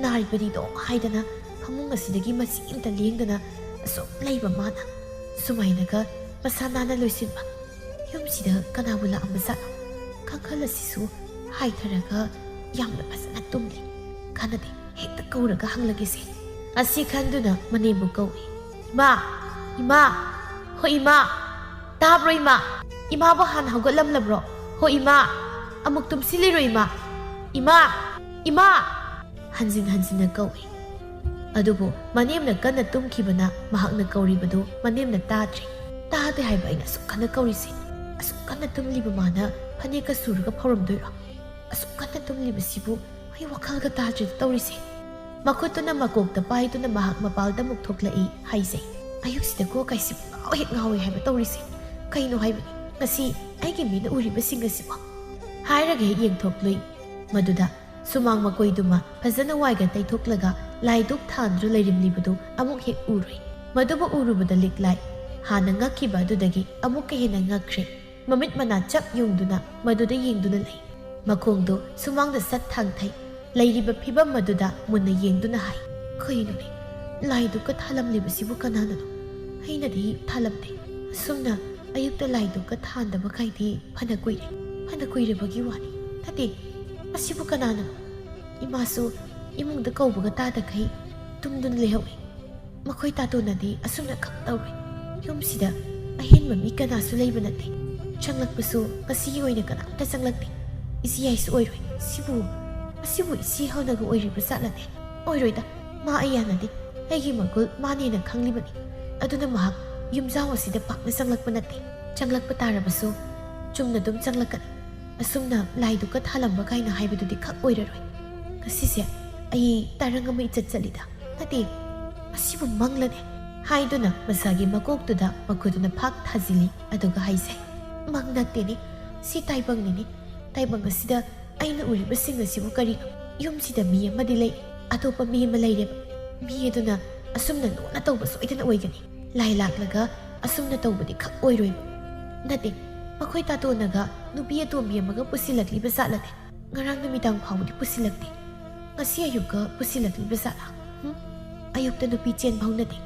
ꯅꯥꯔꯤꯕꯅꯤꯗꯣ ꯍꯥꯏꯗꯅ ꯐꯃꯨꯡ ꯑꯁꯤꯗꯒꯤ ꯃꯆꯤ ꯑꯃꯇ ꯂꯦꯡꯗꯅ ꯑꯁꯨꯝ ꯂꯩꯕ ꯃꯥꯅ꯫ ꯁꯨꯃꯥꯏꯅꯒ ꯃꯁꯥ ꯅꯥꯟꯅ ꯂꯣꯏꯁꯤꯟꯕ꯫ ꯌꯨꯝꯁꯤꯗ ꯀꯅꯥꯕꯨ ꯂꯥꯛꯑꯝꯕꯖꯥꯠꯅꯣ? ꯀꯥꯡꯈꯜ ꯑꯁꯤꯁꯨ ꯍꯥꯏꯊꯔꯒ ꯌꯥꯝꯅ ꯐꯖꯅ ꯇꯨꯝꯂꯤ꯫ ꯀꯥꯟꯅꯗꯦ, ꯍꯦꯛꯇ ꯀꯧꯔꯒ ꯍꯪꯂꯒꯦꯁꯦ꯫ ꯑꯁꯤ ꯈꯟꯗꯨꯅ ꯃꯅꯦꯝꯕꯨ ꯀꯧꯏ꯫ "ꯏꯃꯥ! ꯏꯃꯥ! ꯍꯣ ꯏꯃꯥ! ꯇꯥꯕ꯭ꯔꯣ ꯏꯃꯥ? ꯏꯃꯥꯕꯨ ꯍꯥꯟꯅ ꯍꯧꯒꯠꯂꯝꯂꯕ꯭ꯔꯣ? ꯍꯣ ꯏꯃꯥ! ꯑꯃꯨꯛ ꯇꯨꯝꯁꯤꯜꯂꯤꯔꯣ ꯏꯃꯥ? ꯏꯃꯥ! ꯏꯃꯥ!" ꯍꯟꯖꯤꯟ ꯍꯟꯖꯤꯟꯅ ꯀꯧꯏ꯫ ꯑꯗꯨꯕꯨ ꯃꯅꯦꯝꯅ ꯀꯟꯅ ꯇꯨꯝꯈꯤꯕꯅ ꯃꯍꯥꯛꯅ ꯀꯧꯔꯤꯕꯗꯨ ꯃꯅꯦꯝꯅ ꯇꯥꯗ꯭ꯔꯦ꯫ ꯇꯥꯗꯦ ꯍꯥꯏꯕ ꯑꯩꯅ ꯑꯁꯨꯛ ꯀꯟꯅ ꯀꯧꯔꯤꯁꯦ꯫ ꯑꯁꯨꯛ ꯀꯟꯅ ꯇꯨꯝꯂꯤꯕ ꯃꯥꯅ ꯐꯅꯦꯛꯀ ꯁꯨꯔꯒ ꯐꯧꯔꯝꯗꯣꯏꯔꯣ? ꯑꯁꯨꯛ ꯀꯟꯅ ꯇꯨꯝꯂꯤꯕꯁꯤꯕꯨ ꯑꯩ ꯋꯥꯈꯜꯒ ꯇꯥꯗ꯭ꯔꯦꯗ ꯇꯧꯔꯤꯁꯦ꯫ ꯃꯈꯨꯠꯇꯨꯅ ꯃꯀꯣꯛꯇ ꯄꯥꯏꯗꯨꯅ ꯃꯍꯥꯛ ꯃꯄꯥꯜꯗ ꯑꯃꯨꯛ ꯊꯣꯛꯂꯛꯏ ꯍꯥꯏꯖꯩ꯫ ꯑꯌꯨꯛꯁꯤꯗ ꯀꯣꯛ ꯀꯥꯏꯁꯤꯕꯨ ꯉꯥꯎ ꯍꯦꯛ ꯉꯥꯎꯏ ꯍꯥꯏꯕ ꯇꯧꯔꯤꯁꯦ꯫ ꯀꯩꯅꯣ ꯍꯥꯏꯕꯅꯤ ꯉꯁꯤ ꯑꯩꯒꯤ ꯃꯤꯠꯅ ꯎꯔꯤꯕꯁꯤꯡ ꯑꯁꯤꯕꯣ? ꯍꯥꯏꯔꯒ ꯍꯦꯛ ꯌꯦꯡꯊꯣꯛꯂꯨꯏ꯫ ꯃꯗꯨꯗ ꯁꯨꯃꯥꯡ ꯃꯀꯣꯏꯗꯨꯃ ꯐꯖꯅ ꯋꯥꯏꯒ ꯇꯩꯊꯣꯛꯂꯒ ꯂꯥꯏꯗꯨꯛ ꯊꯥꯟꯗꯨꯅ ꯂꯩꯔꯝꯂꯤꯕꯗꯨ ꯑꯃꯨꯛ ꯍꯦꯛ ꯎꯔꯨꯏ꯫ ꯃꯗꯨꯕꯨ ꯎꯔꯨꯕꯗ ꯂꯤꯛꯂꯥꯏ ꯍꯥꯟꯅ ꯉꯛꯈꯤꯕ ꯑꯗꯨꯗꯒꯤ ꯑꯃꯨꯛꯀ ꯍꯦꯟꯅ ꯉꯛꯈ꯭ꯔꯦ꯫ ꯃꯃꯤꯠ ꯃꯅꯥ ꯆꯞ ꯌꯨꯡꯗꯨꯅ ꯃꯗꯨꯗ ꯌꯦꯡꯗꯨꯅ ꯂꯩ꯫ ꯃꯈꯣꯡꯗꯨ ꯁꯨꯃꯥꯡꯗ ꯁꯠ ꯊꯥꯡꯊꯩ꯫ ꯂꯩꯔꯤꯕ ꯐꯤꯕꯝ ꯑꯗꯨꯗ ꯃꯨꯟꯅ ꯌꯦꯡꯗꯨꯅ ꯍꯥꯏ, "ꯀꯩꯅꯣꯅꯦ? ꯂꯥꯏꯗꯨꯛꯀ ꯊꯥꯜꯂꯝꯂꯤꯕꯁꯤꯕꯨ ꯀꯅꯥꯅꯅꯣ? ꯑꯩꯅꯗꯤ ꯊꯥꯜꯂꯝꯗꯦ꯫ ꯑꯁꯨꯝꯅ ꯑꯌꯨꯛꯇ ꯂꯥꯏꯗꯨꯛꯀ ꯊꯥꯟꯗꯕ ꯀꯥꯏꯗꯤ ꯐꯅ ꯀꯨꯏꯔꯦ꯫ ꯐꯅ ꯀꯨꯏꯔꯕꯒꯤ ꯋꯥꯅꯤ꯫ ꯅꯠꯇꯦ, ꯑꯁꯤꯕꯨ ꯀꯅꯥꯅꯣ?" ꯏꯃꯥꯁꯨ ꯏꯃꯨꯡꯗ ꯀꯧꯕꯒ ꯇꯥꯗꯈꯩ ꯇꯨꯝꯗꯨꯅ ꯂꯩꯍꯧꯏ꯫ ꯃꯈꯣꯏ ꯇꯥꯇꯣꯟꯅꯗꯤ ꯑꯁꯨꯝꯅ ꯈꯛ ꯇꯧꯔꯦ꯫ ꯌꯨꯝꯁꯤꯗ ꯑꯍꯦꯟꯕ ꯃꯤ ꯀꯅꯥꯁꯨ ꯂꯩꯕ ꯅꯠꯇꯦ꯫ ꯆꯪꯂꯛꯄꯁꯨ ꯉꯁꯤꯒꯤ ꯑꯣꯏꯅ ꯀꯅꯥꯝꯇ ꯆꯪꯂꯛꯇꯦ꯫ ꯏꯆꯦ ꯍꯥꯏꯁꯨ ꯑꯣꯏꯔꯣꯏ꯫ ꯁꯤꯕꯨ, ꯑꯁꯤꯕꯨ ꯏꯆꯦ ꯍꯧꯅꯒ ꯑꯣꯏꯔꯤꯕ ꯖꯥꯠꯂꯅꯦ? ꯑꯣꯏꯔꯣꯏꯗ, ꯃꯥ ꯑꯩ ꯌꯥꯅꯗꯦ꯫ ꯑꯩꯒꯤ ꯃꯒꯨꯜ ꯃꯥꯅ ꯍꯦꯟꯅ ꯈꯪꯂꯤꯕꯅꯤ꯫ ꯑꯗꯨꯅ ꯃꯍꯥꯛ ꯌꯨꯝꯖꯥꯎ ꯑꯁꯤꯗ ꯄꯥꯛꯅ ꯆꯪꯂꯛꯄ ꯅꯠꯇꯦ꯫ ꯆꯪꯂꯛꯄ ꯇꯥꯔꯕꯁꯨ ꯆꯨꯝꯅ ꯑꯗꯨꯝ ꯆꯪꯂꯛꯀꯅꯤ꯫ ꯑꯁꯨꯝꯅ ꯂꯥꯏꯗꯨꯛꯀ ꯊꯥꯜꯂꯝꯕ ꯀꯥꯏꯅ ꯍꯥꯏꯕꯗꯨꯗꯤ ꯈꯛ ꯑꯣꯏꯔꯔꯣꯏ꯫ ꯉꯁꯤꯁꯦ ꯑꯩ ꯇꯔꯪ ꯑꯃ ꯏꯆꯠ ꯆꯠꯂꯤꯗ꯫ ꯅꯠꯇꯦ, ꯑꯁꯤꯕꯨ ꯃꯪꯂꯅꯦ ꯍꯥꯏꯗꯨꯅ ꯃꯁꯥꯒꯤ ꯃꯀꯣꯛꯇꯨꯗ ꯃꯈꯨꯠꯇꯨꯅ ꯐꯥꯛ ꯊꯥꯖꯤꯜꯂꯤ꯫ ꯑꯗꯨꯒ ꯍꯥꯏꯖꯩ, "ꯃꯪ ꯅꯠꯇꯦꯅꯦ, ꯁꯤ ꯇꯥꯏꯕꯪꯅꯤꯅꯦ꯫ ꯇꯥꯏꯕꯪ ꯑꯁꯤꯗ ꯑꯩꯅ ꯎꯔꯤꯕꯁꯤꯡ ꯑꯁꯤꯕꯨ ꯀꯔꯤꯅꯣ? ꯌꯨꯝꯁꯤꯗ ꯃꯤ ꯑꯃꯗꯤ ꯂꯩ꯫ ꯑꯇꯣꯞꯄ ꯃꯤ ꯑꯃ ꯂꯩꯔꯦꯕ꯫ ꯃꯤ ꯑꯗꯨꯅ ꯑꯁꯨꯝꯅ ꯂꯣꯟꯅ ꯇꯧꯕ ꯁꯣꯏꯗꯅ ꯑꯣꯏꯒꯅꯤ꯫ ꯂꯥꯏ ꯂꯥꯛꯂꯒ ꯑꯁꯨꯝꯅ ꯇꯧꯕꯗꯤ ꯈꯛ ꯑꯣꯏꯔꯣꯏꯕ꯫ ꯅꯠꯇꯦ, ꯃꯈꯣꯏ ꯇꯥꯇꯣꯟꯅꯒ ꯅꯨꯄꯤ ꯑꯇꯣꯝꯕꯤ ꯑꯃꯒ ꯄꯨꯁꯤꯜꯂꯛꯂꯤꯕ ꯖꯥꯠꯂꯅꯦ? ꯉꯔꯥꯡ ꯅꯨꯃꯤꯗꯥꯡ ꯐꯥꯎꯕꯗꯤ ꯄꯨꯁꯤꯜꯂꯛꯇꯦ꯫ ꯉꯁꯤ ꯑꯌꯨꯛꯀ ꯄꯨꯁꯤꯜꯂꯛꯂꯤꯕ ꯖꯥꯠꯂꯥ? ꯍꯨꯝ? ꯑꯌꯨꯛꯇ ꯅꯨꯄꯤ ꯆꯦꯟꯕ ꯍꯧꯅꯗꯦ꯫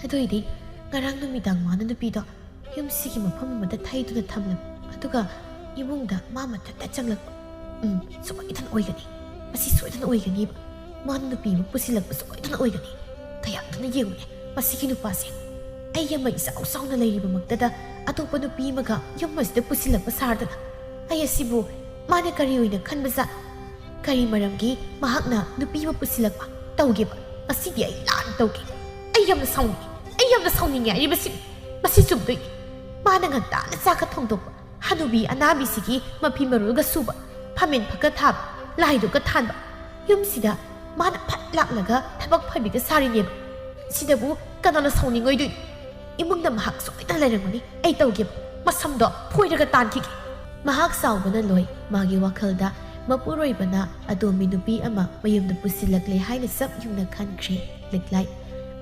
ꯑꯗꯨꯏꯗꯤ ꯉꯔꯥꯡ ꯅꯨꯃꯤꯗꯥꯡ ꯃꯥꯅ ꯅꯨꯄꯤꯗꯣ ꯌꯨꯝꯁꯤꯒꯤ ꯃꯐꯝ ꯑꯃꯗ ꯊꯩꯗꯨꯅ ꯊꯝꯂꯝꯃꯤ꯫ ꯑꯗꯨꯒ ꯏꯃꯨꯡꯗ ꯃꯥ ꯃꯊꯟꯇ ꯆꯪꯂꯛꯄ꯫ ꯎꯝ, ꯁꯣꯏꯗꯅ ꯑꯣꯏꯒꯅꯤ꯫ ꯃꯁꯤ ꯁꯣꯏꯗꯅ ꯑꯣꯏꯒꯅꯤꯕ꯫ ꯃꯥꯅ ꯅꯨꯄꯤ ꯑꯃ ꯄꯨꯁꯤꯜꯂꯛꯄ ꯁꯣꯏꯗꯅ ꯑꯣꯏꯒꯅꯤ꯫ ꯀꯌꯥꯗꯅ ꯌꯦꯡꯉꯨꯅꯦ, ꯃꯁꯤꯒꯤ ꯅꯨꯄꯥꯁꯦ꯫ ꯑꯩ ꯑꯃ ꯏꯆꯥꯎ ꯆꯥꯎꯅ ꯂꯩꯔꯤꯕꯃꯛꯇꯗ ꯑꯇꯣꯞꯄ ꯅꯨꯄꯤ ꯑꯃꯒ ꯌꯨꯝ ꯑꯁꯤꯗ ꯄꯨꯁꯤꯜꯂꯛꯄ ꯁꯥꯔꯗꯅ꯫ ꯑꯩ ꯑꯁꯤꯕꯨ ꯃꯥꯅ ꯀꯔꯤ ꯑꯣꯏꯅ ꯈꯟꯕꯖꯥꯠ? ꯀꯔꯤ ꯃꯔꯝꯒꯤ ꯃꯍꯥꯛꯅ ꯅꯨꯄꯤ ꯑꯃ ꯄꯨꯁꯤꯜꯂꯛꯄ? ꯇꯧꯒꯦꯕ꯫ ꯉꯁꯤꯗꯤ ꯑꯩ ꯂꯥꯟꯅ ꯇꯧꯒꯦ꯫ ꯑꯩ ꯌꯥꯝꯅ ꯁꯥꯎꯅꯤꯡꯉꯤ꯫ ꯑꯩ ꯌꯥꯝꯅ ꯁꯥꯎꯅꯤꯡꯉꯦ ꯍꯥꯏꯔꯤꯕꯁꯤ꯫ ꯃꯁꯤ ꯆꯨꯝꯗꯣꯏꯅꯤ꯫ ꯃꯥꯅ ꯉꯟꯇꯥꯅ ꯆꯥꯛꯀ ꯊꯣꯡꯗꯣꯛꯄ, ꯍꯅꯨꯕꯤ ꯑꯅꯥꯕꯤꯁꯤꯒꯤ ꯃꯐꯤ ꯃꯔꯣꯜꯒ ꯁꯨꯕ, ꯐꯝꯃꯦꯟ ꯐꯛꯀ ꯊꯥꯕ, ꯂꯥꯏꯗꯨꯒ ꯊꯥꯟꯕ꯫ ꯌꯨꯝꯁꯤꯗ ꯃꯥꯅ ꯐꯠ ꯂꯥꯛꯂꯒ ꯊꯕꯛ ꯐꯕꯤꯒ ꯁꯥꯔꯤꯅꯦꯕ꯫ ꯁꯤꯗꯕꯨ ꯀꯅꯥꯅ ꯁꯥꯎꯅꯤꯡꯉꯣꯏꯗꯣꯏꯅꯣ? ꯏꯃꯨꯡꯗ ꯃꯍꯥꯛ ꯁꯣꯏꯗꯅ ꯂꯩꯔꯝꯒꯅꯤ꯫ ꯑꯩ ꯇꯧꯒꯦꯕ꯫ ꯃꯁꯝꯗꯣ ꯐꯣꯏꯔꯒ ꯇꯥꯟꯈꯤꯒꯦ꯫ ꯃꯍꯥꯛ ꯁꯥꯎꯕꯅ ꯂꯣꯏ꯫ ꯃꯥꯒꯤ ꯋꯥꯈꯜꯗ ꯃꯄꯨꯔꯣꯏꯕꯅ ꯑꯇꯣꯝꯕꯤ ꯅꯨꯄꯤ ꯑꯃ ꯃꯌꯨꯝꯗ ꯄꯨꯁꯤꯜꯂꯛꯂꯦ ꯍꯥꯏꯅ ꯆꯞ ꯌꯨꯡꯅ ꯈꯟꯈ꯭ꯔꯦ ꯂꯤꯛꯂꯥꯏ꯫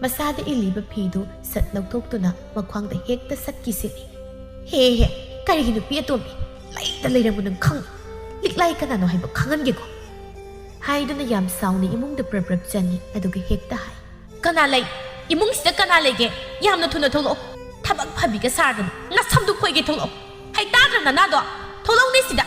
ꯃꯁꯥꯗ ꯏꯜꯂꯤꯕ ꯐꯤꯗꯨ ꯁꯠ ꯂꯧꯊꯣꯛꯇꯨꯅ ꯃꯈ꯭ꯋꯥꯡꯗ ꯍꯦꯛꯇ ꯁꯠꯈꯤ ꯁꯦꯠꯂꯤ꯫ "ꯍꯦ ꯍꯦ, ꯀꯔꯤꯒꯤ ꯅꯨꯄꯤ ꯑꯇꯣꯝꯕꯤ? ꯂꯩꯇ ꯂꯩꯔꯝꯃꯨ ꯅꯪ ꯈꯪ-, ꯂꯤꯛꯂꯥꯏ ꯀꯅꯥꯅꯣ ꯍꯥꯏꯕ ꯈꯪꯍꯟꯒꯦꯀꯣ?" ꯍꯥꯏꯗꯨꯅ ꯌꯥꯝ ꯁꯥꯎꯅ ꯏꯃꯨꯡꯗ ꯄ꯭ꯔꯞ ꯄ꯭ꯔꯞ ꯆꯪꯉꯤ꯫ ꯑꯗꯨꯒ ꯍꯦꯛꯇ ꯍꯥꯏ, "ꯀꯅꯥ ꯂꯩ? ꯏꯃꯨꯡꯁꯤꯗ ꯀꯅꯥ ꯂꯩꯒꯦ? ꯌꯥꯝꯅ ꯊꯨꯅ ꯊꯣꯛꯂꯛꯑꯣ꯫ ꯊꯕꯛ ꯐꯕꯤꯒ ꯁꯥꯗꯅ ꯅꯁꯝꯗꯨ ꯐꯣꯏꯒꯦ ꯊꯣꯛꯂꯛꯑꯣ꯫ ꯍꯩꯇꯥꯗ꯭ꯔ ꯅꯅꯥꯗꯣ? ꯊꯣꯛꯂꯛꯑꯣꯅꯦ ꯁꯤꯗ꯫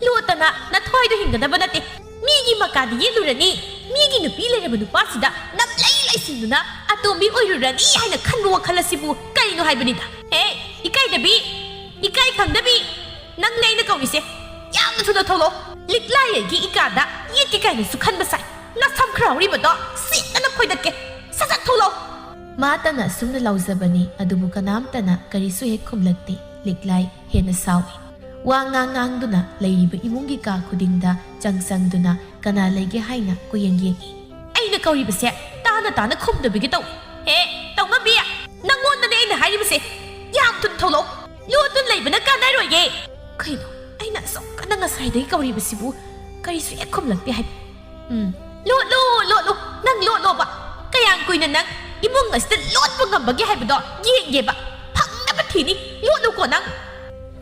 ꯂꯣꯠꯇꯅ ꯅꯊ꯭ꯋꯥꯏꯗꯣ ꯍꯤꯡꯒꯗꯕ ꯅꯠꯇꯦ꯫ ꯃꯤꯒꯤ ꯃꯀꯥꯗ ꯌꯦꯠꯂꯨꯔꯅꯤ, ꯃꯤꯒꯤ ꯅꯨꯄꯤ ꯂꯩꯔꯕ ꯅꯨꯄꯥꯁꯤꯗ ꯅꯝꯂꯩ ꯂꯩꯁꯤꯟꯗꯨꯅ ꯑꯇꯣꯝꯕꯤ ꯑꯣꯏꯔꯨꯔꯅꯤ ꯍꯥꯏꯅ ꯈꯟꯕ ꯋꯥꯈꯜ ꯑꯁꯤꯕꯨ ꯀꯔꯤꯅꯣ ꯍꯥꯏꯕꯅꯤꯗ? ꯍꯦ, ꯏꯀꯥꯏꯗꯕꯤ, ꯏꯀꯥꯏ ꯈꯪꯗꯕꯤ, ꯅꯪꯅꯦ ꯑꯩꯅ ꯀꯧꯔꯤꯁꯦ꯫ ꯌꯥꯝꯅ ꯊꯨꯅ ꯊꯣꯛꯂꯛꯑꯣ꯫ ꯂꯤꯛꯂꯥꯏ ꯑꯩꯒꯤ ꯏꯀꯥꯗ ꯌꯦꯠꯀꯦ ꯀꯥꯏꯅꯁꯨ ꯈꯟꯕ ꯁꯥꯏ꯫ ꯅꯁꯝ ꯈꯔꯥꯎꯔꯤꯕꯗꯣ ꯁꯤꯠꯅꯅ ꯐꯣꯏꯗꯠꯀꯦ꯫ ꯁꯠ ꯁꯠ ꯊꯣꯛꯂꯛꯑꯣ!" ꯃꯥꯇꯅ ꯑꯁꯨꯝꯅ ꯂꯥꯎꯖꯕꯅꯤ, ꯑꯗꯨꯕꯨ ꯀꯅꯥꯝꯇꯅ ꯀꯔꯤꯁꯨ ꯍꯦꯛ ꯈꯨꯝꯂꯛꯇꯦ꯫ ꯂꯤꯛꯂꯥꯏ ꯍꯦꯟꯅ ꯁꯥꯎꯏ꯫ ꯋꯥ ꯉꯥꯡ ꯉꯥꯡꯗꯨꯅ ꯂꯩꯔꯤꯕ ꯏꯃꯨꯡꯒꯤ ꯀꯥ ꯈꯨꯗꯤꯡꯗ ꯆꯪ ꯆꯪꯗꯨꯅ ꯀꯅꯥ ꯂꯩꯒꯦ ꯍꯥꯏꯅ ꯀꯣꯏꯌꯦꯡ ꯌꯦꯡꯏ꯫ "ꯑꯩꯅ ꯀꯧꯔꯤꯕꯁꯦ ꯇꯥꯅ ꯇꯥꯅ ꯈꯨꯝꯗꯕꯤꯒꯤ ꯇꯧꯏ꯫ ꯍꯦ, ꯇꯧꯉꯝꯕꯤ, ꯅꯪꯉꯣꯟꯗꯅꯦ ꯑꯩꯅ ꯍꯥꯏꯔꯤꯕꯁꯦ꯫ ꯌꯥꯝ ꯊꯨꯅ ꯊꯣꯛꯂꯛꯑꯣ꯫ ꯂꯣꯠꯇꯨꯅ ꯂꯩꯕꯅ ꯀꯥꯟꯅꯔꯣꯏꯌꯦ꯫ ꯀꯩꯅꯣ, ꯑꯩꯅ ꯑꯁꯨꯛ ꯀꯟꯅ ꯉꯁꯥꯏꯗꯒꯤ ꯀꯧꯔꯤꯕꯁꯤꯕꯨ ꯀꯔꯤꯁꯨ ꯍꯦꯛ ꯈꯨꯝꯂꯛꯇꯦ ꯍꯥꯏꯕ? ꯎꯝ, "ꯂꯣꯠꯂꯣ, ꯂꯣꯠꯂꯣ, ꯅꯪ ꯂꯣꯠꯂꯣꯕ꯫ ꯀꯌꯥꯝ ꯀꯨꯏꯅ ꯅꯪ ꯏꯃꯨꯡ ꯑꯁꯤꯗ ꯂꯣꯠꯄ ꯉꯝꯕꯒꯦ ꯍꯥꯏꯕꯗꯣ ꯌꯦꯡꯒꯦꯕ꯫ ꯐꯪꯅꯕ ꯊꯤꯅꯤ, ꯂꯣꯠꯂꯨꯀꯣ ꯅꯪ"꯫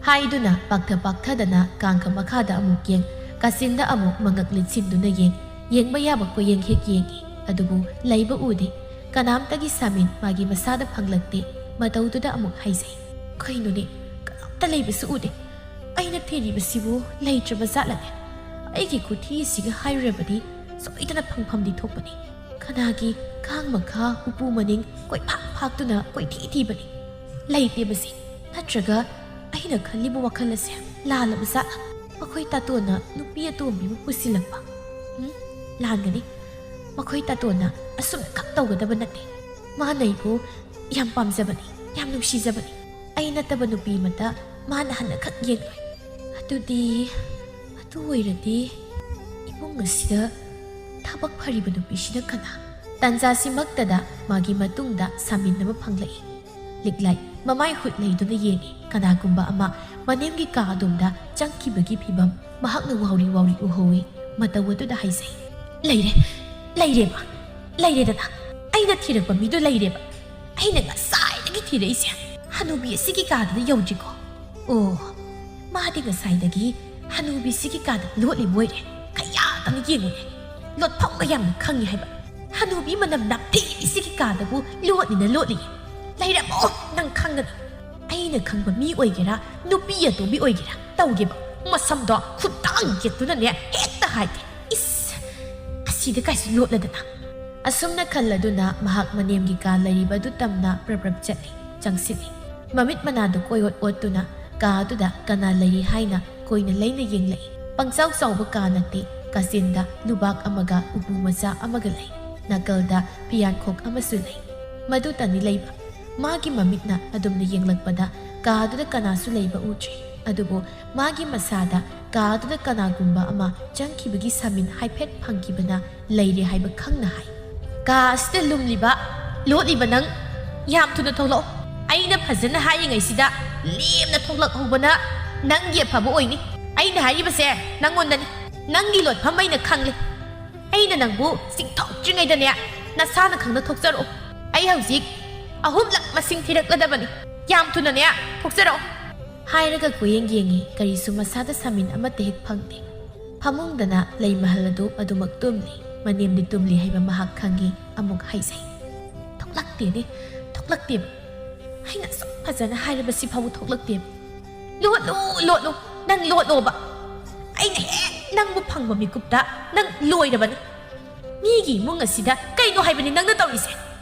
ꯍꯥꯏꯗꯨꯅ ꯄꯥꯛꯊ ꯄꯥꯛꯊꯗꯅ ꯀꯥꯡꯈ ꯃꯈꯥꯗ ꯑꯃꯨꯛ ꯌꯦꯡ, ꯀꯥꯆꯤꯟꯗ ꯑꯃꯨꯛ ꯃꯉꯛ ꯂꯤꯠꯁꯤꯟꯗꯨꯅ ꯌꯦꯡ, ꯌꯦꯡꯕ ꯌꯥꯕ ꯀꯣꯏꯌꯦꯡ ꯍꯦꯛ ꯌꯦꯡꯏ, ꯑꯗꯨꯕꯨ ꯂꯩꯕ ꯎꯗꯦ꯫ ꯀꯅꯥꯝꯇꯒꯤ ꯁꯥꯃꯤꯟ ꯃꯥꯒꯤ ꯃꯁꯥꯗ ꯐꯪꯂꯛꯇꯦ꯫ ꯃꯇꯧꯗꯨꯗ ꯑꯃꯨꯛ ꯍꯥꯏꯖꯩ, "ꯀꯩꯅꯣꯅꯦ, ꯀꯅꯥꯝꯇ ꯂꯩꯕꯁꯨ ꯎꯗꯦ꯫ ꯑꯩꯅ ꯊꯤꯔꯤꯕꯁꯤꯕꯨ ꯂꯩꯇ꯭ꯔꯕ ꯖꯥꯠꯂꯅꯦ? ꯑꯩꯒꯤ ꯈꯨꯊꯤ ꯑꯁꯤꯒ ꯍꯥꯏꯔꯨꯔꯕꯗꯤ ꯁꯣꯏꯗꯅ ꯐꯪꯐꯝꯗꯤ ꯊꯣꯛꯄꯅꯤ꯫ ꯀꯅꯥꯒꯤ ꯀꯥꯡ ꯃꯈꯥ ꯎꯄꯨ ꯃꯅꯤꯡ ꯀꯣꯏꯐꯥꯛ ꯐꯥꯛꯇꯨꯅ ꯀꯣꯏꯊꯤ ꯊꯤꯕꯅꯤ? ꯂꯩꯇꯦ ꯃꯁꯤ꯫ ꯅꯠꯇ꯭ꯔꯒ ꯑꯩꯅ ꯈꯜꯂꯤꯕ ꯋꯥꯈꯜ ꯑꯁꯦ ꯂꯥꯜꯂꯕ ꯖꯥꯠꯂ? ꯃꯈꯣꯏ ꯇꯥꯇꯣꯟꯅ ꯅꯨꯄꯤ ꯑꯇꯣꯝꯕꯤꯕꯨ ꯄꯨꯁꯤꯜꯂꯛꯄ? ꯎꯝ, ꯂꯥꯟꯒꯅꯤ꯫ ꯃꯈꯣꯏ ꯇꯥꯇꯣꯟꯅ ꯑꯁꯨꯝꯅ ꯈꯛ ꯇꯧꯒꯗꯕ ꯅꯠꯇꯦ꯫ ꯃꯥꯅ ꯑꯩꯕꯨ ꯌꯥꯝ ꯄꯥꯝꯖꯕꯅꯤ, ꯌꯥꯝ ꯅꯨꯡꯁꯤꯖꯕꯅꯤ꯫ ꯑꯩ ꯅꯠꯇꯕ ꯅꯨꯄꯤ ꯑꯃꯠꯇ ꯃꯥꯅ ꯍꯟꯅ ꯈꯛ ꯌꯦꯡꯂꯣꯏ꯫ ꯑꯗꯨꯗꯤ, ꯑꯗꯨ ꯑꯣꯏꯔꯗꯤ ꯏꯃꯨꯡ ꯑꯁꯤꯗ ꯊꯕꯛ ꯐꯔꯤꯕ ꯅꯨꯄꯤꯁꯤꯅ ꯀꯅꯥ?" ꯇꯥꯟꯖꯥꯁꯤꯃꯛꯇꯗ ꯃꯥꯒꯤ ꯃꯇꯨꯡꯗ ꯁꯥꯃꯤꯟ ꯑꯃ ꯐꯪꯂꯛꯏ꯫ ꯂꯤꯛꯂꯥꯏ ꯃꯃꯥꯏ ꯍꯨꯠ ꯂꯩꯗꯨꯅ ꯌꯦꯡꯏ꯫ ꯀꯅꯥꯒꯨꯝꯕ ꯑꯃ ꯃꯅꯤꯡꯒꯤ ꯀꯥ ꯑꯗꯣꯝꯗ ꯆꯪꯈꯤꯕꯒꯤ ꯐꯤꯚꯝ ꯃꯍꯥꯛꯅ ꯋꯥꯎꯔꯤ ꯋꯥꯎꯔꯤ ꯎꯍꯧꯏ꯫ ꯃꯇꯧ ꯑꯗꯨꯗ ꯍꯥꯏꯖꯩ, "ꯂꯩꯔꯦ, ꯂꯩꯔꯦꯕ, ꯂꯩꯔꯦꯗꯅ꯫ ꯑꯩꯅ ꯊꯤꯔꯛꯄ ꯃꯤꯗꯣ ꯂꯩꯔꯦꯕ꯫ ꯑꯩꯅ ꯉꯁꯥꯏꯗꯒꯤ ꯊꯤꯔꯛꯏꯁꯦ ꯍꯅꯨꯕꯤ ꯑꯁꯤꯒꯤ ꯀꯥꯗꯨꯗ ꯌꯧꯗ꯭ꯔꯤꯀꯣ꯫ ꯑꯣ, ꯃꯥꯗꯤ ꯉꯁꯥꯏꯗꯒꯤ ꯍꯅꯨꯕꯤꯁꯤꯒꯤ ꯀꯥꯗ ꯂꯣꯠꯂꯤꯕ ꯑꯣꯏꯔꯦ꯫ ꯀꯌꯥꯗꯅ ꯌꯦꯡꯉꯨꯅꯦ꯫ ꯂꯣꯠꯐꯝꯒ ꯌꯥꯝꯅ ꯈꯪꯉꯤ ꯍꯥꯏꯕ꯫ ꯍꯅꯨꯕꯤ ꯃꯅꯝ ꯅꯝꯊꯤꯕꯤꯁꯤꯒꯤ ꯀꯥꯗꯕꯨ ꯂꯣꯠꯅꯤꯅ ꯂꯣꯠꯂꯤ꯫ ꯂꯩꯔꯝꯃꯣ, ꯅꯪ ꯈꯪꯒꯅꯤ꯫ ꯑꯩꯅ ꯈꯪꯕ ꯃꯤ ꯑꯣꯏꯒꯦꯔꯥ, ꯅꯨꯄꯤ ꯑꯇꯣꯝꯕꯤ ꯑꯣꯏꯒꯦꯔꯥ, ꯇꯧꯒꯦꯕ꯫ ꯃꯁꯝꯗꯣ ꯈꯨꯗꯥꯡ ꯌꯦꯠꯇꯨꯅꯅꯦ ꯍꯦꯛꯇ ꯍꯥꯏꯒꯦ꯫ ꯏꯁ, ꯑꯁꯤꯗ ꯀꯥꯏꯁꯨ ꯂꯣꯠꯂꯗꯅ"꯫ ꯑꯁꯨꯝꯅ ꯈꯜꯂꯗꯨꯅ ꯃꯍꯥꯛ ꯃꯅꯦꯝꯒꯤ ꯀꯥ ꯂꯩꯔꯤꯕ ꯑꯗꯨ ꯇꯝꯅ ꯄ꯭ꯔꯞ ꯄ꯭ꯔꯞ ꯆꯠꯂꯤ, ꯆꯪꯁꯤꯜꯂꯤ꯫ ꯃꯃꯤꯠ ꯃꯅꯥꯗꯨ ꯀꯣꯏ ꯑꯣꯠ ꯑꯣꯠꯇꯨꯅ ꯀꯥ ꯑꯗꯨꯗ ꯀꯅꯥ ꯂꯩꯔꯤ ꯍꯥꯏꯅ ꯀꯣꯏꯅ ꯂꯩꯅ ꯌꯦꯡꯂꯛꯏ꯫ ꯄꯪꯆꯥꯎ ꯆꯥꯎꯕ ꯀꯥ ꯅꯠꯇꯦ, ꯀꯥꯆꯤꯟꯗ ꯂꯨꯕꯥꯛ ꯑꯃꯒ ꯎꯄꯨ ꯃꯆꯥ ꯑꯃꯒ ꯂꯩ꯫ ꯅꯥꯀꯜꯗ ꯐꯤꯌꯥꯟꯈꯣꯛ ꯑꯃꯁꯨ ꯂꯩ꯫ ꯃꯗꯨꯇꯅꯤ ꯂꯩꯕ꯫ ꯃꯥꯒꯤ ꯃꯃꯤꯠꯅ ꯑꯗꯨꯝꯅ ꯌꯦꯡꯂꯛꯄꯗ ꯀꯥ ꯑꯗꯨꯗ ꯀꯅꯥꯁꯨ ꯂꯩꯕ ꯎꯗ꯭ꯔꯤ꯫ ꯑꯗꯨꯕꯨ ꯃꯥꯒꯤ ꯃꯁꯥꯗ ꯀꯥ ꯑꯗꯨꯗ ꯀꯅꯥꯒꯨꯝꯕ ꯑꯃ ꯆꯪꯈꯤꯕꯒꯤ ꯁꯥꯃꯤꯟ ꯍꯥꯏꯐꯦꯠ ꯐꯪꯈꯤꯕꯅ ꯂꯩꯔꯦ ꯍꯥꯏꯕ ꯈꯪꯅ ꯍꯥꯏ꯫ "ꯀꯥ ꯑꯁꯤꯗ ꯂꯨꯝꯂꯤꯕ, ꯂꯣꯠꯂꯤꯕ ꯅꯪ, ꯌꯥꯝ ꯊꯨꯅ ꯊꯣꯛꯂꯛꯑꯣ꯫ ꯑꯩꯅ ꯐꯖꯅ ꯍꯥꯏꯔꯤꯉꯩꯁꯤꯗ ꯂꯦꯝꯅ ꯊꯣꯛꯂꯛꯍꯧꯕꯅ ꯅꯪꯒꯤ ꯑꯐꯕ ꯑꯣꯏꯅꯤ꯫ ꯑꯩꯅ ꯍꯥꯏꯔꯤꯕꯁꯦ ꯅꯪꯉꯣꯟꯗꯅꯤ꯫ ꯅꯪꯒꯤ ꯂꯣꯠꯐꯝ ꯑꯩꯅ ꯈꯪꯂꯦ"꯫ ꯑꯩꯅ ꯅꯪꯕꯨ ꯆꯤꯡꯊꯣꯛꯇ꯭ꯔꯤꯉꯩꯗꯅꯦ, ꯅꯁꯥꯅ ꯈꯪꯅ ꯊꯣꯛꯆꯔꯛꯑꯣ꯫ ꯑꯩ ꯍꯧꯖꯤꯛ ꯑꯍꯨꯝꯂꯛ ꯃꯁꯤꯡ ꯊꯤꯔꯛꯂꯗꯕꯅꯤ꯫ ꯌꯥꯝ ꯊꯨꯅꯅꯦ ꯊꯣꯛꯆꯔꯛꯑꯣ꯫ ꯍꯥꯏꯔꯒ ꯀꯣꯏꯌꯦꯡ ꯌꯦꯡꯉꯤ, ꯀꯔꯤꯁꯨ ꯃꯁꯥꯗ ꯁꯥꯃꯤꯟ ꯑꯃꯠꯇ ꯍꯦꯛ ꯐꯪꯗꯦ꯫ ꯐꯃꯨꯡꯗꯅ ꯂꯩ ꯃꯍꯜ ꯑꯗꯨ ꯑꯗꯨꯃꯛ ꯇꯨꯝꯂꯤ꯫ ꯃꯅꯦꯝꯗꯤ ꯇꯨꯝꯂꯤ ꯍꯥꯏꯕ ꯃꯍꯥꯛ ꯈꯪꯉꯤ꯫ ꯑꯃꯨꯛ ꯍꯥꯏꯖꯩ, "ꯊꯣꯛꯂꯛꯇꯦꯅꯦ, ꯊꯣꯛꯂꯛꯇꯦꯕ꯫ ꯑꯩꯅ ꯑꯁꯨꯛ ꯐꯖꯅ ꯍꯥꯏꯔꯕ ꯁꯤ ꯐꯥꯎꯕ ꯊꯣꯛꯂꯛꯇꯦꯕ꯫ ꯂꯣꯠꯂꯨ, ꯂꯣꯠꯂꯨ, ꯅꯪ ꯂꯣꯠꯂꯣꯕ꯫ ꯑꯩꯅ ꯍꯦꯛ ꯅꯪꯕꯨ ꯐꯪꯕ ꯃꯤꯀꯨꯞꯇ ꯅꯪ ꯂꯣꯏꯔꯕꯅꯤ꯫ ꯃꯤꯒꯤ ꯏꯃꯨꯡ ꯑꯁꯤꯗ ꯀꯩꯅꯣ ꯍꯥꯏꯕꯅꯤ ꯅꯪꯅ ꯇꯧꯔꯤꯁꯦ?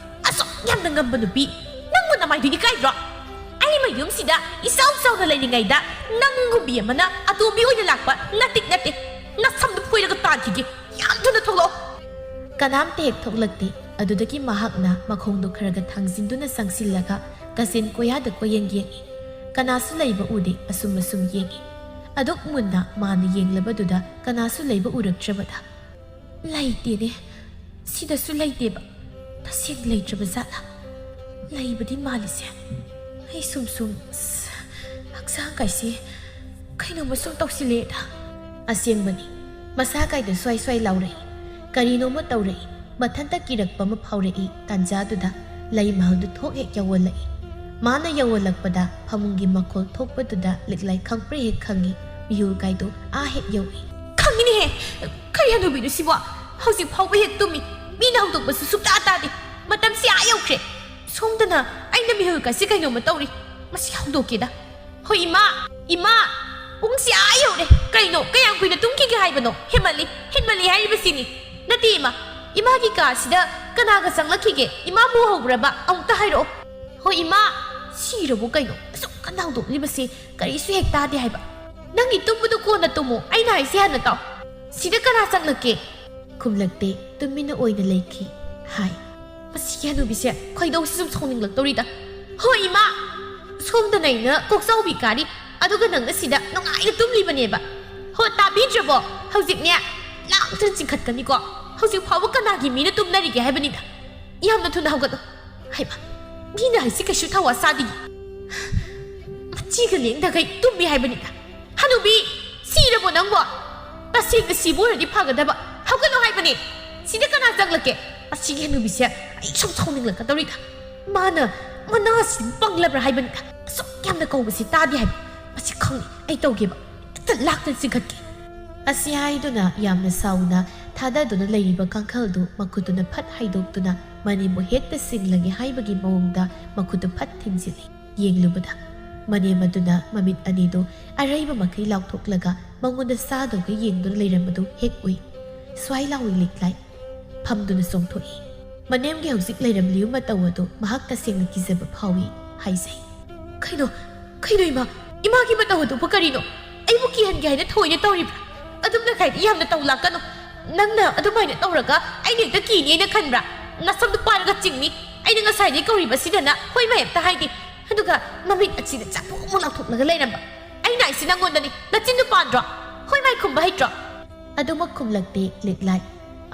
ꯑꯁꯨꯛ ꯌꯥꯝꯅ ꯉꯝꯕ ꯅꯨꯄꯤ, ꯅꯪꯕꯨ ꯅꯃꯥꯏꯗꯨ ꯏꯀꯥꯏꯗ꯭ꯔꯣ? ꯑꯩ ꯃꯌꯨꯝꯁꯤꯗ ꯏꯆꯥꯎ ꯆꯥꯎꯅ ꯂꯩꯔꯤꯉꯩꯗ ꯅꯪꯒꯨꯝꯕꯤ ꯑꯃꯅ ꯑꯇꯣꯝꯕꯤ ꯑꯣꯏꯅ ꯂꯥꯛꯄ ꯅꯠꯇꯦ, ꯅꯠꯇꯦ꯫ ꯅꯁꯝꯗꯨ ꯐꯣꯏꯔꯒ ꯇꯥꯟꯈꯤꯒꯦ꯫ ꯌꯥꯝ ꯊꯨꯅ ꯊꯣꯛꯂꯛꯑꯣ꯫" ꯀꯅꯥꯝꯇ ꯍꯦꯛ ꯊꯣꯛꯂꯛꯇꯦ꯫ ꯑꯗꯨꯗꯒꯤ ꯃꯍꯥꯛꯅ ꯃꯈꯣꯡꯗꯣ ꯈꯔꯒ ꯊꯥꯡꯖꯤꯟꯗꯨꯅ ꯆꯪꯁꯤꯜꯂꯒ ꯀꯥꯆꯤꯟ ꯀꯣꯌꯥꯗ ꯀꯣꯏꯌꯦꯡ ꯌꯦꯡꯉꯤ꯫ ꯀꯅꯥꯁꯨ ꯂꯩꯕ ꯎꯗꯦ꯫ ꯑꯁꯨꯝ ꯑꯁꯨꯝ ꯌꯦꯡꯉꯤ꯫ ꯑꯗꯨꯛ ꯃꯨꯟꯅ ꯃꯥꯅ ꯌꯦꯡꯂꯕꯗꯨꯗ ꯀꯅꯥꯁꯨ ꯂꯩꯕ ꯎꯔꯛꯇ꯭ꯔꯕꯗ, "ꯂꯩꯇꯦꯅꯦ, ꯁꯤꯗꯁꯨ ꯂꯩꯇꯦꯕ꯫ ꯇꯁꯦꯡ ꯂꯩꯇ꯭ꯔꯕ ꯖꯥꯠꯂꯥ? ꯂꯩꯕꯗꯤ ꯃꯥꯜꯂꯤꯁꯦ꯫ ꯑꯩ ꯁꯨꯝ ꯁꯨꯝ, ꯑꯁ, ꯍꯛꯆꯥꯡ ꯀꯥꯏꯁꯤ ꯀꯩꯅꯣꯝꯃ ꯁꯨꯝ ꯇꯧꯁꯤꯜꯂꯦꯗ꯫" ꯑꯁꯦꯡꯕꯅꯤ, ꯃꯁꯥ ꯀꯥꯏꯗ ꯁ꯭ꯋꯥꯏ ꯁ꯭ꯋꯥꯏ ꯂꯥꯎꯔꯛꯏ꯫ ꯀꯔꯤꯅꯣꯝꯃ ꯇꯧꯔꯛꯏ꯫ ꯃꯊꯟꯇ ꯀꯤꯔꯛꯄ ꯑꯃ ꯐꯥꯎꯔꯛꯏ꯫ ꯇꯥꯟꯖꯥꯗꯨꯗ ꯂꯩ ꯃꯍꯜꯗꯨ ꯊꯣꯛ ꯍꯦꯛ ꯌꯧꯍꯜꯂꯛꯏ꯫ ꯃꯥꯅ ꯌꯧꯍꯜꯂꯛꯄꯗ ꯐꯃꯨꯡꯒꯤ ꯃꯈꯣꯜ ꯊꯣꯛꯄꯗꯨꯗ ꯂꯤꯛꯂꯥꯏ ꯈꯪꯄ꯭ꯔꯦ ꯍꯦꯛ ꯈꯪꯉꯤ꯫ ꯃꯤꯍꯨꯜ ꯀꯥꯏꯗꯨ ꯑꯥ ꯍꯦꯛ ꯌꯧꯏ꯫ "ꯈꯪꯉꯤꯅꯦꯍꯦ, ꯀꯔꯤ ꯍꯅꯨꯕꯤꯅꯣ ꯁꯤꯕꯣ? ꯍꯧꯖꯤꯛ ꯐꯥꯎꯕ ꯍꯦꯛ ꯇꯨꯝꯃꯤ꯫ ꯃꯤꯅ ꯍꯧꯗꯣꯛꯄꯁꯨ ꯁꯨꯛꯇꯥ ꯇꯥꯗꯦ꯫ ꯃꯇꯝꯁꯤ ꯑꯥ ꯌꯧꯈ꯭ꯔꯦ꯫ ꯁꯣꯝꯗꯅ ꯑꯩꯅ ꯃꯤꯍꯨꯜ ꯀꯥꯏꯁꯤ ꯀꯩꯅꯣꯝꯃ ꯇꯧꯔꯤ꯫ ꯃꯁꯤ ꯍꯧꯗꯣꯛꯀꯦꯗ꯫ ꯍꯣꯏ ꯏꯃꯥ, ꯏꯃꯥ, ꯄꯨꯡꯁꯤ ꯑꯥ ꯌꯧꯔꯦ꯫ ꯀꯩꯅꯣ, ꯀꯌꯥꯝ ꯀꯨꯏꯅ ꯇꯨꯝꯈꯤꯒꯦ ꯍꯥꯏꯕꯅꯣ? ꯍꯦꯟꯃꯜꯂꯤ, ꯍꯦꯟꯃꯜꯂꯤ ꯍꯥꯏꯔꯤꯕꯁꯤꯅꯤ꯫ ꯅꯠꯇꯦ ꯏꯃꯥ, ꯏꯃꯥꯒꯤ ꯀꯥꯁꯤꯗ ꯀꯅꯥꯒ ꯆꯪꯂꯛꯈꯤꯒꯦ? ꯏꯃꯥꯕꯨ ꯎꯍꯧꯕ꯭ꯔꯕ? ꯑꯃꯨꯛꯇ ꯍꯥꯏꯔꯛꯑꯣ꯫" "ꯍꯣꯏ ꯏꯃꯥ꯫" "ꯁꯤꯔꯕꯣ ꯀꯩꯅꯣ? ꯑꯁꯨꯛ ꯀꯟꯅ ꯍꯧꯗꯣꯛꯂꯤꯕꯁꯤ ꯀꯔꯤꯁꯨ ꯍꯦꯛ ꯇꯥꯗꯦ ꯍꯥꯏꯕ꯫ ꯅꯪꯒꯤ ꯇꯨꯝꯕꯗꯨ ꯀꯣꯟꯅ ꯇꯨꯝꯃꯨ, ꯑꯩꯅ ꯍꯥꯏꯁꯤ ꯍꯥꯟꯅ ꯇꯥꯎ꯫ ꯁꯤꯗ ꯀꯅꯥ ꯆꯪꯂꯛꯀꯦ?" ꯈꯨꯝꯂꯛꯇꯦ꯫ ꯇꯨꯃꯤꯟꯅ ꯑꯣꯏꯅ ꯂꯩꯈꯤ꯫ ꯍꯥꯏ, "ꯃꯁꯤꯒꯤ ꯍꯅꯨꯕꯤꯁꯦ ꯈꯣꯏꯗꯧꯁꯤ ꯁꯨꯝ ꯁꯥꯎꯅꯤꯡꯂꯛꯇꯧꯔꯤꯗ꯫ ꯍꯣꯏ ꯏꯃꯥ, ꯁꯣꯝꯗꯅ ꯑꯩꯅ ꯀꯣꯛꯆꯥꯎꯕꯤ ꯀꯥꯔꯤ, ꯑꯗꯨꯒ ꯅꯪꯅ ꯁꯤꯗ ꯅꯨꯡꯉꯥꯏꯅ ꯇꯨꯝꯂꯤꯕꯅꯦꯕ꯫ ꯍꯣ, ꯇꯥꯕꯤꯗ꯭ꯔꯕꯣ? ꯍꯧꯖꯤꯛꯅꯦ ꯂꯥꯡꯗꯅ ꯆꯤꯡꯈꯠꯀꯅꯤꯀꯣ꯫ ꯍꯧꯖꯤꯛ ꯐꯥꯎꯕ ꯀꯅꯥꯒꯤ ꯃꯤꯅ ꯇꯨꯝꯅꯔꯤꯒꯦ ꯍꯥꯏꯕꯅꯤꯗ꯫ ꯌꯥꯝꯅ ꯊꯨꯅ ꯍꯧꯒꯠꯂꯨ꯫" ꯍꯩꯃꯥ, ꯃꯤꯅ ꯍꯥꯏꯁꯤ ꯀꯩꯁꯨ ꯊꯋꯥ ꯁꯥꯗꯦ꯫ ꯃꯆꯤꯒ ꯂꯦꯡꯗꯈꯩ ꯇꯨꯝꯃꯤ ꯍꯥꯏꯕꯅꯤꯗ꯫ "ꯍꯅꯨꯕꯤ, ꯁꯤꯔꯕꯣ ꯅꯪꯕꯣ? ꯇꯁꯦꯡꯅ ꯁꯤꯕ ꯑꯣꯏꯔꯗꯤ ꯐꯒꯗꯕ꯫ ꯍꯧꯒꯠꯂꯣ ꯍꯥꯏꯕꯅꯦ꯫ ꯁꯤꯗ ꯀꯅꯥ ꯆꯪꯂꯛꯀꯦ? ꯑꯁꯤꯒꯤ ꯍꯅꯨꯕꯤꯁꯦ ꯑꯩ ꯁꯨꯝ ꯁꯥꯎꯅꯤꯡꯂꯛꯀꯗꯧꯔꯤꯗ꯫ ꯃꯥꯅ ꯃꯅꯥꯁꯤ ꯄꯪꯂꯕ꯭ꯔꯥ ꯍꯥꯏꯕꯅꯤꯗ꯫ ꯑꯁꯨꯛ ꯌꯥꯝꯅ ꯀꯧꯕꯁꯤ ꯇꯥꯗꯦ ꯍꯥꯏꯕ꯫ ꯃꯁꯤ ꯈꯪꯉꯤ꯫ ꯑꯩ ꯇꯧꯒꯦꯕ꯫ ꯍꯦꯛꯇ ꯂꯥꯛꯇꯅ ꯆꯤꯡꯈꯠꯀꯦ꯫ ꯑꯁꯤ ꯍꯥꯏꯗꯨꯅ ꯌꯥꯝꯅ ꯁꯥꯎꯅ ꯊꯥꯗꯗꯨꯅ ꯂꯩꯔꯤꯕ ꯀꯥꯡꯈꯜꯗꯨ ꯃꯈꯨꯠꯇꯨꯅ ꯐꯠ ꯍꯥꯏꯗꯣꯛꯇꯨꯅ ꯃꯅꯦꯝꯕꯨ ꯍꯦꯛꯇ ꯁꯤꯡꯂꯒꯦ ꯍꯥꯏꯕꯒꯤ ꯃꯑꯣꯡꯗ ꯃꯈꯨꯠꯇꯨ ꯐꯠ ꯊꯤꯡꯖꯤꯜꯂꯤ꯫ ꯌꯦꯡꯂꯨꯕꯗ ꯃꯅꯦꯝ ꯑꯗꯨꯅ ꯃꯃꯤꯠ ꯑꯅꯤꯗꯨ ꯑꯔꯩꯕ ꯃꯈꯩ ꯂꯥꯎꯊꯣꯛꯂꯒ ꯃꯉꯣꯟꯗ ꯆꯥꯗꯧꯒ ꯌꯦꯡꯗꯨꯅ ꯂꯩꯔꯝꯕꯗꯨ ꯍꯦꯛ ꯎꯏ꯫ ꯁ꯭ꯋꯥꯏ ꯂꯥꯎꯏ ꯂꯤꯛꯂꯥꯏ꯫ ꯐꯝꯗꯨꯅ ꯆꯣꯡꯊꯣꯛꯏ꯫ ꯃꯅꯦꯝꯒꯤ ꯍꯧꯖꯤꯛ ꯂꯩꯔꯝꯂꯤꯕ ꯃꯇꯧ ꯑꯗꯨ ꯃꯍꯥꯛ ꯇꯁꯦꯡꯅ ꯀꯤꯖꯕ ꯐꯥꯎꯏ ꯍꯥꯏꯖꯩ꯫ "ꯀꯩꯅꯣ? ꯀꯩꯅꯣ ꯏꯃꯥ? ꯏꯃꯥꯒꯤ ꯃꯇꯧ ꯑꯗꯨꯕꯨ ꯀꯔꯤꯅꯣ? ꯑꯩꯕꯨ ꯀꯤꯍꯟꯒꯦ ꯍꯥꯏꯅ ꯊꯑꯣꯏꯅ ꯇꯧꯔꯤꯕ꯭ꯔꯥ? ꯑꯗꯨꯝ ꯂꯩꯈꯥꯏꯗꯤ ꯌꯥꯝꯅ ꯇꯧ ꯂꯥꯛꯀꯅꯨ꯫ ꯅꯪꯅ ꯑꯗꯨꯃꯥꯏꯅ ꯇꯧꯔꯒ ꯑꯩꯅ ꯍꯦꯛꯇ ꯀꯤꯅꯦꯅ ꯈꯟꯕ꯭ꯔꯥ? ꯅꯁꯝꯗꯨ ꯄꯥꯏꯔꯒ ꯆꯤꯡꯅꯤ꯫ ꯑꯩꯅ ꯉꯁꯥꯏꯗꯒꯤ ꯀꯧꯔꯤꯕꯁꯤꯗꯅ ꯍꯣꯏ ꯃꯥ ꯍꯦꯛꯇ ꯍꯥꯏꯗꯦ꯫ ꯑꯗꯨꯒ ꯃꯃꯤꯠ ꯑꯁꯤꯗ ꯆꯥꯄꯣꯛ ꯑꯃꯨꯛ ꯂꯥꯎꯊꯣꯛꯂꯒ ꯂꯩꯔꯝꯕ꯫ ꯑꯩꯅ ꯍꯥꯏꯁꯤ ꯅꯪꯉꯣꯟꯗꯅꯤ꯫ ꯅꯆꯤꯟꯗꯨ ꯄꯥꯟꯗ꯭ꯔꯣ? ꯍꯣꯏ ꯃꯥꯏ ꯈꯨꯝꯕ ꯍꯩꯇ꯭ꯔꯣ?" ꯑꯗꯨꯃꯛ ꯈꯨꯝꯂꯛꯇꯦ ꯂꯤꯛꯂꯥꯏ꯫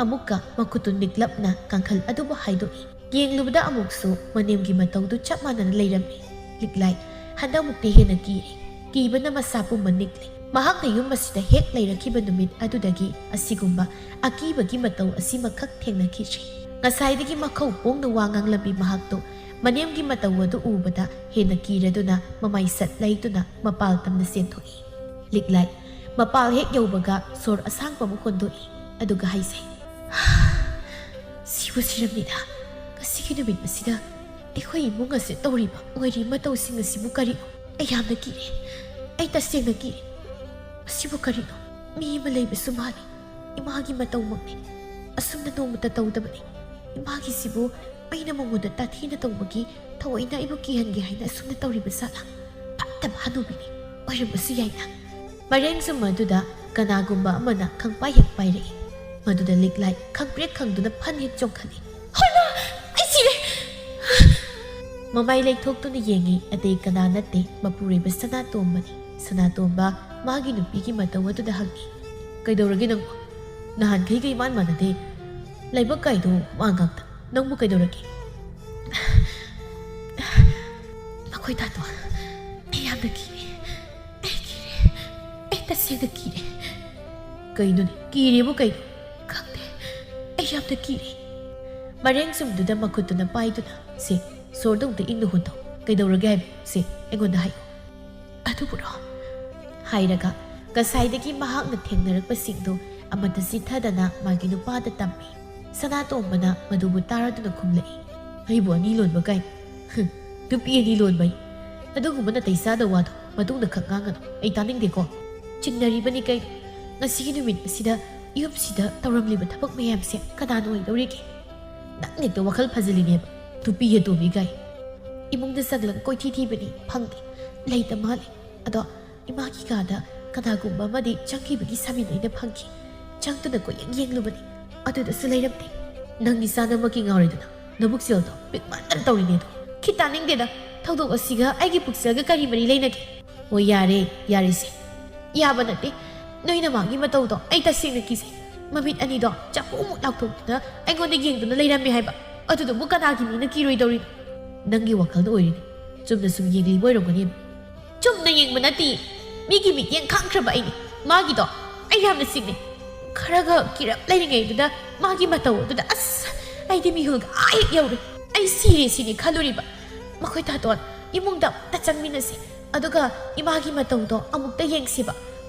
ꯑꯃꯨꯛꯀ ꯃꯈꯨꯠꯇꯨ ꯅꯤꯛꯂꯞꯅ ꯀꯥꯡꯈꯜ ꯑꯗꯨꯕꯨ ꯍꯥꯏꯗꯣꯛꯏ꯫ ꯌꯦꯡꯂꯨꯕꯗ ꯑꯃꯨꯛꯁꯨ ꯃꯅꯦꯝꯒꯤ ꯃꯇꯧꯗꯨ ꯆꯞ ꯃꯥꯟꯅꯅ ꯂꯩꯔꯝꯃꯤ꯫ ꯂꯤꯛꯂꯥꯏ ꯍꯟꯗꯛꯃꯨꯛꯇꯤ ꯍꯦꯟꯅ ꯀꯤꯔꯦ꯫ ꯀꯤꯕꯅ ꯃꯁꯥ ꯄꯨꯝꯕ ꯅꯤꯛꯂꯦ꯫ ꯃꯍꯥꯛꯅ ꯌꯨꯝ ꯑꯁꯤꯗ ꯍꯦꯛ ꯂꯩꯔꯛꯈꯤꯕ ꯅꯨꯃꯤꯠ ꯑꯗꯨꯗꯒꯤ ꯑꯁꯤꯒꯨꯝꯕ ꯑꯀꯤꯕꯒꯤ ꯃꯇꯧ ꯑꯁꯤꯃꯈꯛ ꯊꯦꯡꯅꯈꯤꯗ꯭ꯔꯤ꯫ ꯉꯁꯥꯏꯗꯒꯤ ꯃꯈꯧ ꯄꯣꯡꯅ ꯋꯥ ꯉꯥꯡꯂꯝꯃꯤ ꯃꯍꯥꯛꯇꯨ꯫ ꯃꯅꯦꯝꯒꯤ ꯃꯇꯧ ꯑꯗꯨ ꯎꯕꯗ ꯍꯦꯟꯅ ꯀꯤꯔꯗꯨꯅ ꯃꯃꯥꯏ ꯁꯠ ꯂꯩꯗꯨꯅ ꯃꯄꯥꯜ ꯇꯝꯅ ꯆꯦꯟꯊꯣꯛꯏ꯫ ꯂꯤꯛꯂꯥꯏ ꯃꯄꯥꯜ ꯍꯦꯛ ꯌꯧꯕꯒ ꯁꯣꯔ ꯑꯁꯥꯡꯕ ꯑꯃ ꯍꯣꯟꯗꯣꯛꯏ꯫ ꯑꯗꯨꯒ ꯍꯥꯏꯖꯩ, "ꯁꯤꯕꯨ ꯁꯤꯔꯝꯅꯤꯗ꯫ ꯉꯁꯤꯒꯤ ꯅꯨꯃꯤꯠ ꯑꯁꯤꯗ ꯑꯩꯈꯣꯏ ꯏꯃꯨꯡ ꯑꯁꯤꯗ ꯇꯧꯔꯤꯕ ꯑꯣꯏꯔꯤ ꯃꯇꯧꯁꯤꯡ ꯑꯁꯤꯕꯨ ꯀꯔꯤꯅꯣ? ꯑꯩ ꯌꯥꯝꯅ ꯀꯤꯔꯦ꯫ ꯑꯩ ꯇꯁꯦꯡꯅ ꯀꯤꯔꯦ꯫ ꯃꯁꯤꯕꯨ ꯀꯔꯤꯅꯣ? ꯃꯤ ꯑꯃ ꯂꯩꯕꯁꯨ ꯃꯥꯜꯂꯤ꯫ ꯏꯃꯥꯒꯤ ꯃꯇꯧꯃꯛꯅꯤ꯫ ꯑꯁꯨꯝꯅ ꯅꯣꯡꯃꯇ ꯇꯧꯗꯕꯅꯤ꯫ ꯏꯃꯥꯒꯤꯁꯤꯕꯨ ꯑꯩꯅ ꯃꯉꯣꯟꯗ ꯇꯥꯊꯤꯅ ꯇꯧꯕꯒꯤ ꯊꯑꯣꯏꯅ ꯑꯩꯕꯨ ꯀꯤꯍꯟꯒꯦ ꯍꯥꯏꯅ ꯑꯁꯨꯝꯅ ꯇꯧꯔꯤꯕ ꯖꯥꯠꯂꯥ? ꯐꯠꯇꯕ ꯍꯅꯨꯕꯤꯅꯤ꯫ ꯑꯣꯏꯔꯝꯕꯁꯨ ꯌꯥꯏꯅ꯫" ꯃꯔꯦꯡ ꯆꯨꯝ ꯑꯗꯨꯗ ꯀꯅꯥꯒꯨꯝꯕ ꯑꯃꯅ ꯈꯪꯄꯥꯏ ꯍꯦꯛ ꯄꯥꯏꯔꯛꯏ꯫ ꯃꯗꯨꯗ ꯂꯤꯛꯂꯥꯏ ꯈꯪꯄ꯭ꯔꯦꯛ ꯈꯪꯗꯨꯅ ꯐꯟ ꯍꯦꯛ ꯆꯣꯡꯈꯠꯂꯤ꯫ "ꯍꯣꯏꯃꯥ! ꯑꯩ ꯁꯤꯔꯦ!" ꯃꯃꯥꯏ ꯂꯩꯊꯣꯛꯇꯨꯅ ꯌꯦꯡꯉꯤ꯫ ꯑꯇꯩ ꯀꯅꯥ ꯅꯠꯇꯦ, ꯃꯄꯨꯔꯣꯏꯕ ꯁꯅꯥꯇꯣꯝꯕꯅꯤ꯫ ꯁꯅꯥꯇꯣꯝꯕ ꯃꯥꯒꯤ ꯅꯨꯄꯤꯒꯤ ꯃꯇꯧ ꯑꯗꯨꯗ ꯍꯪꯉꯤ, "ꯀꯩꯗꯧꯔꯒꯦ ꯅꯪꯕꯨ? ꯅꯍꯥꯟꯈꯩꯒ ꯏꯃꯥꯟ ꯃꯥꯟꯅꯗꯦ꯫ ꯂꯥꯏꯕꯛ ꯀꯥꯏꯗꯣ ꯃꯥ ꯉꯥꯛꯇ꯫ ꯅꯪꯕꯨ ꯀꯩꯗꯧꯔꯒꯦ?" "ꯃꯈꯣꯏ ꯇꯥꯗꯣ꯫ ꯑꯩ ꯌꯥꯝꯅ ꯀꯤꯔꯦ꯫ ꯑꯩ ꯀꯤꯔꯦ꯫ ꯑꯩ ꯇꯁꯦꯡꯅ ꯀꯤꯔꯦ꯫" "ꯀꯩꯅꯣꯅꯦ? ꯀꯤꯔꯦꯕꯨ ꯀꯩꯅꯣ? ꯌꯥꯝꯅ ꯀꯤꯔꯦ꯫ ꯃꯔꯦꯡ ꯆꯨꯝꯗꯨꯗ ꯃꯈꯨꯠꯇꯨꯅ ꯄꯥꯏꯗꯨꯅ, "ꯁꯦ, ꯁꯣꯔꯗꯣ ꯑꯝꯇ ꯏꯪꯅ ꯍꯣꯟꯗꯣꯛ꯫ ꯀꯩꯗꯧꯔꯒꯦ ꯍꯥꯏꯕ? ꯁꯦ, ꯑꯩꯉꯣꯟꯗ ꯍꯥꯏꯌꯨ꯫" "ꯑꯗꯨꯕꯨꯔꯣ?" ꯍꯥꯏꯔꯒ ꯉꯁꯥꯏꯗꯒꯤ ꯃꯍꯥꯛꯅ ꯊꯦꯡꯅꯔꯛꯄꯁꯤꯡꯗꯨ ꯑꯃꯠꯇ ꯆꯤꯠꯊꯗꯅ ꯃꯥꯒꯤ ꯅꯨꯄꯥꯗ ꯇꯝꯃꯤ꯫ ꯁꯅꯥꯇꯣꯝꯕꯅ ꯃꯗꯨꯕꯨ ꯇꯥꯔꯗꯨꯅ ꯈꯨꯝꯂꯛꯏ, "ꯑꯩꯕꯨ ꯑꯅꯤ ꯂꯣꯟꯕ ꯀꯥꯏꯅ? ꯍꯨꯝ, ꯅꯨꯄꯤ ꯑꯅꯤ ꯂꯣꯟꯕ? ꯑꯗꯨꯒꯨꯝꯕ ꯅꯥꯇꯩ ꯆꯥꯗꯕ ꯋꯥꯗꯣ ꯃꯇꯨꯡꯗ ꯈꯛ ꯉꯥꯡꯒꯅꯨ꯫ ꯑꯩ ꯇꯥꯅꯤꯡꯗꯦꯀꯣ꯫ ꯆꯤꯡꯅꯔꯤꯕꯅꯤ ꯀꯩꯅꯣ꯫ ꯉꯁꯤꯒꯤ ꯅꯨꯃꯤꯠ ꯑꯁꯤꯗ ꯌꯨꯝꯁꯤꯗ ꯇꯧꯔꯝꯂꯤꯕ ꯊꯕꯛ ꯃꯌꯥꯝꯁꯦ ꯀꯅꯥꯅ ꯑꯣꯏꯗꯧꯔꯤꯒꯦ? ꯅꯪ ꯍꯦꯛꯇ ꯋꯥꯈꯜ ꯐꯖꯤꯜꯂꯤꯅꯦꯕ, ꯅꯨꯄꯤ ꯑꯇꯣꯝꯕꯤ ꯀꯥꯏ꯫ ꯏꯃꯨꯡꯗ ꯆꯪꯂꯒ ꯀꯣꯏꯊꯤ ꯊꯤꯕꯅꯤ, ꯐꯪꯗꯦ, ꯂꯩꯇ ꯃꯥꯜꯂꯦ꯫ ꯑꯗꯣ ꯏꯃꯥꯒꯤ ꯀꯥꯗ ꯀꯅꯥꯒꯨꯝꯕ ꯑꯃꯗꯤ ꯆꯪꯈꯤꯕꯒꯤ ꯁꯃꯤꯟ ꯑꯩꯅ ꯐꯪꯈꯤ꯫ ꯆꯪꯗꯨꯅ ꯀꯣꯏꯌꯦꯡ ꯌꯦꯡꯂꯨꯕꯅꯤ, ꯑꯗꯨꯗꯁꯨ ꯂꯩꯔꯝꯗꯦ꯫ ꯅꯪꯗꯤ ꯆꯥꯅꯝꯃꯛꯀꯤ ꯉꯥꯎꯔꯦꯗꯅ, ꯅꯕꯨꯛꯆꯦꯜꯗꯣ ꯄꯤꯛꯃꯟꯗꯅ ꯇꯧꯔꯤꯅꯦꯗꯣ꯫ ꯈꯤ ꯇꯥꯅꯤꯡꯗꯦꯗ, ꯊꯧꯗꯣꯛ ꯑꯁꯤꯒ ꯑꯩꯒꯤ ꯄꯨꯛꯆꯦꯜꯒ ꯀꯔꯤ ꯃꯔꯤ ꯂꯩꯅꯒꯦ?" "ꯑꯣ, ꯌꯥꯔꯦ, ꯌꯥꯔꯦꯁꯦ꯫ ꯌꯥꯕ ꯅꯠꯇꯦ꯫ ꯅꯣꯏ ꯅꯃꯥꯒꯤ ꯃꯇꯧꯗꯣ ꯑꯩ ꯇꯁꯦꯡꯅ ꯀꯤꯖꯩ꯫ ꯃꯃꯤꯠ ꯑꯅꯤꯗꯣ ꯆꯥꯛꯄꯣꯛꯃꯨꯛ ꯂꯥꯎꯊꯣꯛꯇꯨꯅ ꯑꯩꯉꯣꯟꯗ ꯌꯦꯡꯗꯨꯅ ꯂꯩꯔꯝꯃꯦ ꯍꯥꯏꯕ꯫ ꯑꯗꯨꯗꯨꯕꯨ ꯀꯅꯥꯒꯤ ꯃꯤꯅ ꯀꯤꯔꯣꯏꯗꯧꯔꯤꯅꯣ?" "ꯅꯪꯒꯤ ꯋꯥꯈꯜꯗ ꯑꯣꯏꯔꯤꯅꯦ꯫ ꯆꯨꯝꯅ ꯁꯨꯝ ꯌꯦꯡꯂꯤꯕ ꯑꯣꯏꯔꯝꯒꯅꯦꯕ꯫" "ꯆꯨꯝꯅ ꯌꯦꯡꯕ ꯅꯠꯇꯦ꯫ ꯃꯤꯒꯤ ꯃꯤꯠꯌꯦꯡ ꯈꯪꯈ꯭ꯔꯕ ꯑꯩꯅꯦ꯫ ꯃꯥꯒꯤꯗꯣ ꯑꯩ ꯌꯥꯝꯅ ꯆꯤꯡꯅꯩ꯫ ꯈꯔꯒ ꯀꯤꯔꯞ ꯂꯩꯔꯤꯉꯩꯗꯨꯗ ꯃꯥꯒꯤ ꯃꯇꯧ ꯑꯗꯨꯗ ꯑꯁ ꯑꯩꯗꯤ ꯃꯤꯍꯨꯜꯒ ꯑꯥ ꯍꯦꯛ ꯌꯧꯔꯦ꯫ ꯑꯩ ꯁꯤꯔꯦ ꯁꯤꯅꯤ ꯈꯜꯂꯨꯔꯤꯕ꯫ ꯃꯈꯣꯏ ꯇꯥꯇꯣꯟ, ꯏꯃꯨꯡꯗ ꯑꯝꯇ ꯆꯪꯃꯤꯟꯅꯁꯤ꯫ ꯑꯗꯨꯒ ꯏꯃꯥꯒꯤ ꯃꯇꯧꯗꯣ ꯑꯃꯨꯛꯇ ꯌꯦꯡꯁꯤꯕ꯫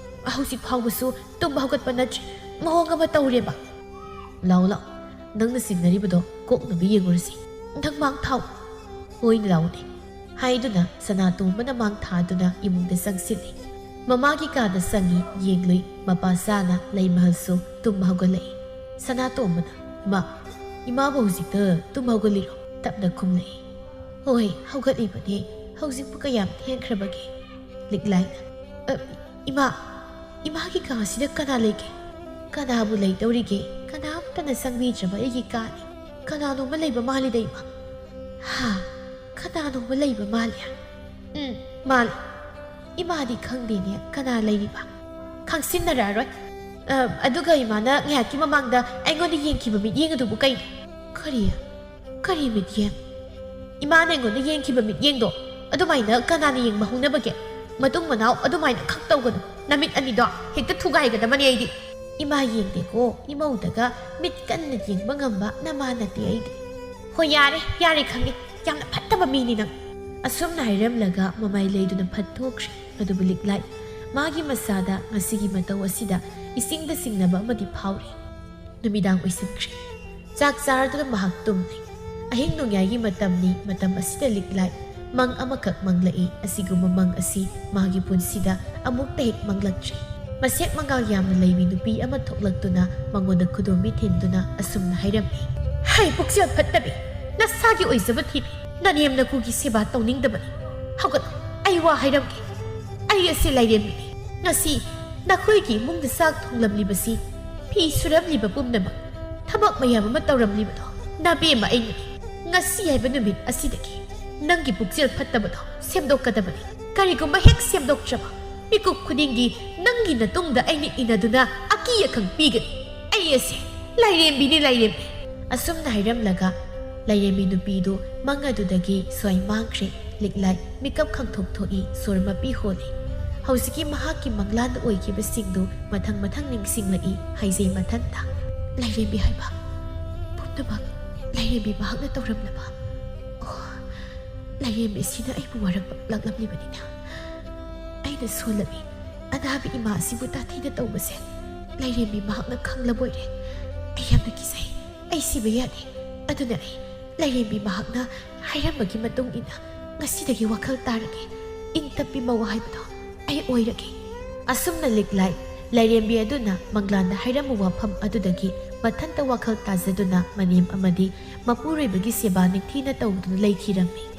ꯍꯧꯖꯤꯛ ꯐꯥꯎꯕꯁꯨ ꯇꯨꯝꯕ ꯍꯧꯒꯠꯄ ꯅꯠꯇ꯭ꯔꯤ꯫ ꯃꯑꯣꯡ ꯑꯃ ꯇꯧꯔꯦꯕ꯫" "ꯂꯥꯛꯑꯣ, ꯂꯥꯛꯑꯣ꯫ ꯅꯪꯅ ꯆꯤꯡꯅꯔꯤꯕꯗꯣ ꯀꯣꯛꯅꯕ ꯌꯦꯡꯉꯨꯔꯁꯤ꯫ ꯅꯪ ꯃꯥꯡ ꯊꯥꯎ꯫" "ꯍꯣꯏꯅꯦ, ꯂꯥꯛꯑꯣꯅꯦ꯫" ꯍꯥꯏꯗꯨꯅ ꯁꯅꯥꯇꯣꯝꯕꯅ ꯃꯥꯡ ꯊꯥꯗꯨꯅ ꯏꯃꯨꯡꯗ ꯆꯪꯁꯤꯜꯂꯤ꯫ ꯃꯃꯥꯒꯤ ꯀꯥꯗ ꯆꯪꯉꯤ, ꯌꯦꯡꯂꯨꯏ꯫ ꯃꯄꯥ ꯆꯥꯅ ꯂꯩꯃꯍꯜꯁꯨ ꯇꯨꯝꯕ ꯍꯧꯒꯠꯂꯛꯏ꯫ ꯁꯅꯥꯇꯣꯝꯕꯅ, "ꯏꯃꯥ, ꯏꯃꯥꯕꯨ ꯍꯧꯖꯤꯛꯇ ꯇꯨꯝꯕ ꯍꯧꯒꯠꯂꯤꯔꯣ?" ꯇꯞꯅ ꯈꯨꯝꯂꯛꯏ꯫ "ꯍꯣꯏ, ꯍꯧꯒꯠꯂꯤꯕꯅꯦ꯫ ꯍꯧꯖꯤꯛꯄꯨ ꯀꯌꯥꯝ ꯊꯦꯡꯈ꯭ꯔꯕꯒꯦ?" ꯂꯤꯛꯂꯥꯏꯅ, "ꯑ, ꯏꯃꯥ, ꯏꯃꯥꯒꯤ ꯀꯥꯁꯤꯗ ꯀꯅꯥ ꯂꯩꯒꯦ? ꯀꯅꯥꯕꯨ ꯂꯩꯗꯧꯔꯤꯒꯦ? ꯀꯅꯥꯝꯇꯅ ꯆꯪꯕꯤꯗ꯭ꯔꯕ ꯑꯩꯒꯤ ꯀꯥꯅꯤ꯫ ꯀꯅꯥꯅꯣꯝꯃ ꯂꯩꯕ ꯃꯥꯜꯂꯤꯗ, ꯏꯃꯥ꯫ ꯍꯥ? ꯀꯅꯥꯅꯣꯝꯃ ꯂꯩꯕ ꯃꯥꯜꯂꯤ꯫ ꯎꯝ, ꯃꯥꯜꯂꯤ꯫ ꯏꯃꯥꯗꯤ ꯈꯪꯗꯦꯅꯦ, ꯀꯅꯥ ꯂꯩꯔꯤꯕ? ꯈꯪꯁꯤꯟꯅꯔꯛꯑꯔꯣꯏ꯫ ꯑ, ꯑꯗꯨꯒ ꯏꯃꯥꯅ ꯉꯥꯏꯍꯥꯛꯀꯤ ꯃꯃꯥꯡꯗ ꯑꯩꯉꯣꯟꯗ ꯌꯦꯡꯈꯤꯕ ꯃꯤꯠꯌꯦꯡ ꯑꯗꯨꯕꯨ ꯀꯩꯅꯣ?" "ꯀꯔꯤ? ꯀꯔꯤ ꯃꯤꯠꯌꯦꯡ?" "ꯏꯃꯥꯅ ꯑꯩꯉꯣꯟꯗ ꯌꯦꯡꯈꯤꯕ ꯃꯤꯠꯌꯦꯡꯗꯣ ꯑꯗꯨꯃꯥꯏꯅ ꯀꯅꯥꯅ ꯌꯦꯡꯕ ꯍꯧꯅꯕꯒꯦ? ꯃꯇꯨꯡ ꯃꯅꯥꯎ ꯑꯗꯨꯃꯥꯏꯅ ꯈꯛ ꯇꯧꯒꯅꯨ꯫ ꯅꯃꯤꯠ ꯑꯅꯤꯗꯣ ꯍꯦꯛꯇ ꯊꯨꯒꯥꯏꯒꯗꯕꯅꯤ ꯑꯩꯗꯤ꯫" "ꯏꯃꯥ ꯌꯦꯡꯗꯦꯀꯣ, ꯏꯃꯧꯗꯒ ꯃꯤꯠ ꯀꯟꯅ ꯌꯦꯡꯕ ꯉꯝꯕ ꯅꯃꯥ ꯅꯠꯇꯦ ꯑꯩꯗꯤ꯫" "ꯍꯣꯏ, ꯌꯥꯔꯦ, ꯌꯥꯔꯦ, ꯈꯪꯉꯦ, ꯌꯥꯝꯅ ꯐꯠꯇꯕ ꯃꯤꯅꯤ ꯅꯪ꯫" ꯑꯁꯨꯝꯅ ꯍꯥꯏꯔꯝꯂꯒ ꯃꯃꯥꯏ ꯂꯩꯗꯨꯅ ꯐꯠ ꯊꯣꯛꯈ꯭ꯔꯦ꯫ ꯑꯗꯨꯕꯨ ꯂꯤꯛꯂꯥꯏ, ꯃꯥꯒꯤ ꯃꯁꯥꯗ ꯉꯁꯤꯒꯤ ꯃꯇꯧ ꯑꯁꯤꯗ ꯏꯁꯤꯡꯗ ꯆꯤꯡꯅꯕ ꯑꯃꯗꯤ ꯐꯥꯎꯔꯤ꯫ ꯅꯨꯃꯤꯗꯥꯡ ꯑꯣꯏꯁꯤꯟꯈ꯭ꯔꯦ꯫ ꯆꯥꯛ ꯆꯥꯔꯗꯨꯅ ꯃꯍꯥꯛ ꯇꯨꯝꯂꯦ꯫ ꯑꯍꯤꯡ ꯅꯣꯡꯌꯥꯏꯒꯤ ꯃꯇꯝꯅꯤ꯫ ꯃꯇꯝ ꯑꯁꯤꯗ ꯂꯤꯛꯂꯥꯏ ꯃꯪ ꯑꯃꯈꯛ ꯃꯪꯂꯛꯏ꯫ ꯑꯁꯤꯒꯨꯝꯕ ꯃꯪ ꯑꯁꯤ ꯃꯥꯒꯤ ꯄꯨꯟꯁꯤꯗ ꯑꯃꯨꯛꯇ ꯍꯦꯛ ꯃꯪꯂꯛꯇ꯭ꯔꯤ꯫ ꯃꯁꯦꯛ ꯃꯉꯥꯜ ꯌꯥꯝꯅ ꯂꯩꯕꯤ ꯅꯨꯄꯤ ꯑꯃ ꯊꯣꯛꯂꯛꯇꯨꯅ ꯃꯉꯣꯟꯗ ꯈꯨꯗꯣꯝꯕꯤ ꯊꯤꯟꯗꯨꯅ ꯑꯁꯨꯝꯅ ꯍꯥꯏꯔꯝꯃꯤ, "ꯍꯩ ꯄꯨꯛꯆꯦꯜ ꯐꯠꯇꯕꯤ, ꯅꯁꯥꯒꯤ ꯑꯣꯏꯖꯕ ꯊꯤꯕꯤ, ꯅꯅꯦꯝ ꯅꯀꯨꯒꯤ ꯁꯦꯕꯥ ꯇꯧꯅꯤꯡꯗꯕꯅꯤ꯫ ꯍꯧꯒꯠꯂꯣ, ꯑꯩ ꯋꯥ ꯍꯥꯏꯔꯝꯒꯦ꯫ ꯑꯩ ꯑꯁꯤ ꯂꯥꯏꯔꯦꯝꯕꯤꯅꯤ꯫ ꯉꯁꯤ ꯅꯈꯣꯏꯒꯤ ꯏꯃꯨꯡꯗ ꯆꯥꯛ ꯊꯣꯡꯂꯝꯂꯤꯕꯁꯤ, ꯐꯤ ꯁꯨꯔꯝꯂꯤꯕ ꯄꯨꯝꯅꯃꯛ, ꯊꯕꯛ ꯃꯌꯥꯝ ꯑꯃ ꯇꯧꯔꯝꯂꯤꯕꯗꯣ ꯅꯕꯦꯝꯃ ꯑꯩꯅꯅꯤ꯫ ꯉꯁꯤ ꯍꯥꯏꯕ ꯅꯨꯃꯤꯠ ꯑꯁꯤꯗꯒꯤ ꯅꯪꯒꯤ ꯄꯨꯛꯆꯦꯜ ꯐꯠꯇꯕꯗꯣ ꯁꯦꯝꯗꯣꯛꯀꯗꯕꯅꯤ꯫ ꯀꯔꯤꯒꯨꯝꯕ ꯍꯦꯛ ꯁꯦꯝꯗꯣꯛꯇ꯭ꯔꯕ, ꯃꯤꯀꯨꯞ ꯈꯨꯗꯤꯡꯒꯤ ꯅꯪꯒꯤ ꯅꯇꯨꯡꯗ ꯑꯩꯅ ꯏꯟꯅꯗꯨꯅ ꯑꯀꯤ ꯑꯈꯪ ꯄꯤꯒꯅꯤ꯫ ꯑꯩ ꯑꯁꯦ ꯂꯥꯏꯔꯦꯝꯕꯤꯅꯤ, ꯂꯥꯏꯔꯦꯝꯕꯤ꯫" ꯑꯁꯨꯝꯅ ꯍꯥꯏꯔꯝꯂꯒ ꯂꯥꯏꯔꯦꯝꯕꯤ ꯅꯨꯄꯤꯗꯨ ꯃꯪ ꯑꯗꯨꯗꯒꯤ ꯁ꯭ꯋꯥꯏ ꯃꯥꯡꯈ꯭ꯔꯦ꯫ ꯂꯤꯛꯂꯥꯏ ꯃꯤꯀꯞ ꯈꯪꯊꯣꯛ ꯊꯣꯛꯏ, ꯁꯣꯔ ꯃꯄꯤ ꯍꯣꯜꯂꯤ꯫ ꯍꯧꯖꯤꯛꯀꯤ ꯃꯍꯥꯛꯀꯤ ꯃꯪꯂꯥꯟꯗ ꯑꯣꯏꯈꯤꯕꯁꯤꯡꯗꯨ ꯃꯊꯪ ꯃꯊꯪ ꯅꯤꯡꯁꯤꯡꯂꯛꯏ꯫ ꯍꯥꯏꯖꯩ ꯃꯊꯟꯇ, "ꯂꯥꯏꯔꯦꯝꯕꯤ ꯍꯥꯏꯕ ꯄꯨꯝꯅꯃꯛ ꯂꯥꯏꯔꯦꯝꯕꯤ ꯃꯍꯥꯛꯅ ꯇꯧꯔꯝꯂꯕ꯫ ꯑꯣ, ꯂꯥꯏꯔꯦꯝꯕꯤ ꯑꯁꯤꯅ ꯑꯩꯕꯨ ꯋꯥꯔꯛꯂꯛꯂꯝꯂꯤꯕꯅꯤꯅ꯫ ꯑꯩꯅ ꯁꯣꯜꯂꯕꯤ ꯑꯅꯥꯕꯤ ꯏꯃꯥ ꯑꯁꯤꯕꯨ ꯇꯥꯊꯤꯅ ꯇꯧꯕꯁꯦ ꯂꯥꯏꯔꯦꯝꯕꯤ ꯃꯍꯥꯛꯅ ꯈꯪꯂꯕꯣꯏꯔꯦ꯫ ꯑꯩ ꯌꯥꯝꯅ ꯀꯤꯖꯩ꯫ ꯑꯩ ꯁꯤꯕ ꯌꯥꯗꯦ꯫ ꯑꯗꯨꯅ ꯑꯩ ꯂꯥꯏꯔꯦꯝꯕꯤ ꯃꯍꯥꯛꯅ ꯍꯥꯏꯔꯝꯕꯒꯤ ꯃꯇꯨꯡ ꯏꯟꯅ ꯉꯁꯤꯗꯒꯤ ꯋꯥꯈꯜ ꯇꯥꯔꯒꯦ꯫ ꯏꯪ ꯇꯞꯄꯤ ꯃꯧ ꯍꯥꯏꯕꯗꯣ ꯑꯩ ꯑꯣꯏꯔꯒꯦ꯫" ꯑꯁꯨꯝꯅ ꯂꯤꯛꯂꯥꯏ ꯂꯥꯏꯔꯦꯝꯕꯤ ꯑꯗꯨꯅ ꯃꯪꯂꯥꯟꯗ ꯍꯥꯏꯔꯝꯕ ꯋꯥꯐꯝ ꯑꯗꯨꯗꯒꯤ ꯃꯊꯟꯇ ꯋꯥꯈꯜ ꯇꯥꯖꯗꯨꯅ ꯃꯅꯦꯝ ꯑꯃꯗꯤ ꯃꯄꯨꯔꯣꯏꯕꯒꯤ ꯁꯦꯕꯥ ꯅꯤꯡꯊꯤꯅ ꯇꯧꯗꯨꯅ ꯂꯩꯈꯤꯔꯝꯃꯤ꯫